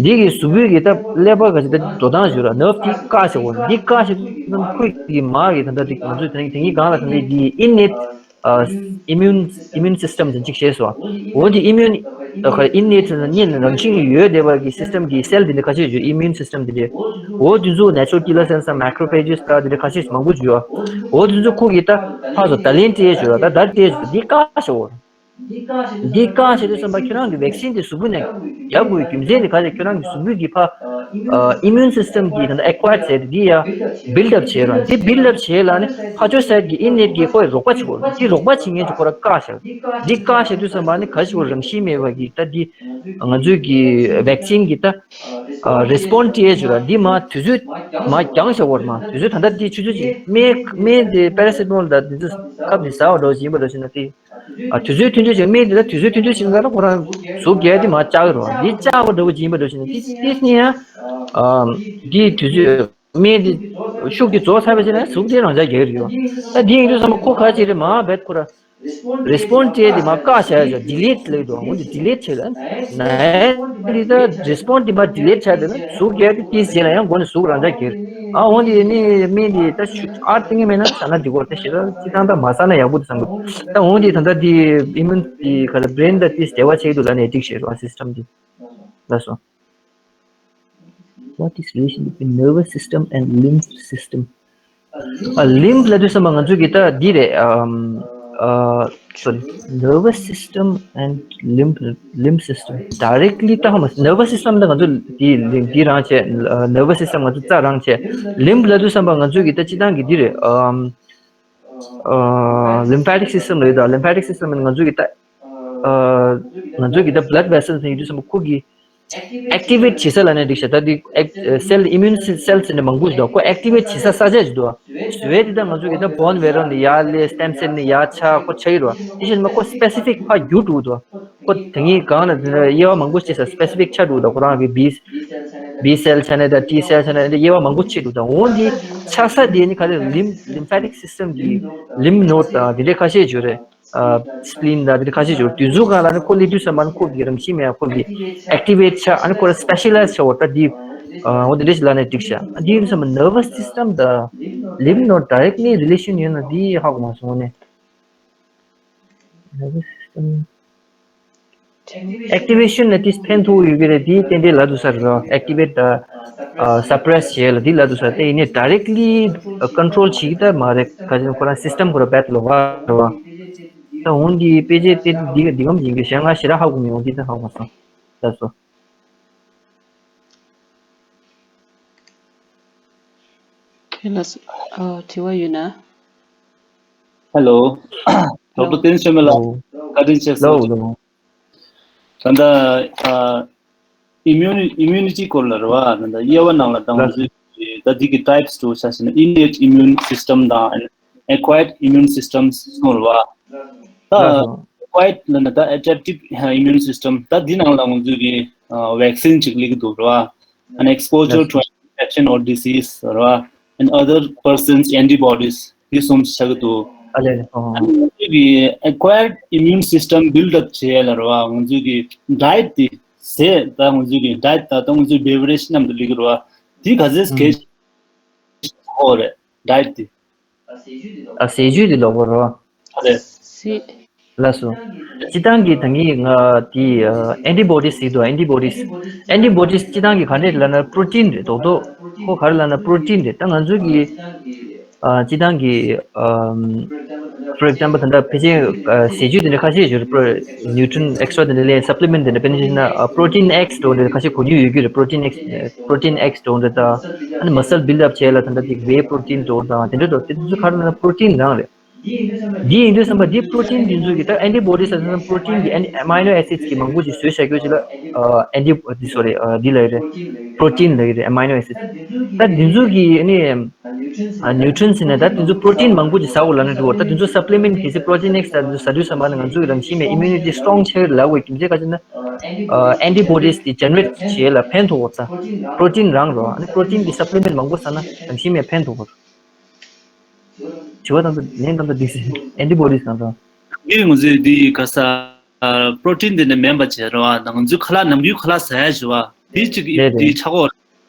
འདི་གི་གཟུགས་པོའི་གི་ད་ཀླད་པ་ག་ཚོད་ད་འགྲོ་སྟངས་ཡོད་ར། ནརབ་འདི་བཀག་བྱེད་དགོས། འདི་བཀག་བྱེད་དུས་ཙམ་ཁོས་གི་མ་གི་ད་ད་འདི་ང་ཚོས་དེ་རིང་དེ་རིང་གང་ལ་ད་འདི་གི་innate ཨ་immune immune system ཟེར་ཅིག་བཤད་སོང་། འོ་འདི་immune ཨ་ཁ་innate ཟེར་ན་གཉེན་རང་བཞིན་གྱི་ཡོད་བསྡད་པ་གི་system གི་cell འདི་འདྲ་ཁ་ཤས་ཡོད། immune system འདི་འདྲ་འོ་འདི་ཚོ་natural killer cells དང་macrophages དང་འདི་འདྲ་ཁ་ཤས་མང་པོ་ཡོད། འོ་འདི་ཚོ་ཁོ་གི་ད་ཕར་ཚུར་ད་ལན་སྤྲད་ཡོད་ད་ད་སྤྲད་ཡོད། འདི་བཀག་བྱེད་དགོས། འདི་བཀག་བྱེད་དུས་ཙམ་པ་ཁྱོད་རང་གི་vaccine དེ་གཟུགས་པོ་ནས་རྒྱག་དགོས་རྒྱུ་མཚན་དེ་ག་རེ། ཁྱོད་རང་གི་གཟུགས་པོའི་གི་ཕར་ཨ་immune system གི་ད་ལྟ་acquired བྱས་ཏེ་འདི་ཡ་build up བྱས་ར། འདི་build up བྱས་ལ་ནི་ཕར་ཕྱོགས་ས་གི་innate གི་ཁོས་རོགས་པ་བྱེད་དགོས། འདི་རོགས་པ་བྱེད་མཁན་གྱི་ཁོ་ར་བཀག་བཞག་འདི་བཀག་བྱེད་དུས་ཙམ་པ་ནི་ག་ཞིག་རང་བཞིན་མེད་པ་གི་ད་འདི་ང་ཚོའི་གི་vaccine གི་ད་ཨ་response སྤྲད་ཡས་བྱོས་ར། འདི་མ་དུས་ཚོད་མ་འགྱངས་བཞག་གོ་ར། མ་དུས་ཚོད་ད་ལྟ་འདི་ཆུ་ཚོད་ཅིག་སྨན་སྨན་དེ་paracetamol ད་འདི་ཚོ་ཁབ་འདི་ཟ་བ་འདྲ་བོ་ཅིག་ཡིན་པ་འདྲ་བྱས་ན་དེ། ཨ་དུས་ཚོད་ཐུང་ཐུང་ཅིག་སྨན་འདི་ལ་དུས་ཚོད་ཐུང་ཐུང་ཅིག་ལ་ཁོ་རང་ཟུག་རྒྱག་དེ་མ་བཅག་གི་རེད་བ། འདི་བཅག་པ་འདྲ་བོ་ཅིག་ཡིན་པ་འདྲ་བྱས་ན་དེ་དེ་ནི་ཡང་ཨ་འདི་དུས་ཚོད་སྨན་འདི་ཤུགས་ཀྱིས་རྫོགས་ཚར་བ་ཅིག་ན་ཟུག་དེ་རང་འཇགས་རྒྱག་གི་རེད་བ། ད་འདི་ཡིན་དུས་ཙམ་པ་ཁོ་ག་ཅིག་རེད་མ་བེད་ཁོ་ར་response སྤྲད་དེ་མ་བཀག་བྱ་ཡ་delete ལབ་འདུག་འོ་འདི་delete བྱས་ལ་ན་ཡ་འདི་ད་response འདི་མ་delete བྱ་དེ་ན་ཟུག་རྒྱག་དེ་དེ་རྗེས་ལ་ཡང་མགོ་ནས་ཟུག་རང་འཇགས་རྒྱག་གི་རེད། ཨ་འོ་འདི་ནི་སྨན་འདི་ད་ཤུགས་ཨར་ཏིང་མེད་ན་ཟ་ན་འགྲིག་གོ་ད་ཞེ་དྲག་ཅི་ཐང་ད་མ་ཟ་ན་ཡག་པོ་འདུག་བསམ་གི། ད་འོ་འདི་ད་ལྟ་འདི་immune འདི་ག་ལ་brain ད་དེ་འབྲེལ་བ་བྱེད་ཀྱི་འདུག་ལབ་ནས་འགྲིག་ཤེས་རོགས་system འདི་ལ་སོ། What is relation between nervous system and lymph system? ཨ་lymph ལབ་དུས་ཙམ་པ་ང་ཚོས་གི་ད་འདི་རེད། ཨམ་ཨ་sorry, nervous system and lymph lymph system directly ད་ཧ་མ་nervous system ད་ང་ཚོ་འདི་འདི་རང་བྱས། ཨ་nervous system ང་ཚོ་རྩ་རང་བྱས། Lymph ལབ་དུས་ཙམ་པ་ང་ཚོས་གི་ད་སྤྱི་བཏང་གི་འདི་རེད། ཨམ་ཨ་lymphatic system ལབ་ཡོད་ད། Lymphatic system ང་ཚོས་གི་ད་ཨ་ང་ཚོས་གི་ད་blood vessels ཡིན་དུས་ཙམ་པ་ཁོ་གི་activate བྱེད་ས་ལབ་ན་འགྲིག་ཤག་ད་འདི་cell immune cells ནི་མང་པོ་ཞིག་འདུག་ཁོ་activate བྱེད་ས་ས་ཆ་ཞིག་འདུག་བཟོ་བའི་དེ་ད་ང་ཚོ་གི་ད་bone marrow ནི་ཡར་སླེབས། stem cell ནི་ཡར་ཆགས། ཁོ་ཆགས་ཀྱི་རེད་བ། དེ་བཞིན་མ་ཁོ་specific ཕར་རྒྱུག་འགྲོ་གི་འདུག་ཁོ་དེ་ངས་གང་ལ་དབྱེ་བ་མང་པོ་ཕྱེ་ས་specific ཆགས་འགྲོ་གི་འདུག་ཁོ་རང་གི་B B cell ཆགས་ནས་ད་T cell ཆགས་ནས་དབྱེ་བ་མང་པོ་ཕྱེ་འགྲོ་གི་འདུག་འོ་འདི་ཆགས་ས་དེ་ནི་ག་རེ་lymph lymphatic system གི་lymph node དང་དེ་འདྲའི་ཁ་ཤས་ཡོད་རེད། ཨ་spleen དང་དེ་འདྲ་ཁ་ཤས་ཡོད། དེ་ཚོ་སྒང་ལ་ནི་ཁོ་སླེབས་དུས་ཙམ་པ་ནི་ཁོ་གི་རང་བཞིན་མེད་ཡ་ཁོ་གི་activate ཆགས། ཨ་ནི་ཁོ་ར་specialize ཆགས་པ་ད་འདི་ཨ་འོ་དེ་འདྲ་ཞིག་ལབ་ན་འགྲིག་ཤག་ཨ་འདི་ཡིན་ཙམ་པ་nervous system དང་lymph node directly relation ཡོད་ན་འདི་ཧ་གོ་མ་སོང་ནས། Nervous system activation ནི་དེ་ཕན་ཐོགས་ཡོད་ཀྱི་རེད། དེ་ཏན་ཏན་ལབ་འདུག་ས་རེད། activate དང་suppress བྱེད་ལ་དེ་ལབ་འདུག་ས། དེ་ཡིན་ནའི་directly control བྱེད་ཀྱི་ད་མ་རེད། ག་ཅིག་ཁོ་རང་system ཁོ་རང་རྦད་ལོག་ག་རེད་བ། ད་འོང་འདི་དཔེ་ཆ་དེ་འདི་འདི་གམ་ཡིན་གྱི་གཞན་ང་ཞེ་དྲག་ཧ་གོ་མི་ཡོང་། འདི་ད་ཧ་གོ་མ་སོང་། ལགས་སོ། ཁྱེད་ལ་ཨ་དྲི་བ་ཡོད་ན། Hello. Doctor Tenshome ལགས། Hello. བཀའ་དྲིན་ཆེ། Hello, hello. ད་ལྟ་ཨ་immunity immunity སྐོར་ལ་རེད་བ། ད་ལྟ་དབྱེ་བ་ནང་ལ་ད་ང་ཚོས་ད་འདི་གི་types དུ་ཆ་བཞག་ན་innate immune system དང་acquired immune systems གསུམ་རེད་བ། ད་acquired ལབ་ན་ད་adaptive immune system ད་འདི་ནང་ལ་ང་ཚོས་ཀྱི་vaccine ཅིག་སླེབས་ཀྱི་འདུག་རེད་བ། An exposure to an infection or disease རེད་བ། And other person's antibodies འདི་གསུམ་ཆགས་ཀྱི་འདུག་ཨ་ལས་ལས། ཨོ། ང་ཚོས་ཀྱི་acquired immune system build up བྱེད་ཡ་ལ་རེད་བ། ང་ཚོས་ཀྱི་diet འདི་ཟས་ད་ང་ཚོས་ཀྱི་diet ད་ད་ང་ཚོའི་beverage མཉམ་དུ་སླེབས་ཀྱི་རེད་བ། འདི་ག་ཚོད་གལ་ཆེན་པོ་རེད། diet འདི། ཨ་ཟས་བཅུད་འདི་ལོག་པ་རེད་བ། ཨ་ལས། ཟས། ལགས་སོ། སྤྱི་བཏང་གི་ད་ངས་ང་དེ་antibodies ཟེར་འདུག antibodies antibodies སྤྱི་བཏང་གི་ག་འདྲས་ལབ་ན་protein རེད། རྡོག་རྡོག་ཁོ་ག་རེ་ལབ་ན་protein རེད། ད་ང་ཚོ་གི་ཨ་སྤྱི་བཏང་གི་ཨམ་for example ད་ལྟ་ཕལ་ཆེར་ཨ་ཟས་བཅུད་དེ་འདྲ་ཁ་ཤས་ཡོད་རེད། pro nutrient extra དེ་འདྲ་ལས་supplement དེ་འདྲ་དཔེར་ན་བཤད་ན་ཨ་protein X འདྲ་བོ་འདྲ་ཁ་ཤས་གོ་རྒྱུ་ཡོད་ཀྱི་རེད། protein X protein X འདྲ་བོ་འདྲ་དང་ཨ་ནི་muscle build up བྱེད་ཡ་ལ་ད་ལྟ་དེ་whey protein འདྲ་བོ་དང་དེ་འདྲ་འདྲ་བོ་དེ་ཚོ་ག་རེ་ལབ་ན་protein རང་རེད། འདི་ཡིན་དུས་ཙམ་པ་འདི་protein འདི་ཚོ་གི་ད་antibodies ཟེར་ན་protein གི་anti- amino acids གི་མང་པོ་ཅིག་བཟོས་བཞག་རྒྱུ་ཅིག་ལ་ཨ་anti- འདི་sorry ཨ་འདི་ལབ་ཀྱི་རེད། protein ལབ་ཀྱི་རེད། amino acids ད་འདི་ཚོ་གི་ཨ་ནི་ ཨ་nutrients་ནས་ད་དེ་ཚོ་protein་མང་པོ་ཅིག་ཟ་དགོས་ལབ་ནས་འདུག་བ། ད་དེ་ཚོ་supplement་གལ་སྲིད་protein X་ད་དེ་ཚོ་ཟ་དུས་ཙམ་པ་ནི་ང་ཚོ་གི་རང་བཞིན་མེད་immunity strong་ཆགས་ཡོད་ལབ་དགོས་རྒྱུ་མཚན་ག་ཅི་ན། ཨ་antibodies་དེ་generate་བྱེད་ལ་ཕན་ཐོགས་པ་ད། protein་རང་རོ། ཨ་ནི་protein་གི་supplement་མང་པོ་ཟ་ན་རང་བཞིན་མེད་ཕན་ཐོགས་པ། དྲི་བ་དང་ད་ལན་དང་ད་འདི་antibodies་གང་ཚང་། ངས་ང་ཚོས་འདི་ག་ས་protein་འདི་ནས་མེད་པ་བྱས་རོ། ང་ཚོའི་ཁ་ལག་ནམ་རྒྱུན་ཁ་ལག་ཟ་ཡ་ཞུ་བ་འདི་གཅིག་རེད་རེད། འདི་ཆག་གོ།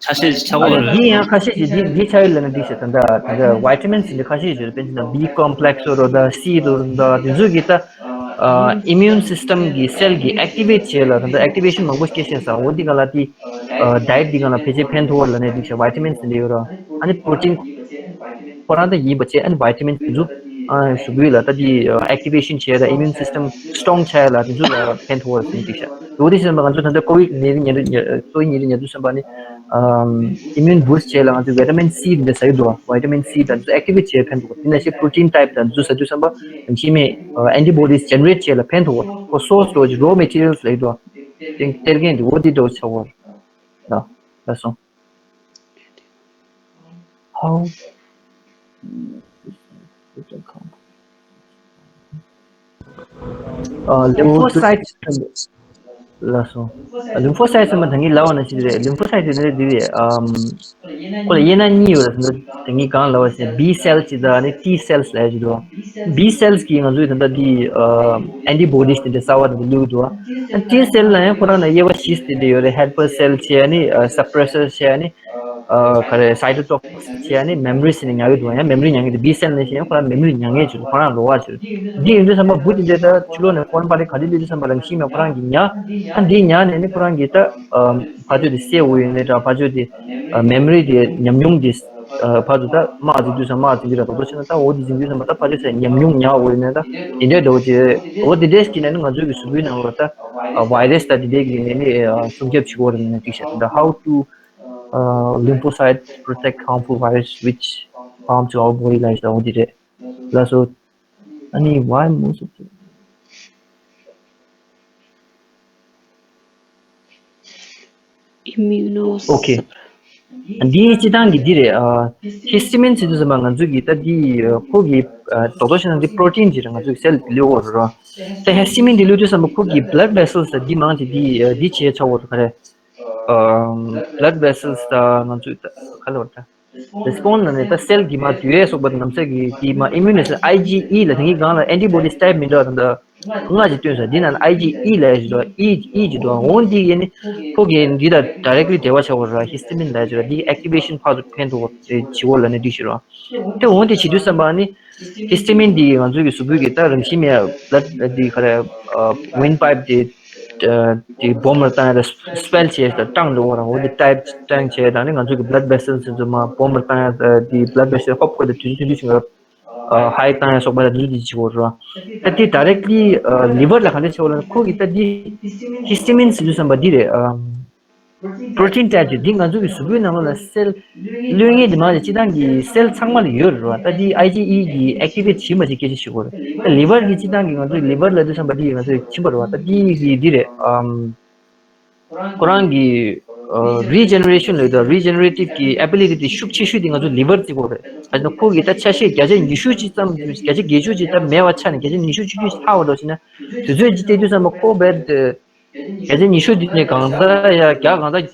ཆ་ཤས་ཆ་ཨ་གོ་ལ་རེད། འདི་ཡང་ཁ་ཤས་ཀྱིས་འདི་འདི་ཆ་ཡོད་ལ་ནི་འདི་ཞེས་ད་ལྟ་ད་ལྟ་vitamins་འདི་ཁ་ཤས་ཀྱིས་དཔེར་ན་B complex་རོ་ད་C་རོ་ད་འདི་ཚོ་གི་ད་immune system་གི་cell་གི་activate་བྱེད་ལ་ད་ལྟ་activation་མང་པོ་སྐྱེ་ཤེས་ས་འོ་འདི་ག་ལ་དེ་diet་འདི་ག་ལ་ཕལ་ཆེར་ཕན་ཐོགས་ལ་ནི་འདི་ཞེས་vitamins་འདི་ཡོད་རོ། ཨ་ནི་protein་ཁོ་རང་ད་ཡིན་པ་བྱས་ཨ་ནི་vitamins་འདི་ཚོ་ཨ་གཟུགས་པོའི་ལ་ད་དེ་activation་བྱས་ད་immune system strong་བྱས་ལ་དེ་ཚོ་ལ་ཕན་ཐོགས་པར་ཟིན་ཅིག་ཤག་འོ་དེ་བཞིན་པ་ང་ཚོ་ད་ལྟ་COVID་ནད་ཉེ་དུ་COVID་ནད་དུ་སོན་པ་ནི་immune boost་བྱས་ལ་ང་ཚོ་vitamin C་འདི་ཟ་ཡི་འདུག vitamin C་དང་ཚོ་activate་བྱས་ཕན་ཐོགས་དེ་ནང་བཞིན་protein type་དང་ཚོ་ཟ་དུས་བསམ་པ་ཡང་ཕྱི་མའི་antibodies་generate་བྱས་ལ་ཕན་ཐོགས་ཁོ་source་འགྲོ་གི་raw materials་ལ་ཡི་འདུག་དེ་སྟེར་མཁན་འདི་འོ་དེ་འགྲོ་ཆགས་པ་རེད། ལ་ལ་སོང་། How? Uh, lymphocytes ལ་སོང་། lymphocytes་ཟེར་མ་ད་ངས་ལབ་པ་ནང་བཞིན་རེད། lymphocytes་དེ་ནི་འདི་རེད། ཨམ། ཁོ་ལ་དབྱེ་ན་གཉིས་ཡོད་རེད་ཟེར་ན་ད་ངས་གང་ལབ་པ་ཟེར་ན་B cells་ཅིག་དང་ནི་T cells་ལབ་ཡ་ཅིག་འདུག B cells་གིས་ང་ཚོའི་ད་ལྟ་འདི་ཨ་antibodies་དེ་འདྲ་གསར་བ་དེ་འདྲ་བླུགས་འདུག T cell་ལ་ཡང་ཁོ་རང་ལ་དབྱེ་བ་བཞི་དེ་འདྲ་ཡོད་རེད། helper cell་བྱས་ནི་suppressor་བྱས་ནི། ཨ་ག་རེ་cytotoxic་བྱས་ནས་memory་ཟེར་ནས་ཉར་གི་འདུག་ཡང་memory་ཉར་མཁན་དེ་B cell་ནས་བྱས་ཡང་ཁོ་རང་memory་ཉར་མཁན་ཅིག་ཁོ་རང་ལོགས་ཀ་ཅིག་འདི་ཡིན་དུས་ཙམ་པ་བུ་དེ་འདྲ་ད་ཕྱི་ལོགས་ནས་ཁོ་རང་པ་རེ་ག་དུས་སླེབས་དུས་ཙམ་པ་རང་བཞིན་མེད་ཁོ་རང་གིས་ཉར་ཨ་འདི་ཉར་ནས་ནི་ཁོ་རང་གིས་ད་ཕ་ཚོད་དེ་སེལ་འོ་ཡོད་ནས་ད་ཕ་ཚོད་དེ་memory་དེ་ཉམས་མྱོང་དེ་ཕ་ཚོད་ད་དམག་འཛིང་དུས་ཙམ་དམག་འཛིང་གི་ར་ད་དོ་བྱས་ན་ད་འོ་དེ་འཛིང་དུས་ཙམ་པ་ད་ཕ་ཚོད་ཟེར་ཉམས་མྱོང་ཉར་འོ་ཡོད་ནས་ད་དེ་འདྲ་འདྲ་བོ་ཅིག་འོ་དེ་འདྲས་ཀྱིས་ནས་ནི་ང་ཚོའི་གི་གཟུགས་པོའི་ནང་ལ་ད་virus་ད་དེ་འདྲས་ཀྱིས་ནས་ནི་སྲུང་སྐྱོབ་བྱེད་ཀྱི་འོ་རེད་ནས་ཅིག་བཤད་ད་how to uh, lymphocytes protect harmful virus which harm to our body like that འོ་དེ་རེད། ལགས་སོ། ཨ་ནི་why most of the immuno okay འདིའི་སྤྱི་བཏང་གི་འདི་རེད། ཨ་histamine་ཟེར་དུས་ཙམ་པ་ང་ཚོ་གི་ད་འདི་ཁོ་གི་ཨ་རྡོག་རྡོག་ཤིག་ནང་འདི་protein་ཅིག་རེད། ང་ཚོ་གི་cell་གློད་ཡོད་རེད། ད་histamine་འདི་གློད་དུས་ཙམ་པ་ཁོ་གི་blood vessels་ད་འདི་མང་ཆེ་འདི་འདི་བྱས་ཆོག་གོ་ག་རེ། blood vessels་ད་ང་ཚོས་ད་ག་ལ་བར་ད་respond་ལ་ནི་ད་cell་གི་མ་དུས་ཡས་སོགས་པ་ནམ་ཚད་ཀྱི་དེ་མ་immunity IgE་ལ་དེ་གི་སྒང་ལ་antibodies་type་མི་འདྲ་ད་ད་ལྔ་ཅིག་སྟོན་ས་འདི་ནང་IgE་ལ་ཡ་ཅིག་འདུག E E་ཅིག་འདུག་འོ་འདི་ཡས་ནི་ཁོ་གི་འདི་ལ་directly་འབྲེལ་བ་ཆགས་པ་ར་histamine་ལ་ཡ་ཅིག་ར་འདི་activation་ཕར་ཚུར་ཕན་ཐོགས་པ་བྱེད་འོ་ལ་ནི་འདི་ཞིག་ར། དེ་འོང་དེ་བྱེད་དུས་ཙམ་པ་ནི་histamine་འདི་ང་ཚོའི་གི་གཟུགས་པོའི་གི་ད་རང་བཞིན་མེད་blood་འདི་ག་རེ་windpipe་འདི་འདི་bomb་ལ་བཏང་ཡ་ད་swell་བྱས་ད་སྐྲངས་འགྲོ་བ་ར་འོ་འདི་type་སྐྲངས་བྱས་ད་ནི་ང་ཚོའི་གི་blood vessels་འདི་ཚོ་མ་bomb་ལ་བཏང་ཡ་ད་འདི་blood vessel་ཧོབ་ཁོ་ད་དུས་ཚོད་དུས་ཚོད་ཞིག་high་བཏང་ཡ་སོགས་པ་ད་འདི་འདི་བྱེད་འོ་ར། ད་འདི་directly liver་ལ་ག་འདྲ་བྱེད་འོ་ལ་ཁོ་གི་ད་འདི་histamine་ཟེར་དུས་ཙམ་པ་འདི་རེད། protein་type་ཅིག་འདི་ང་ཚོ་གི་གཟུགས་པོའི་ནང་ལོགས་ལ་cell་གློད་མཁན་དེ་མང་ཆེ་སྤྱི་བཏང་གི་cell་ཚང་མ་ལ་ཡོད་རེད་བ། ད་འདི་IgE་གི་activate་བྱེད་མ་བྱེད་སྐད་ཆ་ཞིག་གོ་རེད། ད་liver་གི་སྤྱི་བཏང་གི་ང་ཚོའི་liver་ལབ་དུས་ཙམ་པ་འདི་ང་ཚོའི་ཕྱིན་པ་རེད་བ། ད་འདི་གི་འདི་རེད། ཨམ། ཁོ་རང་གི་regeneration་ལབ་ད་regenerative་གི་ability་དེ་ཤུགས་ཆེ་ཤོས་དེ་ང་ཚོ་liver་ཅིག་གོ་རེད། ད་ཁོ་གི་ད་ཆ་ཤས་བརྒྱ་ཆ་ཉི་ཤུ་ཅིག་ཙམ་བརྒྱ་ཆ་བརྒྱད་ཅུ་ཅིག་ད་མེད་པ་ཆ་ནས་བརྒྱ་ཆ་ཉི་ཤུ་ཅིག་ལྷག་པ་འདྲ་བྱས་ན་དུས་ཚོད་ཅིག་བལྟས་དུས་ཙམ་པ་ཁོ་བས། བརྒྱ་ཆ་ཉི་ཤུ་དེ་ནས་གང་ལྟར་ཡ་བརྒྱ་གང་ལྟར་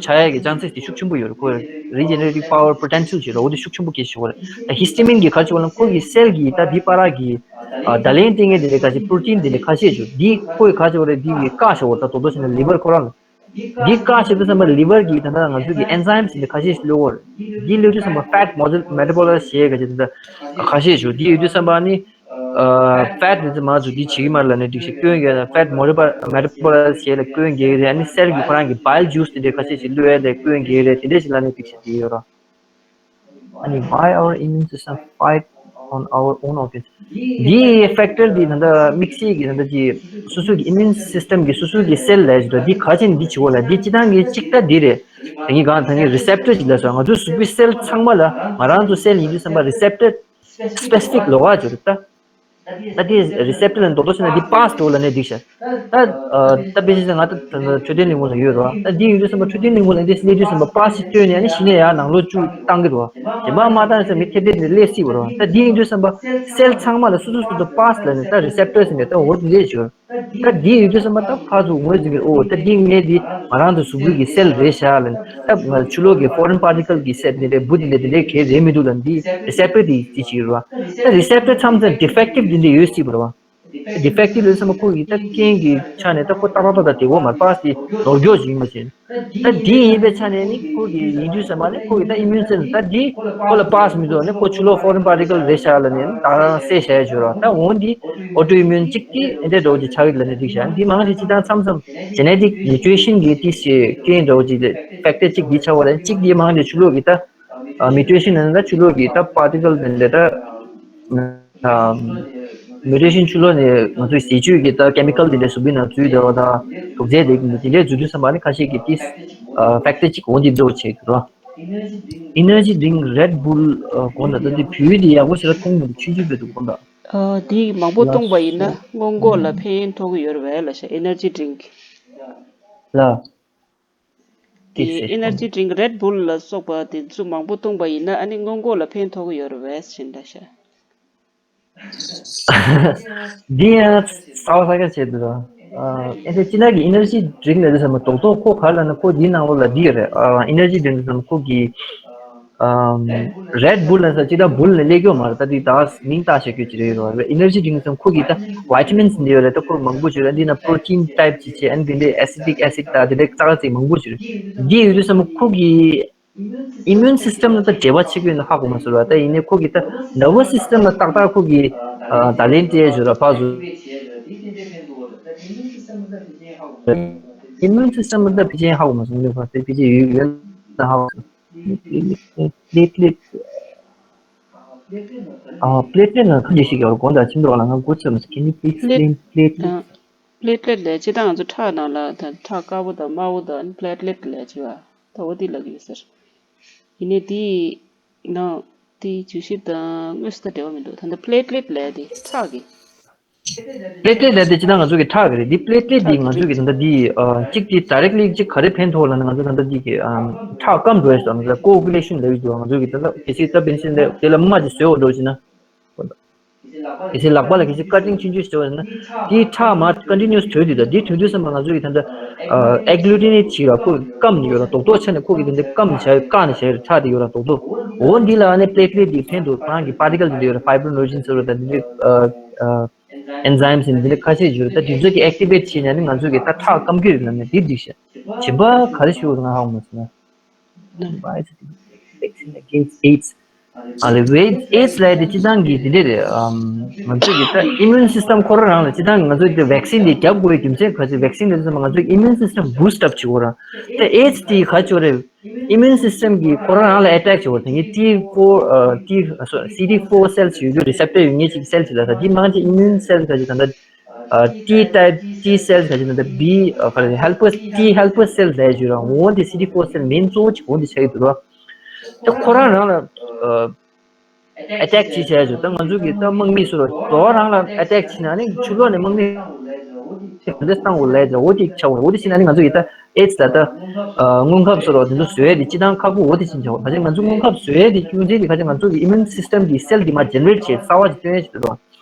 ཆགས་ཡ་གི་chances་དེ་ཤུགས་ཆེན་པོ་ཡོད་རེད། ཁོ་regenerative power potential་ཞེས་རོ་འོ་དེ་ཤུགས་ཆེན་པོ་སྐྱེ་ཞེས་རེད། ད་histamine་གི་ག་ཅིག་བ་ལ་ཁོ་གི་cell་གི་ད་འདི་པ་ར་གི་བརྡ་ལན་སྟེར་མཁན་དེ་ལས་ཁ་ཤས་protein་དེ་ལས་ཁ་ཤས་ཞུ་འདི་ཁོ་གི་ག་ཅིག་བ་རེད། འདི་གི་བཀག་ཞེས་རོ་ད་དོ་དོ་བྱས་ན་liver་ཁོ་རང་འདི་བཀག་བྱེད་དུས་ཙམ་པ་liver་གི་ད་ལྟ་ང་ཚོ་གི་enzymes་དེ་ཁ་ཤས་ཤིག་བླུགས་ཡོད་རེད། འདི་བླུགས་དུས་ཙམ་པ་fat metabolized་བྱེད་ག་ཅིག་ད་ཁ་ཤས་ཞུ་འདི་ཡོད་དུས་ཙམ་པ་ནི། fat་འདི་ཚོ་མང་ཚོགས་འདི་བྱེད་ཀྱི་མ་རེད་ལབ་ནས་སྒྲིག་ཤེས་སྐྱོན་གྱི་fat metabolize་བྱེད་ལ་སྐྱོན་གྱི་རེད། ཨ་ནི་cell་གི་ཁོ་རང་གི་bile juice་དེ་འདྲའི་ཁ་ཤས་ཤིག་བླུགས་ཡ་ལས་སྐྱོན་གྱི་རེད། དེ་འདྲས་ཞིག་ལབ་ནས་སྒྲིག་ཤེས་དེ་ཡོད་ར། ཨ་ནི་why our immune system fight on our own organs། འདི་factor་འདི་ད་ལྟ་དམིགས་བསལ་གྱི་ད་ལྟ་ཅི་སོ་སོ་གི་immune system་གི་སོ་སོ་གི་cell་ལས་ཞིག་འདི་ག་ཅིག་འདི་བྱེད་དགོས་ལ་འདི་སྤྱི་བཏང་གི་གཅིག་ལྟ་འདི་རེད། ད་ངས་གང་ད་ངས་receptor་ཅིག་ལབ་སོང་། ང་ཚོའི་གཟུགས་པོའི་cell་ཚང་མ་ལ་ང་རང་ཚོ་cell་ཡིན་དུས་ཙམ་པ་receptor་specific་ལོགས་ཀ་ཅིག་ཡོད་རེད་ད། ད་དེ་རི་སེབ་ཊར་ལ་རྡོག་རྡོག་བྱས་ན་དེ་པཱ་སི་འགྲོ་ལབ་ནས་འགྲིག་ཤག་ད་ཨ་ད་དཔེ་ཆ་ང་ད་ད་འཕྲོད་བསྟེན་རིག་གཞུང་ལ་ཡོད་རེད་བ། ད་འདི་ཡིན་དུས་ཙམ་པ་འཕྲོད་བསྟེན་རིག་གཞུང་ལ་འདི་སླེབས་དུས་ཙམ་པ་པཱ་སི་ཅིག་བཏོན་ནས་ཨ་ནི་གཞི་ནས་ཡར་ནང་ལོགས་བཅུག་བཏང་གི་འདུག་བ། གཞན་པ་མ་བཏང་ཙང་མི་ཐེབས་ཐེབས་ནས་སླེབས་སྲིད་པ་རེད་བ། ད་འདི་ཡིན་དུས་ཙམ་པ་སེལ་ཚང་མ་ལ་སོ་སོ་སོ་སོ་པཱ་སི་ལབ་ནས་ད་རི་སེབ་ཊར་ཟེར་ནས་ད་འོ་དེ་འདྲས་ཞིག་ཡོད། ད་འདི་ཡོད་དུས་ཙམ་པ་ད་ཕར་ཚུར་ངོས་འཛིན་གྱི་འོ་ད་འདི་ངས་འདི་ང་རང་ཚོ་གཟུགས་པོའི་གི་སེལ་རེད་ཤག་ལབ་ནས། ད་ང་ཆུ་ལོག་གི་ཕོ་རིན་པར་ཊི་ཀལ་གི་སེལ་འདི་འདྲའི་འབུ་འདི་འདྲའི་འདི་འདྲའི་གས་རེད་མི་འདུག་ལབ་ནས་འདི་རི་སེབ་ཊར་འདི་འདི་བྱེད་ཀྱི་ཡོད་རེད་བ། ད་རི་སེབ་ཊར་མཚམས་མཚམས་ཌི་ཕེག་ཊིབ་འདི་འདྲའི་ཡོད་སྲིད་པ་རེད་བ། ཌི་ཕེག་ཊིབ་ལབ་ཙམ་པ་ཁོ་གི་ད་རྐྱེན་གྱི་ཆ་ནས་ད་ཁོ་ཏག་ཏག་ཏག་ཏག་དེ་འོ་མ་པཱ་སི་དེ་ནོར་འགྱོག་ཅིག་ཡིན་པ་བྱས། ད་འདི་ཡིན་པའི་ཆ་ནས་ནི་ཁོ་གི་ཡིན་དུས་ཙམ་པ་ནི་ཁོ་གི་ད་ཨི་མིའུན་སེལ་ད་འདི་ཁོ་ལ་པཱ་སི་མི་འདུག་ནི་ཁོ་ཆུ་ལོག་ཕོ་རིན་པར་ཊི་ཀལ་རེད་ཤག་ལབ་ནས་ད་རང་སེལ་བྱས་བྱོས་རོགས། ད་འོ་འདི་ཨོ་ཊོ་ཨི་མིའུན་གཅིག་གིས་ཨེ་འདྲས་འགྲོ་གི་ཆགས་ཡོད་ལབ་ནས་འགྲིག་ཤག་འདི་མང་ཆེ་སྤྱི་བཏང་མཚམས་མཚམས་ཇེ་ནེ་ཊིག་མིའུ་ཊེ་ཤན་གྱི་ཏི་སི་རྐྱེན་འགྲོ་གི་ཕེག་ཊར་གཅིག་འདི་ཆགས་པ་རེད། གཅིག་འདི་མང་ཆེ་ཆུ་ལོག་གི་ད་མིའུ་ཊེ་ཤན་ནང་ད་ཆུ་ལོག་གི་ད་པར་ཊི་ཀལ་འདི་འདྲ་ད། མིའུ་ཊེ་ཤན་ཆུ་ལོག་ནས་ང་ཚོའི་ཟས་བཅུད་ཀྱི་ད་ཀེ་མི་ཀལ་དེ་འདྲ་གཟུགས་པོའི་ནང་འཛུལ་བསྡད་པ་དང་དུག་རྫས་དེ་དེ་འདྲས་འཛུལ་དུས་ཙམ་པ་ནི་ཁ་ཤས་ཀྱིས་ཏིས་ཕེག་ཊར་གཅིག་འོ་འདི་འདྲ་བྱེད་ཀྱི་རོ། ཨེ་ནར་ཇི་ཌི་རིང་རེད་བུལ་གོང་ད་ལྟ་དེ་བོད་དེ་ཡག་པོ་ཞེ་དྲག་མཐོང་མི་འདུག་ཆུང་ཆུང་བོད་དུ་གོང་ད། ཨ་དེ་མང་པོ་བཏུང་བ་ཡིན་ན་སྔོན་འགོག་ལ་ཕན་ཐོགས་ཀྱི་ཡོད་རེད་བས་ལ་ཤ་ཨེ་ནར་ཇི་ཌི་རིང་ལ། དེ་ཨེ་ནར་ཇི་ཌི་རིང་རེད་བུལ་ལ་སོགས་པ་དེ་ཚོ་མང་པོ་བཏུང་བ་ཡིན་ན་ཨ་ནི་སྔོན་འགོག་ལ་ཕན་ཐོགས་ཀྱི་ཡོད་རེད་བས་ཟེར་འདྲ་ཤ། འདི་ཡང་གསར་པ་གསར་རྐྱང་བྱས་འདུག་ཨ་ཨེ་འདྲ་ཅི་ན་གི་ཨེ་ནར་ཇི་ཌི་རིང་ལ་འདི་ཟེར་མ་རྡོག་རྡོག་ཁོ་ག་ལ་ན་ཁོ་འདིའི་ནང་ལོགས་ལ་འདི་ཡོད་རེད། ཨེ་ནར་ཇི་ཌི་རིང་ཟེར་མ་ཁོ་གི་རེད་བུལ་ལ་ས་ཅི་ད་བུལ་ལ་སླེབས་ཀྱི་ཡོད་མ་རེད། ད་འདི་ད་མིང་བཏགས་བྱ་རྒྱུ་ཅི་རེད་ཡོད་རེད། ཨེ་ནར་ཇི་ཌི་རིང་ཟེར་མ་ཁོ་གི་ད་ཝི་ཊ་མིན་འདི་ཡོད་རེད། ད་ཁོ་མང་པོ་ཅིག་ཡོད་རེད། འདི་ན་པྲོ་ཊིན་ཊའིབ་ཅིག་བྱས་ཨ་ནི་འདི་འདྲའི་ཨེ་སི་ཊིག་ཨེ་སིཌ་ད་འདི་འདྲའི་ཙག་ཙིག་མང་པོ་ཅིག་ཡོད་རེད། འདི་ཡོད་དུས་ཙམ་པ་ཁོ་གི་ཨི་མིའུན་སིས་ཊམ་ལ་ད་འབྲེལ་བ་ཆེ་གི་ཡོད་ན་ཧ་གོ་མ་སོང་ར། ད་ཡིན་ནའི་ཁོ་གི་ད་ནར་བ་སིས་ཊམ་ལ་ཏག་ཏག་ཁོ་གི་ཨ་བརྡ་ལན་སྤྲད་བྱོས་ར་ཕར་ཚུར། ཨི་མིའུན་སིས་ཊམ་ལ་ད་ཕལ་ཆེར་ཧ་གོ་མ་སོང་། ནུས་པ་དེ་ཕལ་ཆེར་ཡོད་ཡོད་ན་ཧ་གོ་སོང་། པླེ་ཊི་ལེཊ། ཨ་པླེ་ཊི་ལེཊ་ལ་ཁ་ཅིག་ཞིག་ཡོད་ར། དགོངས་དག་ཆེན་པོ་ར་ང་མགོ་ཚོས་མ་སོང་། Can you please explain platelet? པླེ་ཊི་ལེཊ་ལས་སྤྱིར་བཏང་ང་ཚོ་ཁྲག་ནང་ལ་ད་ཁྲག་དཀར་པོ་དང་དམར་པོ་དང་པླེ་ཊི་ལེཊ་ལས་བྱེད་པ་ད་འོ་དེ་ལབ་ཀྱི་ཡོད་ཟེར། ཡིན་ནའི་དེའི་ནང་དེའི་བརྗོད་གཞི་དང་དངོས་སུ་ད་འབྲེལ་བ་མི་འདུག་ད་ལྟ་པླེ་ཊི་ལེཊ་ལབ་ཡ་དེ་ཁྲག་གི། པླེ་ཊི་ལེཊ་ལབ་ཡ་དེ་སྤྱིར་བཏང་ང་ཚོ་གི་ཁྲག་གི་རེད། འདི་པླེ་ཊི་ལེཊ་འདི་ང་ཚོ་གི་ད་ལྟ་འདི་ཨ་གཅིག་དེ་ཌའི་རེག་ལི་གཅིག་ག་རེ་ཕན་ཐོགས་ལབ་ན། ང་ཚོ་ད་ལྟ་འདི་གི་ཨ་ཁྲག་སྐམ་འགྲོ་ཡ་ཞིག་དང་ཀོ་ཨ་གུ་ལེ་ཤན་ལབ་ཡ་འདུག་ང་ཚོ་གི་ད་ལྟ་གལ་སྲིད་ད་བེན་སིན་ལབ་དེ་ལ་རྨ་ཅིག་བཟོས་འགྲོ་ཞིག་ན། གལ་སྲིད་ལག་པ་ལ་གལ་སྲིད་ཀ་ཊིང་ཆུང་ཆུང་ཞིག་བྱས་པ་ཡིན་ན། དེའི་ཁྲག་མར་ཀོན་ཊི་ནུ་ཨས་དོད་དུས་དང་དེ་དོད་དུས་ཙམ་པ་ང་ཚོ་གི་ད་ལྟ་ཨ་ཨེག་གླུ་ཊི་ནེ་ཊི་བྱེད་ར་ཁོ་སྐམ་ནས་ཡོད་ར། རྡོག་རྡོག་ཆགས་ནས་ཁོ་གི་དེ་འདྲ་སྐམ་ནས་བྱ་ཡོད། བཀག་ནས་བྱ་ཡོད་ར། ཁྲག་དེ་ཡོད་ར་རྡོག་རྡོག་འོ་འདི་ལ་ཨ་ནི་པླེ་ཊི་ལེཊ་དེ་ཕན་འདུག་ཁོ་རང་གི་པར་ཊི་ཀལ་དེ་འདྲ་ཡོད་ར། ཕའི་བྷི་རི་ནོ་ཇིན་ཟེར་བ་དང་དེ་འདྲའི་ཨ་ཨེན་ཛའིམ་ཟེར་འདི་འདྲ་ཁ་ཤས་ཡོད་ར། ད་དེ་ཚོ་གི་ཨེག་ཊི་ཝེཊ་བྱས་ནས་ཨ་ནི་ང་ཚོ་གི་ད་ཁྲག་སྐམ་གྱི་ཡོད་ལབ་ནས་དེ་འགྲིག་ཤག་གཞན་པ་ག་རེ་ཞུ་དགོས་ང་ཧ་གོ་མ་སོང་ན། Why is it vaccine against ཨེ་ཌི་སི། ཨ་ལེ་ཝེ་ཨེ་ཌི་སི་ལབ་ཡ་དེ་སྤྱིར་བཏང་གི་དེ་འདྲས་རེད། ཨམ་ང་ཚོ་གི་ད་ཨི་མིའུན་སིས་ཊམ་ཁོ་རང་རང་ལ་སྤྱིར་བཏང་གི་ང་ཚོ་གི་ཝེག་སིན་དེ་རྒྱབ་དགོས་པའི་རྒྱུ་མཚན་ག་ཚོད། ཝེག་སིན་དེ་ཚོ་ང་ཚོ་ཨི་མིའུན་སིས་ཊམ་བུ་སི་ཊི་ཨབ་བྱེད་དགོས་ར། ད་ཨེ་ཌི་སི་དེ་ག་ཚོད་རེད། ཨི་མིའུན་སིས་ཊམ་གི་ཁོ་རང་རང་ལ་ཨེ་ཊེག་བྱེད་དགོས་ར། དེ་ངས་ཊི་ཕོར་ཨ་ཊི་སོ་སི་ཌི་ཕོར་སེལ་ཞིག་ཡོད་རྒྱུ་རི་སེབ་ཊར་ཡོད་ངེས་ཅིག་སེལ་ཞིག་ལ་ད་དེ་མང་ཆེ་ཨི་མིའུན་སེལ་ག་ཚོད་ད་ད། ཨ་ཊི་ཊའིབ་ཊི་སེལ་ག་ཅིག་ན་ད་བི་ཨ་ག་རེ་ཧེལ་པར་ཊི་ཧེལ་པར་སེལ་ལབ་ཡ་ཅིག་ཡོད་ར། འོ་དེ་སི་ཌི་ཕོར་སེལ་མེན་གཙོ་བོ་ཅིག་འོ་དེ་ཆགས་ཀྱི་འདུག་ར། ད་ཁོ་རང་རང་ལ་ཨ་ཨེ་ཊེག་ཅིག་བྱས་ཡ་ཅིག་ད་ང་ཚོ་གི་ད་དམག་མི་ཚོ་ལ་དོ་རང་ལ་ཨེ་ཊེག་བྱས་ན་ནི་ཆུ་ལོག་ནས་དམག་མི་དེ་ག་འདྲ་བཏང་དགོས་ལབ་ཡ་ཅིག་འོ་དེ་ཆགས་འོ་དེ་བྱས་ན་ནི་ང་ཚོ་གི་ད་ཨེ་ཌི་སི་ད་ད་ཨ་སྔོན་ཁབ་ཚོ་ར་དེ་ཚོ་བཟོ་ཡ་དེ་སྤྱིར་བཏང་ཁག་པོ་འོ་དེ་བྱས་ཆགས་འོ། ད་ཆ་ང་ཚོ་སྔོན་ཁབ་བཟོ་ཡ་དེ་རྒྱུ་མཚན་དེ་ཁ་ཆ་ང་ཚོ་གི་ཨི་མིའུན་སིས་ཊམ་གི་སེལ་དེ་མར་ཇེ་ནེ་རེ་ཊི་བྱས་གསར་བ་ཅིག་བཏོན་ཡ་ཅིག་འདུག་ར།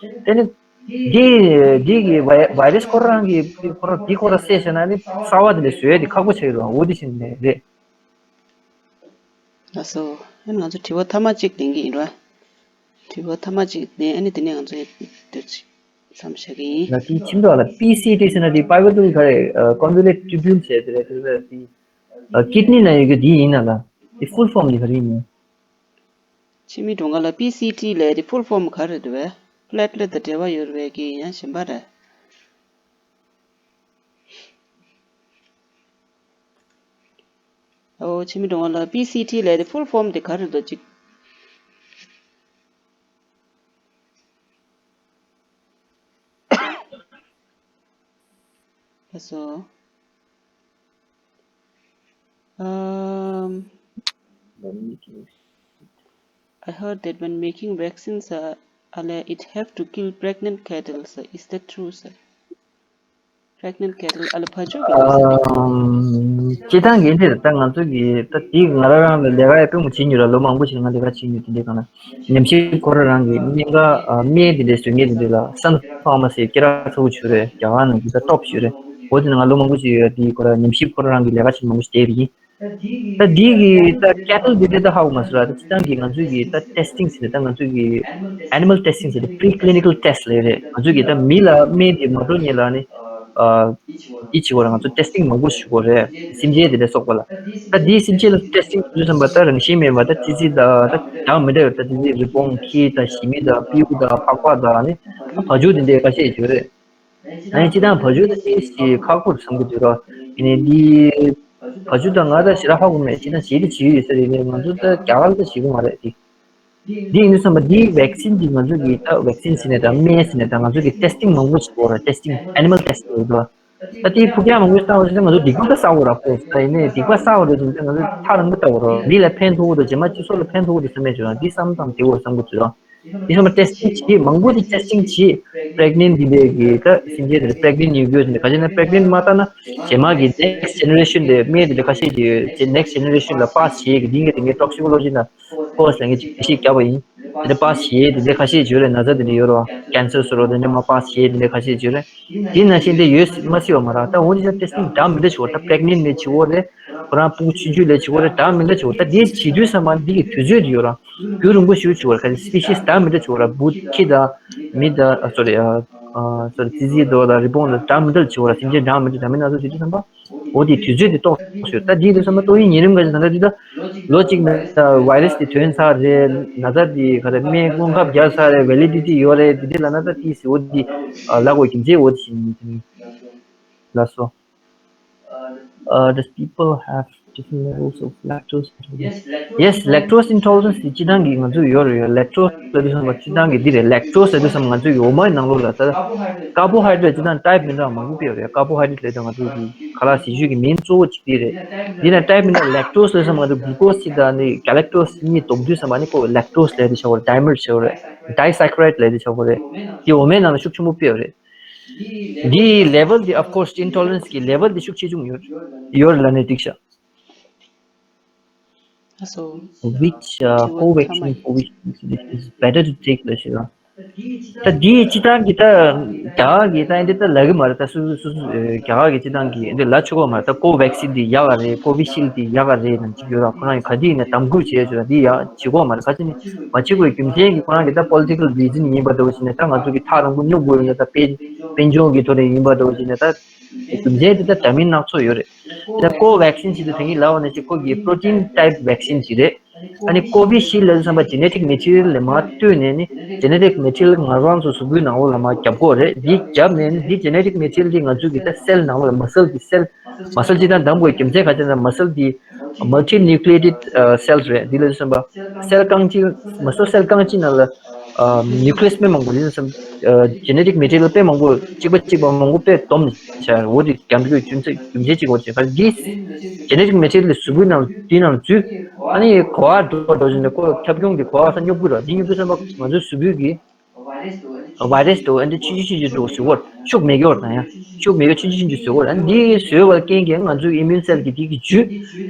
དེ་ནི། འདི་འདི་གི་ཝའི་ཝའི་རས་ཁོ་རང་གི་ཁོ་རང་འདི་ཁོ་རང་བསད་བཞག་ན་ནི་གསར་བ་དེ་འདྲ་བཟོ་ཡ་དེ་ཁག་པོ་ཆགས་ཡོད་རེད། འོ་དེ་བཞིན་ནས་རེད། ལགས་སོ། ཨ་ནི་ང་ཚོ་དྲི་བ་ཐ་མ་གཅིག་ལེན་གྱི་ཡིན་ར། དྲི་བ་ཐ་མ་གཅིག་ལེན་ཨ་ནི་དེ་ནས་ང་ཚོ་འདིར་མཚམས་བཞག་གི་ཡིན། ལ་དེའི་ཁྱིམ་ཚང་ལ་པི་སི་ཊི་ཟེར་ན་དེ་པའི་ཝི་ཊལ་ག་རེ་ཀོན་ཝོ་ལུ་ཊི་ཊུ་བུལ་ཟེར་དེ་རེད། དེ་ཀིཌ་ནི་ན་ཡོད་རྒྱུ་དེ་ཡིན་ན་ལ། དེ་ཕུལ་ཕོམ་དེ་ག་རེ་ཡིན་ནམ། ཕྱི་མི་གྲོང་ཁ་ལ་པི་སི་ཊི་ལབ་དེ་ཕུལ་ཕོམ་ག་རེ་རེད་བས། པླེ་ཊི་ལེཊ་དང་འབྲེལ་བ་ཡོད་རེད་པས་ཀྱི་ཡང་གཞན་པ་རེད། ཨོ་ཕྱི་མི་གྲོང་ཁ་ལ་པི་སི་ཊི་ལབ་དེ་ཕུལ་ཕོམ་དེ་ག་རེ་རེད་འདུག་ཅིག་ལགས་སོ། Um, I heard that when making vaccines, uh, ཨ་ལས། It help to kill pregnant cattle, sir. Is that true, sir? Pregnant cattle. ཨ་ལས། བ་ཕྱུགས་ཀྱི་ནད་སེལ་ནི། སྤྱིར་བཏང་གི་འདིར་ད་ང་ཚོ་གི་ད་དེ་ང་རང་རང་ལ་ལས་ཀ་ཡང་དཔེ་མང་པོ་བྱེད་མྱོང་ར། ལོ་མང་པོ་ཞིག་ང་ལས་ཀ་བྱེད་མྱོང་། དེ་འདྲའི་སྒང་ལ་ཉམས་ཞིབ་ཁོ་རང་རང་གི་སྨན་ཁང་སྨན་དེ་འདྲའི་བཟོ་མཁན་དེ་འདྲ་ལ་Sun Pharmacy སྐད་གྲགས་ཚ་པོ་བྱུང་རེད། རྒྱ་གར་ནང་གི་ད་top བྱུང་རེད། འོ་དེ་ནང་ང་ལོ་མང་པོ་ཞིག་ཡོད། དེ་ཁོ་རང་ཉམས་ཞིབ་ཁོ་རང་རང་གི་ལས་ཀ་བྱེད་མང་པོ་ཞིག་བསྡད་པ་ཡིན། ད་འདི་གི་ད་cattle འདི་འདྲ་ད་ཧ་གོ་མ་སོང་ར། ད་སྤྱིར་བཏང་གི་ང་ཚོའི་གི་ད་testing ཟེར་ནས་ད་ང་ཚོའི་གི་animal testing ཟེར་ཏེ་preclinical test ལབ་རེད། ང་ཚོའི་གི་ད་མི་ལ་སྨན་འདི་མ་འགྲོ་སྔོན་ལ་ནི་ཨ་འདི་བྱེད་དགོས་ར། ང་ཚོ་testing མང་པོ་ཞིག་དགོས་རེད། སེམས་ཅན་དེ་འདྲ་སོགས་པ་ལ། ད་འདིའི་སེམས་ཅན་ལ་testing བྱེད་དུས་ཙམ་པ་ད་རང་བཞིན་མེད་པ་ད་ཙི་ཙི་དང་ད་འདྲ་མི་འདྲ་ཡོད། ད་ཙི་ཙི་རི་བོང་ཁྱི་དང་ཞི་མི་དང་སྤྲེའུ་དང་ཕག་པ་དང་ནི་ད་བ་ཕྱུགས་དེ་འདྲའི་ཁ་ཤས་ཡོད་རེད། ཨ་ནི་སྤྱིར་བཏང་བ་ཕྱུགས་དེ་ཏོག་ཙམ་ཁག་པོ་རེད་བསམ་གྱི་འདུག་ར། ཡིན་ནའི་འདི་བ་ཕྱུགས་དང་ང་ད་ཞེ་དྲག་ཧ་གོ་མེད། སྤྱིར་བཏང་བྱེད་ཀྱི་བྱེད་ཀྱི་ཡོད་ས་རེད། ཡིན་ནའི་ང་ཚོ་ད་རྒྱ་གར་ད་བྱེད་ཀྱི་མ་རེད་དེ། འདི་ཡིན་དུས་ཙམ་པ་འདིའི་vaccine འདི་ང་ཚོ་གི་ད་vaccine ཟེར་ནས་ད་སྨན་ཟེར་ནས་ད་ང་ཚོ་གི་testing མང་པོ་བྱེད་དགོས་ར། testing, animal testing ཡོད་དོ། ད་དེའི་ཕུགས་རྒྱང་མང་པོ་བཏང་བ་ཞིག་ད་ང་ཚོ་སྡིག་པ་ད་བསགས་དགོས་ར། ཁོ་ད་ཡིན་ནའི་སྡིག་པ་བསགས་པ་རེད་ཟེར་ནས་ད་ང་ཚོ་ཐག་རིང་པོ་བལྟ་དགོས་ར། མི་ལ་ཕན་ཐོགས་དགོས་དང་རྗེས་མ་སྤྱི་ཚོགས་ལ་ཕན་ཐོགས་དགོས་དང་བསམ་མེད་བྱུང་ར། འདི་བསམ་བཏང་བསྡད་དགོས་ར་བསམ་གྱི་འདུག་ར། དེ་ཚང་མ་testing བྱེད། མང་པོ་དེ་testing བྱེད། pregnant འདི་འདྲའི་གི་ད་སེམས་ཅན་དེ་pregnant ཡོད་དགོས་ཟེར་ནས། ག་ཅི་ན་pregnant མ་བཏང་ན་རྗེས་མ་གི་next generation དེ་སྨན་དེ་འདྲ་ཁ་ཤས་ཀྱི་next generation ལ་pass བྱེད་ཀྱི་འདི་ངས་དེ་ངས་toxicology ན་course ལ་ངས་ཅིག་ཞིག་བརྒྱབ་པ་ཡིན། དེ་འདྲ་pass བྱེད་དེ་འདྲ་ཁ་ཤས་ཡོད་རེད། ན་ཚ་དེ་འདྲ་ཡོད་རེད། cancer བཟོ་འདྲ་དེ་འདྲ་མ་pass བྱེད་དེ་འདྲ་ཁ་ཤས་ཡོད་རེད། དེ་ནང་བཞིན་དེ་ཡོད་མ་སྲིད་པ་མ་རེད། ད་འོ་དེ་ཚོ་testing འདྲ་མི་འདྲ་བྱེད་དགོས་རེད། ད་pregnant ལ་བྱེད་དགོས་རེད། ཁོ་རང་ཕྲུ་གུ་ཆུང་ཆུང་ལ་བྱེད་དགོས་རེད། འདྲ་མི་འདྲ་བྱེད་དགོས་རེད། ད་དེ་བྱེད་དུས་ཙམ་པ་འདི་གི་དུས་ཚོད་དེ་ཡོད་ར། རྒྱུན་རིང་པོ་ཞིག་བྱེད་དགོས་ར། ག་ཚོད་species འདྲ་མི་འདྲ་བྱེད་དགོས་ར། འབུ་ཁྱི་དང་མི་དང་ཨ་sorry ཨ་sorry ཙི་ཙི་དོ་དང་རི་བོང་དང་འདྲ་མི་འདྲ་བྱེད་དགོས་ར། སེམས་ཅན་འདྲ་མི་འདྲ་འདྲ་མིན་སྣ་ཚོགས་བྱེད་དུས་ཙམ་པ། འོ་དེ་དུས་ཚོད་དེ་ཏོག་ཙམ་ཞིག་ད་དེ་དུས་ཙམ་པ་ཏོག་དབྱིབས་གཉན་རིམས་འགའ་ཞིག་ད་ལྟ་དེ་ད་ལོ་གཅིག་ནང་virus དེ་ཐོན་ཚར་རེད། ན་ཚ་དེ་ག་རེ་སྨན་གོང་ཁབ་བརྒྱབ་ཚར་རེད། validity ཡོད་རེད། དེ་འདྲ་ལ་ན་ད་དེ་ཟེར་འོ་དེ་ལབ་དགོས་རྒྱུ་མཚན་འོ་དེ་ཞིག་ཡིན། ལགས་སོ། Uh, does people have different levels of lactose intolerance? Yes, lactose intolerance དེ་སྤྱིར་བཏང་གི་ང་ཚོ་ཡོད་རེད། ཡོད། lactose ལབ་དུས་ཙམ་པ་སྤྱིར་བཏང་གི་འདི་རེད། lactose ལབ་དུས་ཙམ་པ་ང་ཚོའི་འོ་མའི་ནང་ལོགས་ལ་ད་carbohydrate སྤྱིར་བཏང་type མི་འདྲ་མང་པོ་ཡོད་རེད། carbohydrate ལབ་དུས་ང་ཚོ་གི་ཁ་ལག་བཟའ་བཅུད་ཀྱི་མིང་གཙོ་བོ་གཅིག་འདི་རེད། འདི་ན་type མི་འདྲ། lactose ལབ་དུས་ཙམ་པ་ང་ཚོ་glucose གཅིག་དང་ནི་galactose གཉིས་བསྡོམས་དུས་ཙམ་པ་ནི་ཁོ་lactose ལབ་དེ་ཆགས་པ་རེད། dimer ཆགས་པ་རེད། disaccharide ལབ་དེ་ཆགས་པ་རེད། དེ་འོ་མའི་ནང་ལ་ཤུགས་ཆེན་པོ་སྤེལ་བ་རེད། འདིའི་level འདི་of course intolerance གི་level འདི་ཤུགས་ཆེ་ཆུང་ཡོད་ཡོད་ལ་ནས་འགྲིག་ཤག་ཨ་སོ། Which uh, Covaxin, Covishield is better to take ལ་ཞེས་ལ། ད་འདིའི་སྤྱིར་བཏང་གི་ད་རྒྱ་གར་གི་ད་འདི་ད་ལབ་གི་མ་རེད། ད་སུ་སུ་སུ་རྒྱ་གར་གི་སྤྱིར་བཏང་གི་འདི་ལབ་ཆོག་གི་མ་རེད། ད་Covaxin འདི་ཡག་ག་རེད། Covishield འདི་ཡག་ག་རེད་ནང་གཅིག་ཡོད་ར། ཁོ་རང་གི་ག་འདི་ཡིན་ན་དམ་བཀུར་བྱས་ཆོག་འདི་ཡག་བྱེད་དགོས་མ་རེད། ག་ཅི་ནི་མ་བྱེད་དགོས་རྒྱུ་མཚན་གྱིས་ཁོ་རང་གི་ད་political reason ཡིན་པ་འདྲ་བོ་ཞིག་ནས་ད་ང་ཚོ་གི་ཐག་རིང་པོ་སྙོབ་དགོས་ཡོད་ན་ད་དཔལ་དཔལ་འབྱོར་གྱི་ཐོག་ནས་ཡིན་པ་འདྲ་བོ་ཞིག་ནས་ད་རྒྱུ་མཚན་དེ་ད་འདྲ་མིན་སྣ་ཚོགས་ཡོད་རེད། ད་Covaxin ཞིག་ཏུ་དེ་ཉིད་ལབ་པ་ནས་ཅིག་ཁོ་གི་protein type vaccine ཞིག་རེད། ཨ་ནི་Covishield ལབ་དུས་ཙམ་པ་genetic material ལ་མར་ལྟོས་ནས་ནི་genetic material ང་རང་ཚོ་གཟུགས་པོའི་ནང་ལོགས་ལ་མར་རྒྱབ་དགོས་རེད། འདི་རྒྱབ་ནས་ནི་འདི་genetic material འདི་ང་ཚོ་གི་ད་cell ནང་ལོགས་ལ་muscle གི་cell muscle གཅིག་དང་འདམ་དགོས་རྒྱུ་མཚན་ག་ཅི་ན་muscle འདི་multinucleated cells རེད། འདི་ལ་སོན་པ་cell རྐང་གཅིག་muscle cell རྐང་གཅིག་ནང་ལ་nucleus དཔེ་མང་པོ། འདི་ལ་སོན་genetic material དཔེ་མང་པོ་གཅིག་པ་གཅིག་པ་མང་པོ་དཔེ་བསྡོམས་བྱས། འོ་དེ་རྒྱབ་འགྲོ་རྒྱུ་མཚན་རྒྱུ་མཚན་གཅིག་འོ་དེ་ག་འདི་genetic material ལ་གཟུགས་པོའི་ནང་དེའི་ནང་འཛུལ། ཨ་ནི་གོ་བ་འགྲོ་འགྲོ་བཞིན་དུ་ཁོ་ཁྱབ་ཁོངས་ཀྱི་གོ་བ་ས་སྙོབ་དགོས་ར། འདི་སྙོབ་དུས་ཙམ་པ་ང་ཚོའི་གཟུགས་པོའི་གི་virus དུ་ཨ་འདི་ཆུང་ཆུང་ཆུང་ཆུང་འགྲོ་ཟེར་བར་ཤུགས་མེད་ཀྱི་བར་དང་ཡང་ཤུགས་མེད་ཀྱི་ཆུང་ཆུང་ཆུང་ཆུང་བཟོས་བར། ཨ་འདི་བཟོས་བར་རྐྱེན་གྱིས་ང་ཚོའི་immune cell གི་འདི་གི་འཇུས།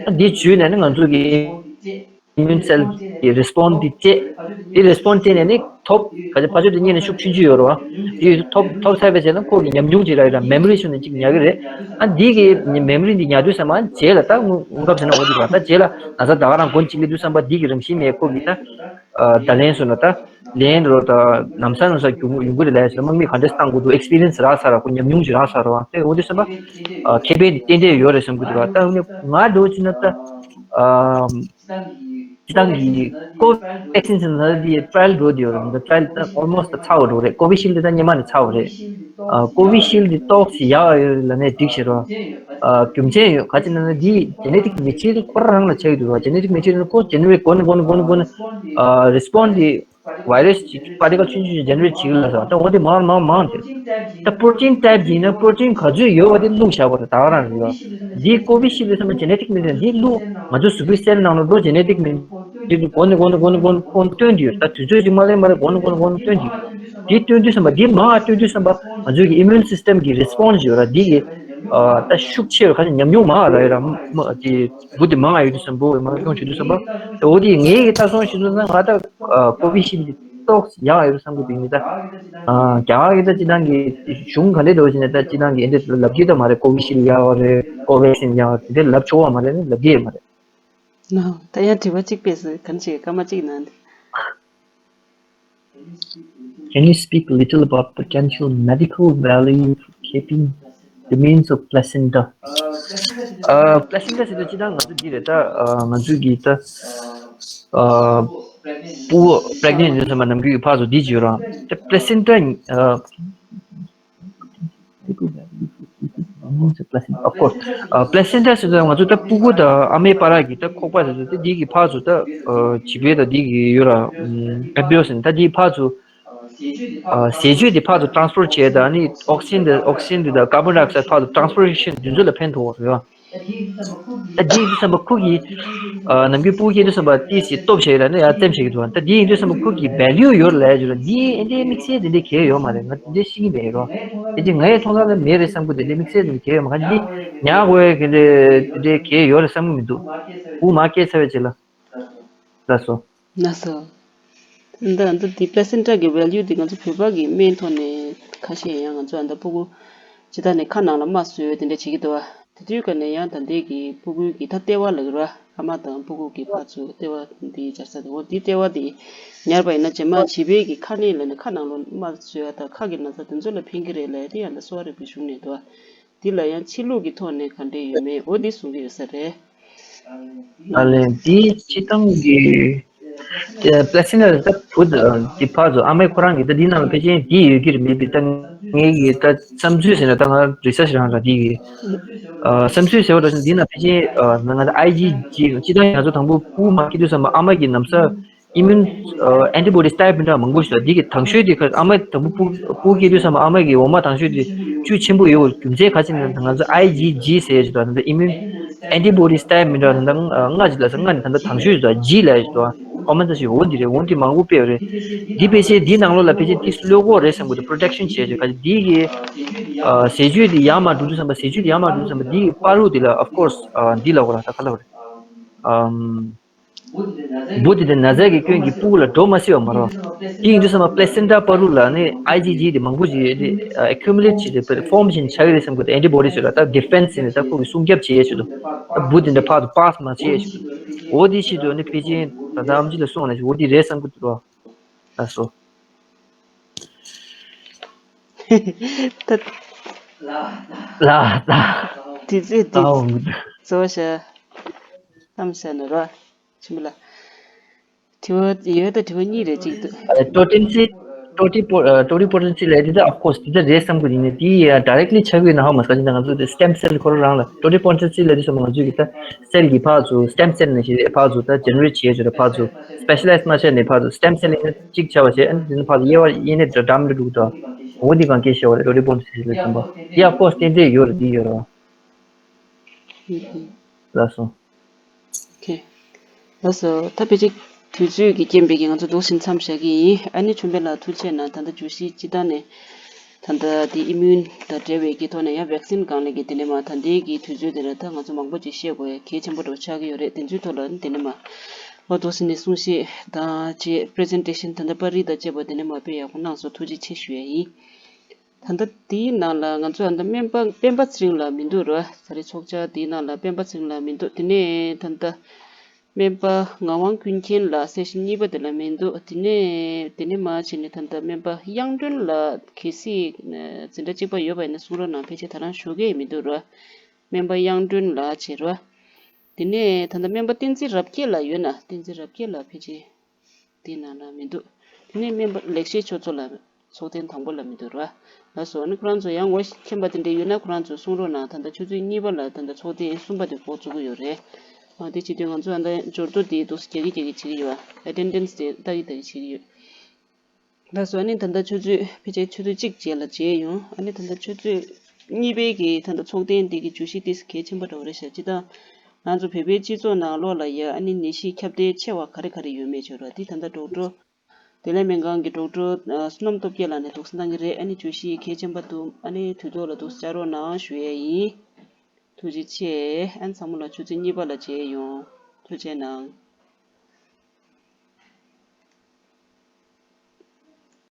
ཨ་འདི་འཇུས་ནས་ནི་ང་ཚོ་གི་immune cell གི་response འདི་སྤྲད། འདི་response སྤྲད་ནས་ནི་ཐོབ། ག་ཚོད་ཕ་ཆོས་དེ་གཉེར་ནས་ཤུགས་ཆུང་ཆུང་ཡོད་རེད་བ། འདི་ཐོབ་ཐོབ་ཚར་བའི་རྗེས་ལ་ཁོ་གི་ཉམས་མྱོང་ཅིག་རག་ཡོད་ར། memory ཞུ་ནས་ཅིག་ཉར་གི་རེད། ཨ་འདི་གི་memory འདི་ཉར་དུས་ཙམ་པ་རྗེས་ལ་ད་སྔོན་སྔོན་སྐབས་ཟེར་ན་འོ་འདི་རེད་བ། ད་རྗེས་ལ་ན་ཚ་ད་ག་རང་མགོ་གཅིག་སླེབས་དུས་ཙམ་པ་འདི་གི་རང་བཞིན་མེད་ཁོ་གི་ད་བརྡ་ལན་སོ་ན་ད་ལན་རོ་ད་ལམ་སང་ལམ་སང་ཡོང་གི་རེད་ལབ་ཡ་ཟེར། དམག་མི་ག་འདྲས་བཏང་དགོས་འདུག experience རག་ཚར་ར། ཁོ་ཉམས་མྱོང་ཅིག་རག་ཚར་ར་བ། དེ་འོ་དུས་ཙམ་པ་ཁེ་ཕན་ཏན་ཏན་ཡོད་རེད་བསམ་གི་འདུག་ར། ད་ང་འདྲ་བོ་བྱས་ན་ད་སྤྱིར་བཏང་གི་Covaxin ཟེར་ན་འདི་trial འགྲོ་བསྡད་ཡོད་རེད། འདི་trial ད་almost ཚར་བ་འགྲོ་རེད། Covishield འདི་ད་སྔོན་མ་ནས་ཚར་བ་རེད། ཨ་Covishield འདི་ཏོག་ཙམ་ཡག་ཡོད་ལབ་ནས་འགྲིག་ཤེས་རོ། ཨ་རྒྱུ་མཚན་ཡོད། ག་ཅི་ན་ན་འདི་genetic material ཁོ་རང་རང་ལ་ཆགས་ཀྱི་འདུག་ར། genetic material ཁོ་generate གོ་ནས་གོ་ནས་གོ་ནས་གོ་ནས་ཨ་response འདི་virus གི་particle ཆུང་ཆུང་ཅིག་generate བྱེད་ཀྱི་ལ་ཟེར། ད་འོ་དེ་མང་མང་མང་དེ། ད་protein type ཡིན་ན་protein ག་ཚོད་ཡོད་པ་དེ་བླུགས་བཞག་པ་རེད། ད་ག་རང་རེད་བ། འདི་Covishield ལ་ཚང་མ་genetic material འདི་བླུགས། ང་ཚོ་གཟུགས་པོའི་cell ནང་ལ་འགྲོ། genetic material དེ་ཚོ་འགོ་ནས་འགོ་ནས་འགོ་ནས་འགོ་ནས་འགོ་ནས་བཏོན་དུས་ཡོད། ད་དུས་ཚོད་ཅིག་མ་ལེན་མ་ལེན་འགོ་ནས་འགོ་ནས་འགོ་ནས་བཏོན་དུས་ཡོད། དེ་བཏོན་དུས་ཙམ་པ་དེ་མང་བ་བཏོན་དུས་ཙམ་པ་ང་ཚོའི་གི་immune system གི་response ཡོད་ར། དེ་གི་ཨ་ད་ཤུགས་ཆེ་ར། ཁ་ཤས་ཉམས་མྱོང་མང་བ་ར་ཡོད་ར། མ་དེ་འབུ་དེ་མང་བ་ཡོད་དུས་ཙམ་པ་འབུ་མང་བ་ཡོང་བྱེད་དུས་ཙམ་པ་དེ་འོ་དེ་ངའི་གི་ལྟ་སོང་ཞིག་འདུག་ན་ང་ད་ཨ་Covishield དེ་ཏོག་ཙམ་ཡག་ཡོད་བསམ་གི་འདུག་ངས་ད། ཨ་རྒྱ་གར་གི་ད་སྤྱི་བཏང་གི་གཞུང་ག་འདྲས་འདུག་ཟེར་ནས་ད་སྤྱི་བཏང་གི་ཨེ་འདྲས་ལབ་ཀྱི་ད་མ་རེད། Covishield ཡག་རེད། Covaxin ཡག་རེད་དེ་འདྲས་ལབ་ཆོག་པ་མ་རེད། ལབ་ཀྱི་ཡོད་མ་རེད། ནའོ། ད་ཡང་དྲི་བ་གཅིག་ཕེབས་སོང་། གང་ཅི་སྐར་མ་གཅིག་ནང་དུ། Can you speak a little about potential medical value for keeping remains of placenta? ཨ་placenta ཟེར་དུས་སྤྱི་བཏང་ང་ཚོ་འདི་རེད་ད། ཨ་ང་ཚོའི་གི་ད་ཨ་སྤུ་གུ་pregnant ཡིན་ཟེར་མ་ནམ་རྒྱུན་གྱི་ཕར་ཚུར་འདི་བརྗོད་རང་ད་placenta ཨ། Of course ཨ་placenta ཟེར་དུས་ང་ཚོ་ད་སྤུ་གུ་དང་ཨ་མའི་བར་གྱི་ད་ཁོག་པ་ཟེར་དུས་ད་འདི་གི་ཕར་ཚུར་ད་ཨ་བྱིས་པའི་ད་འདི་གི་ཡོད་ར། ཨམ་embryo ཟེར་ད་འདི་ཕར་ཚུར་ཨ་ཟས་བཅུད་དེ་ཕར་ཚུར་transport བྱས་ད་ནི་oxygen དེ་oxygen དེ་དང་carbon dioxide ཕར་ཚུར་transportation དེ་ཚོ་ལ་ཕན་ཐོགས་རེད་བ། ད་འདི་ཡིན་དུས་ཙམ་པ་ཁོ་གིས་ཨ་ནམ་རྒྱུན་སྤུ་གུ་སྐྱེས་དུས་ཙམ་པ་ཏིས་སི་སྟོབས་ཆེ་ལ་ནི་ཡར་བཙེམ་བྱེད་ཀྱི་འདུག་ད་འདི་ཡིན་དུས་ཙམ་པ་ཁོ་གིས་value ཡོད་ལ་ཡ་ཇུ་ལ་འདི་ཨེ་འདྲའི་དམིགས་བསལ་དེ་འདྲའི་གལ་ཡོད་མ་རེད། ང་དེ་འདྲའི་ཤེས་ཀྱི་མེད་རོ། དེ་རྗེས་ངའི་མཐོང་ས་ལ་མེད་རེད་བསམ་གི་འདུག་དེ་འདྲའི་དམིགས་བསལ་དེ་འདྲའི་གལ་ཡོད་མ་གང་འདི་ཉག་དགོས་ཡ་གི་འདྲའི་དེ་འདྲའི་གལ་ཡོད་རེད་བསམ་གི་མི་འདུག་སྤུ་གུ་མར་སྐྱེས་ཚར་བའི་རྗེས་ལ། ལགས་སོ། ལགས་སོ། འདི་འདི་དེ་placenta གི་value དེ་ང་ཚོ་བོད་པ་གི་སྨན་ཐོག་ནས་ཁ་ཤས་ཡང་ང་ཚོ་ཨ་འདི་སྤུ་གུ་ཇི་ལྟར་ནས་ཁ་ནང་ལ་རྨ་བཟོས་དེ་འདྲ་བྱེད་ཀྱི་འདུག་བ། དེ་དུས་ཀ་ནས་ཡང་ད་ལྟའི་གི་སྤུ་གུའི་གི་ད་ལྟེ་བ་ལ་གི་ར་ཨ་མ་དང་སྤུ་གུ་གི་ཕར་ཚུར་ལྟེ་བ་འདི་སྦྱར་ས་དེ་འོ་འདི་ལྟེ་བ་དེ་ཉར་བ་ཡིན་ན་རྗེས་མ་བྱིས་པའི་གི་ཁ་ནས་ལ་ནི་ཁ་ནང་ལོ་རྨ་བཟོས་ཡ་ད་ཁ་གི་ན་ཚ་དེ་ཚོ་ལ་ཕན་གི་རེད་ལ་དེ་ཡང་ད་གསོ་བ་རིག་པའི་གཞུང་ནས་འདུག་བ། འདི་ལ་ཡང་ཕྱི་ལུགས་ཀྱི་ཐོག་ནས་ག་འདྲས་ཡོད་མེད་འོ་འདི་གསུང་གི་ཡོད་ས་རེད། ཨ་ལས་འདི་སྤྱི་བཏང་གི་པེ་སི་ནལ་ད་བུ་དེ་ཕར་ཚུར་ཨ་མའི་ཁོ་རང་གི་ད་འདི་ནང་ལ་ཕལ་ཆེར་འདི་ཡོད་ཀྱི་རེད་མེད་པའི་ད་ངའི་གི་ད་བསམ་ཚུལ་ཟེར་ན་ད་ང་རེ་སར་ཆི་རང་ར་འདི་གི་བསམ་ཚུལ་ཟེར་བ་འདྲ་ཞིག་འདི་ན་ཕལ་ཆེར་ང་ད་ཨའི་ཇི་ཇི་སྤྱི་བཏང་ང་ཚོ་དང་པོ་སྤུ་གུ་མ་སྐྱེས་དུས་ཙམ་པ་ཨ་མ་གི་ན་ཚ་ཨི་མིའུན་ཨེན་ཊི་བོ་ཌི་སི་ཊའིབ་མི་འདྲ་མང་པོ་ཞིག་འདུག་འདི་གི་དང་ཤོས་དེ་ཁ་ཨ་མ་དང་པོ་སྤུ་སྤུ་སྐྱེས་དུས་ཙམ་པ་ཨ་མ་གི་འོ་མ་དང་ཤོས་དེ་བཅུད་ཆེན་པོ་ཡོད་པའི་རྒྱུ་མཚན་ག་ཅི་ནས་ང་ཚོ་ཨའི་ཇི་ཇི་ཟེར་ཞིག་འདུག་ད་ལྟ་ཨི་མིའུན་ཨེན་ཊི་བོ་ཌི་སི་ཊའིབ་མི་འདྲ་ད་ལྟ་ལྔ་ཅིག་ལ་ས་ལྔ་ནས་ད་ལྟ་དང་ཤོས་ཞིག་འདུག་ཇི་ལ་ཞིག་འདུག་ཧོར་མོན་ཚ་ཞིག་འོ་འདི་རེད། འོ་འདི་མང་པོ་དཔེ་ཡོད་རེད། འདི་ཕལ་ཆེར་འདི་ནང་ལོགས་ལ་ཕལ་ཆེར་འདི་སུ་ལོ་གོ་རེད་བསམ་གི་འདུག་པོ་རོ་ཊེག་ཤན་བྱས་ཞིག་ག་ཅི་འདི་གི་ཟས་བཅུད་འདི་ཡར་མར་འགྲོ་དུས་ཙམ་པ་ཟས་བཅུད་འདི་ཡར་མར་འགྲོ་དུས་ཙམ་པ་འདི་གི་པ་རུ་འདི་ལ་of course འདི་ལ་འོ་ལ་ད་ག་ལ་འོ་རེད། འབུ་དེ་དེ་ན་ཚ་གི་སྐྱོན་གྱིས་སྤུ་གུ་ལ་འགྲོ་མ་སྲིད་པ་མ་རེད། དེ་ཡིན་དུས་ཙམ་པ་པེ་ལེ་སེན་ཊ་པ་རུ་ལ་ནི་ཨའི་ཇི་ཇི་དེ་མང་པོ་ཞིག་ཡོད་དེ་ཨེ་ཁིའུ་མུ་ལེ་ཊི་བྱས་ཏེ་ཕོར་མ་ཞིག་ཆགས་ཀྱི་རེད་བསམ་གི་འདུག་ཨེན་ཊི་བོ་ཌི་ཟེར་ལ་ད་ཌི་ཕེན་སི་ཟེར་ནས་ད་ཁོ་གི་སྲུང་སྐྱོབ་བྱེད་ཡས་ཞིག་འདུག་ད་འབུ་དེ་འདྲ་ཕར་ཚུར་པཱ་སི་མ་བྱེད་ཡས་ཞིག་འདུག་འོ་དེ་ཆེད་དུ་ནི་ཕལ་ཆེར་ད་ལྟ་ཨམ་ཆི་ལ་གསུངས་ནས་འོ་དེ་རེད་བསམ་གི་འདུག་ལགས་སོ། ད་ལགས་ད། དུས་ཚོད་འདི་ད་འོང་གི་འདུག་གཙོ་བོ་ཤ་ལྷམ་ཤ་ནི་རོ། ཆུམ་ལ། དྲི་བ་ཡོད་ད་དྲི་བ་གཉིས་རེ་གཅིག་འདུག་ཨ་ཊོ་ཊི་པོ་ཊེན་སི། ཊོ་ཊི་པོ་ཨ་ཊོ་ཊི་པོ་ཊེན་སི་ལབ་དེ་ད་of course དེ་ད་རེད་བསམ་གི་ཡིན་ནའི་དེ་ཡ་ཌའི་རེག་ལི་ཆགས་ཀྱི་ཡོད་ན་ཧ་མ་ག་ཅི་ད་ང་ཚོ་དེ་སི་ཊེམ་སེལ་ཁོ་རང་རང་ལ་ཊོ་ཊི་པོ་ཊེན་སི་ལབ་དུས་ཙམ་པ་ང་ཚོས་གི་ད་སེལ་གྱི་ཕར་ཚུར་སི་ཊེམ་སེལ་ནང་བཞིན་རེད་ཕར་ཚུར་ད་ཇེ་ནེ་རེ་ཊི་བྱེད་ཡས་བྱས་རེད་ཕར་ཚུར་སི་པེ་ཤ་ལའི་ཛི་མ་བྱས་ནས་ཕར་ཚུར་སི་ཊེམ་སེལ་ཡིན་ན་གཅིག་བྱས་པ་བྱས་ཨ་ནི་དེ་ནི་ཕར་ཚུར་དབྱེ་བ་དབྱེ་ནས་འདྲ་འདྲ་མི་འདྲ་འདུག་ད་འོ་འདི་གང་སྐད་བཤད་པ་རེད་ཊོ་ཊི་པོ་ཊེན་སི་ལབ་དུས་ཙམ་པ་དེ་of course དེ་འདྲས་ཡོད་རེད་དེ་ཡོད་རེད། ལགས་སོ། ཁེ། ལགས་སོ། ད་ཕལ་ཆེར་དུས་ཚོད་ཀྱི་རྐྱེན་པས་ཀྱི་ང་ཚོ་འདུག་སེ་མཚམས་བཞག་གི་ཡིན། ཨ་ནི་ཆོས་འཕེལ་ལགས་ཐུགས་རྗེ་གནང་། ད་ལྟ་བརྗོད་གཞི་སྤྱི་བཏང་ནས་ད་ལྟ་དེ་ཨི་མིའུན་དང་འབྲེལ་བའི་གི་ཐོག་ནས་ཡང་ཝེག་སིན་སྒང་ལ་གི་དེ་ནས་མ་ད་ལྟའི་གི་དུས་ཚོད་དེ་ལ་ད་ང་ཚོ་མང་པོ་ཅིག་བཤད་དགོས་ཡ་གལ་ཆེན་པོ་འདྲ་བོ་ཆགས་ཀྱི་ཡོད་རེད། དེ་ཚོའི་ཐོག་ལ་དེ་ནས་མ་ལོ་འདུག་སེ་ནས་གསུང་བཤད་དང་བཅས་པི་རི་ཛེན་ཊེ་ཤན་ད་ལྟ་པར་རིས་དང་བཅས་པ་དེ་ནས་མ་དཔེ་ཡག་པོ་གནང་སོང་། ཐུགས་རྗེ་ཆེ་ཞུ་ཡ་ཡིན། ད་ལྟ་དེའི་ནང་ལ་ང་ཚོ་ཨ་ད་སྨན་པ་སྤེན་པ་ཚེ་རིང་ལགས་མི་འདུག་ར། ད་རེས་ཚོགས་བཅར་དེའི་ནང་ལ་སྤེན་པ་ཚེ་རིང་ལགས་མི་འདུག་དེ་ནས་ད་ལྟ་སྨན་པ་ངག་དབང་ཀུན་མཁྱེན་ལགས་སེ་ཤན་གཉིས་པ་དེ་ལ་མི་འདུག་དེ་ནས་དེ་ནས་མར་ཕྱིན་ནས་ད་ལྟ་སྨན་པ་དབྱངས་སྒྲོན་ལགས་གལ་སྲིད་འཛིན་གྲྭ་གཅིག་པ་ཡོད་པ་ཡིན་ན་གསུང་རོགས་གནང་། ཕལ་ཆེར་ད་རང་ཞོགས་ཀས་མི་འདུག་ར། སྨན་པ་དབྱངས་སྒྲོན་ལགས་བྱས་ར། དེ་ནས་ད་ལྟ་སྨན་པ་བསྟན་འཛིན་རབ་རྒྱས་ལགས་ཡོད་ན། བསྟན་འཛིན་རབ་རྒྱས་ལགས་ཕལ་ཆེར། དེའི་ནང་ལ་མི་འདུག་དེ་ནས་སྨན་པ་ལེགས་བཤད་ཆོས་མཚོ་ལགས་ཚོགས་ཐེངས་དང་པོ་ལ་མི་འདུག་ར། ལགས་སོ། ཨ་ནི་ཁོ་རང་ཚོ་ཡང་ངོ་མཁྱེན་པ་དེ་འདྲ་ཡོད་ན་ཁོ་རང་ཚོ་གསུང་རོགས་གནང་། ད་ལྟ་ཆུ་ཚོད་གཉིས་པ་ལ་ད་ལྟ་ཚོགས་ཐེངས་གསུམ་པ་དེ་འགོ་བཙུགས་ཀྱི་ཡོད་རེད། ཨ་དེ་བྱེད་དུས་ང་ཚོ་ཨ་ད་འབྱོར་ཐོ་དེ་འདུག་སེ་རྒྱག་གི་རྒྱག་གི་བྱེད་ཀྱི་ཡོད། ཨེ་ཊེན་ཌེན་སི་དེ་ལྟ་གི་ལྟ་གི་བྱེད་ཀྱི་ཡོད། ལགས་སོ། ཨ་ནི་ད་ལྟ་ཆུ་ཚོད་ཕལ་ཆེར་ཆུ་ཚོད་གཅིག་རྗེས་ལ་མཇལ་ཡོང་། ཨ་ནི་ད་ལྟ་ཆུ་ཚོད་གཉིས་པའི་གི་ད་ལྟ་ཚོགས་ཐེངས་དེ་གི་བརྗོད་གཞི་ཏོག་ཙམ་གལ་ཆེན་པོ་འདྲ་བོ་རེད་ཤག་སྤྱིར་བཏང་ ང་ཚོ་བོད་པའི་སྤྱི་ཚོགས་ནང་ལོགས་ལ་ཡ་ཨ་ནི་ནད་གཞི་ཁྱབ་གདལ་ཆེ་བ་ག་རེ་ག་རེ་ཡོད་མེད་བརྗོད་རོགས། འདི་ད་ལྟ་ཌོག་ཊར་བདེ་ལེགས་སྨན་ཁང་གི་ཌོག་ཊར་བསོད་ནམས་སྟོབས་རྒྱལ་ལགས་ནས་དོགས་སེལ་གནང་གི་རེད། ཨ་ནི་བརྗོད་གཞི་གལ་ཆེན་པོ་འདུག་ཨ་ནི་དུས་ཐོག་ལ་འདུག་སེ་བཅར་རོགས་གནང་ཞུ་ཡས་ཡིན། ཐུགས་རྗེ་ཆེ། ཨ་ནི་ཚང་མ་ལ་ཆུ་ཚོད་གཉིས་པ་ལ་མཇལ་ཡོང་། ཐུགས་རྗེ་གནང་།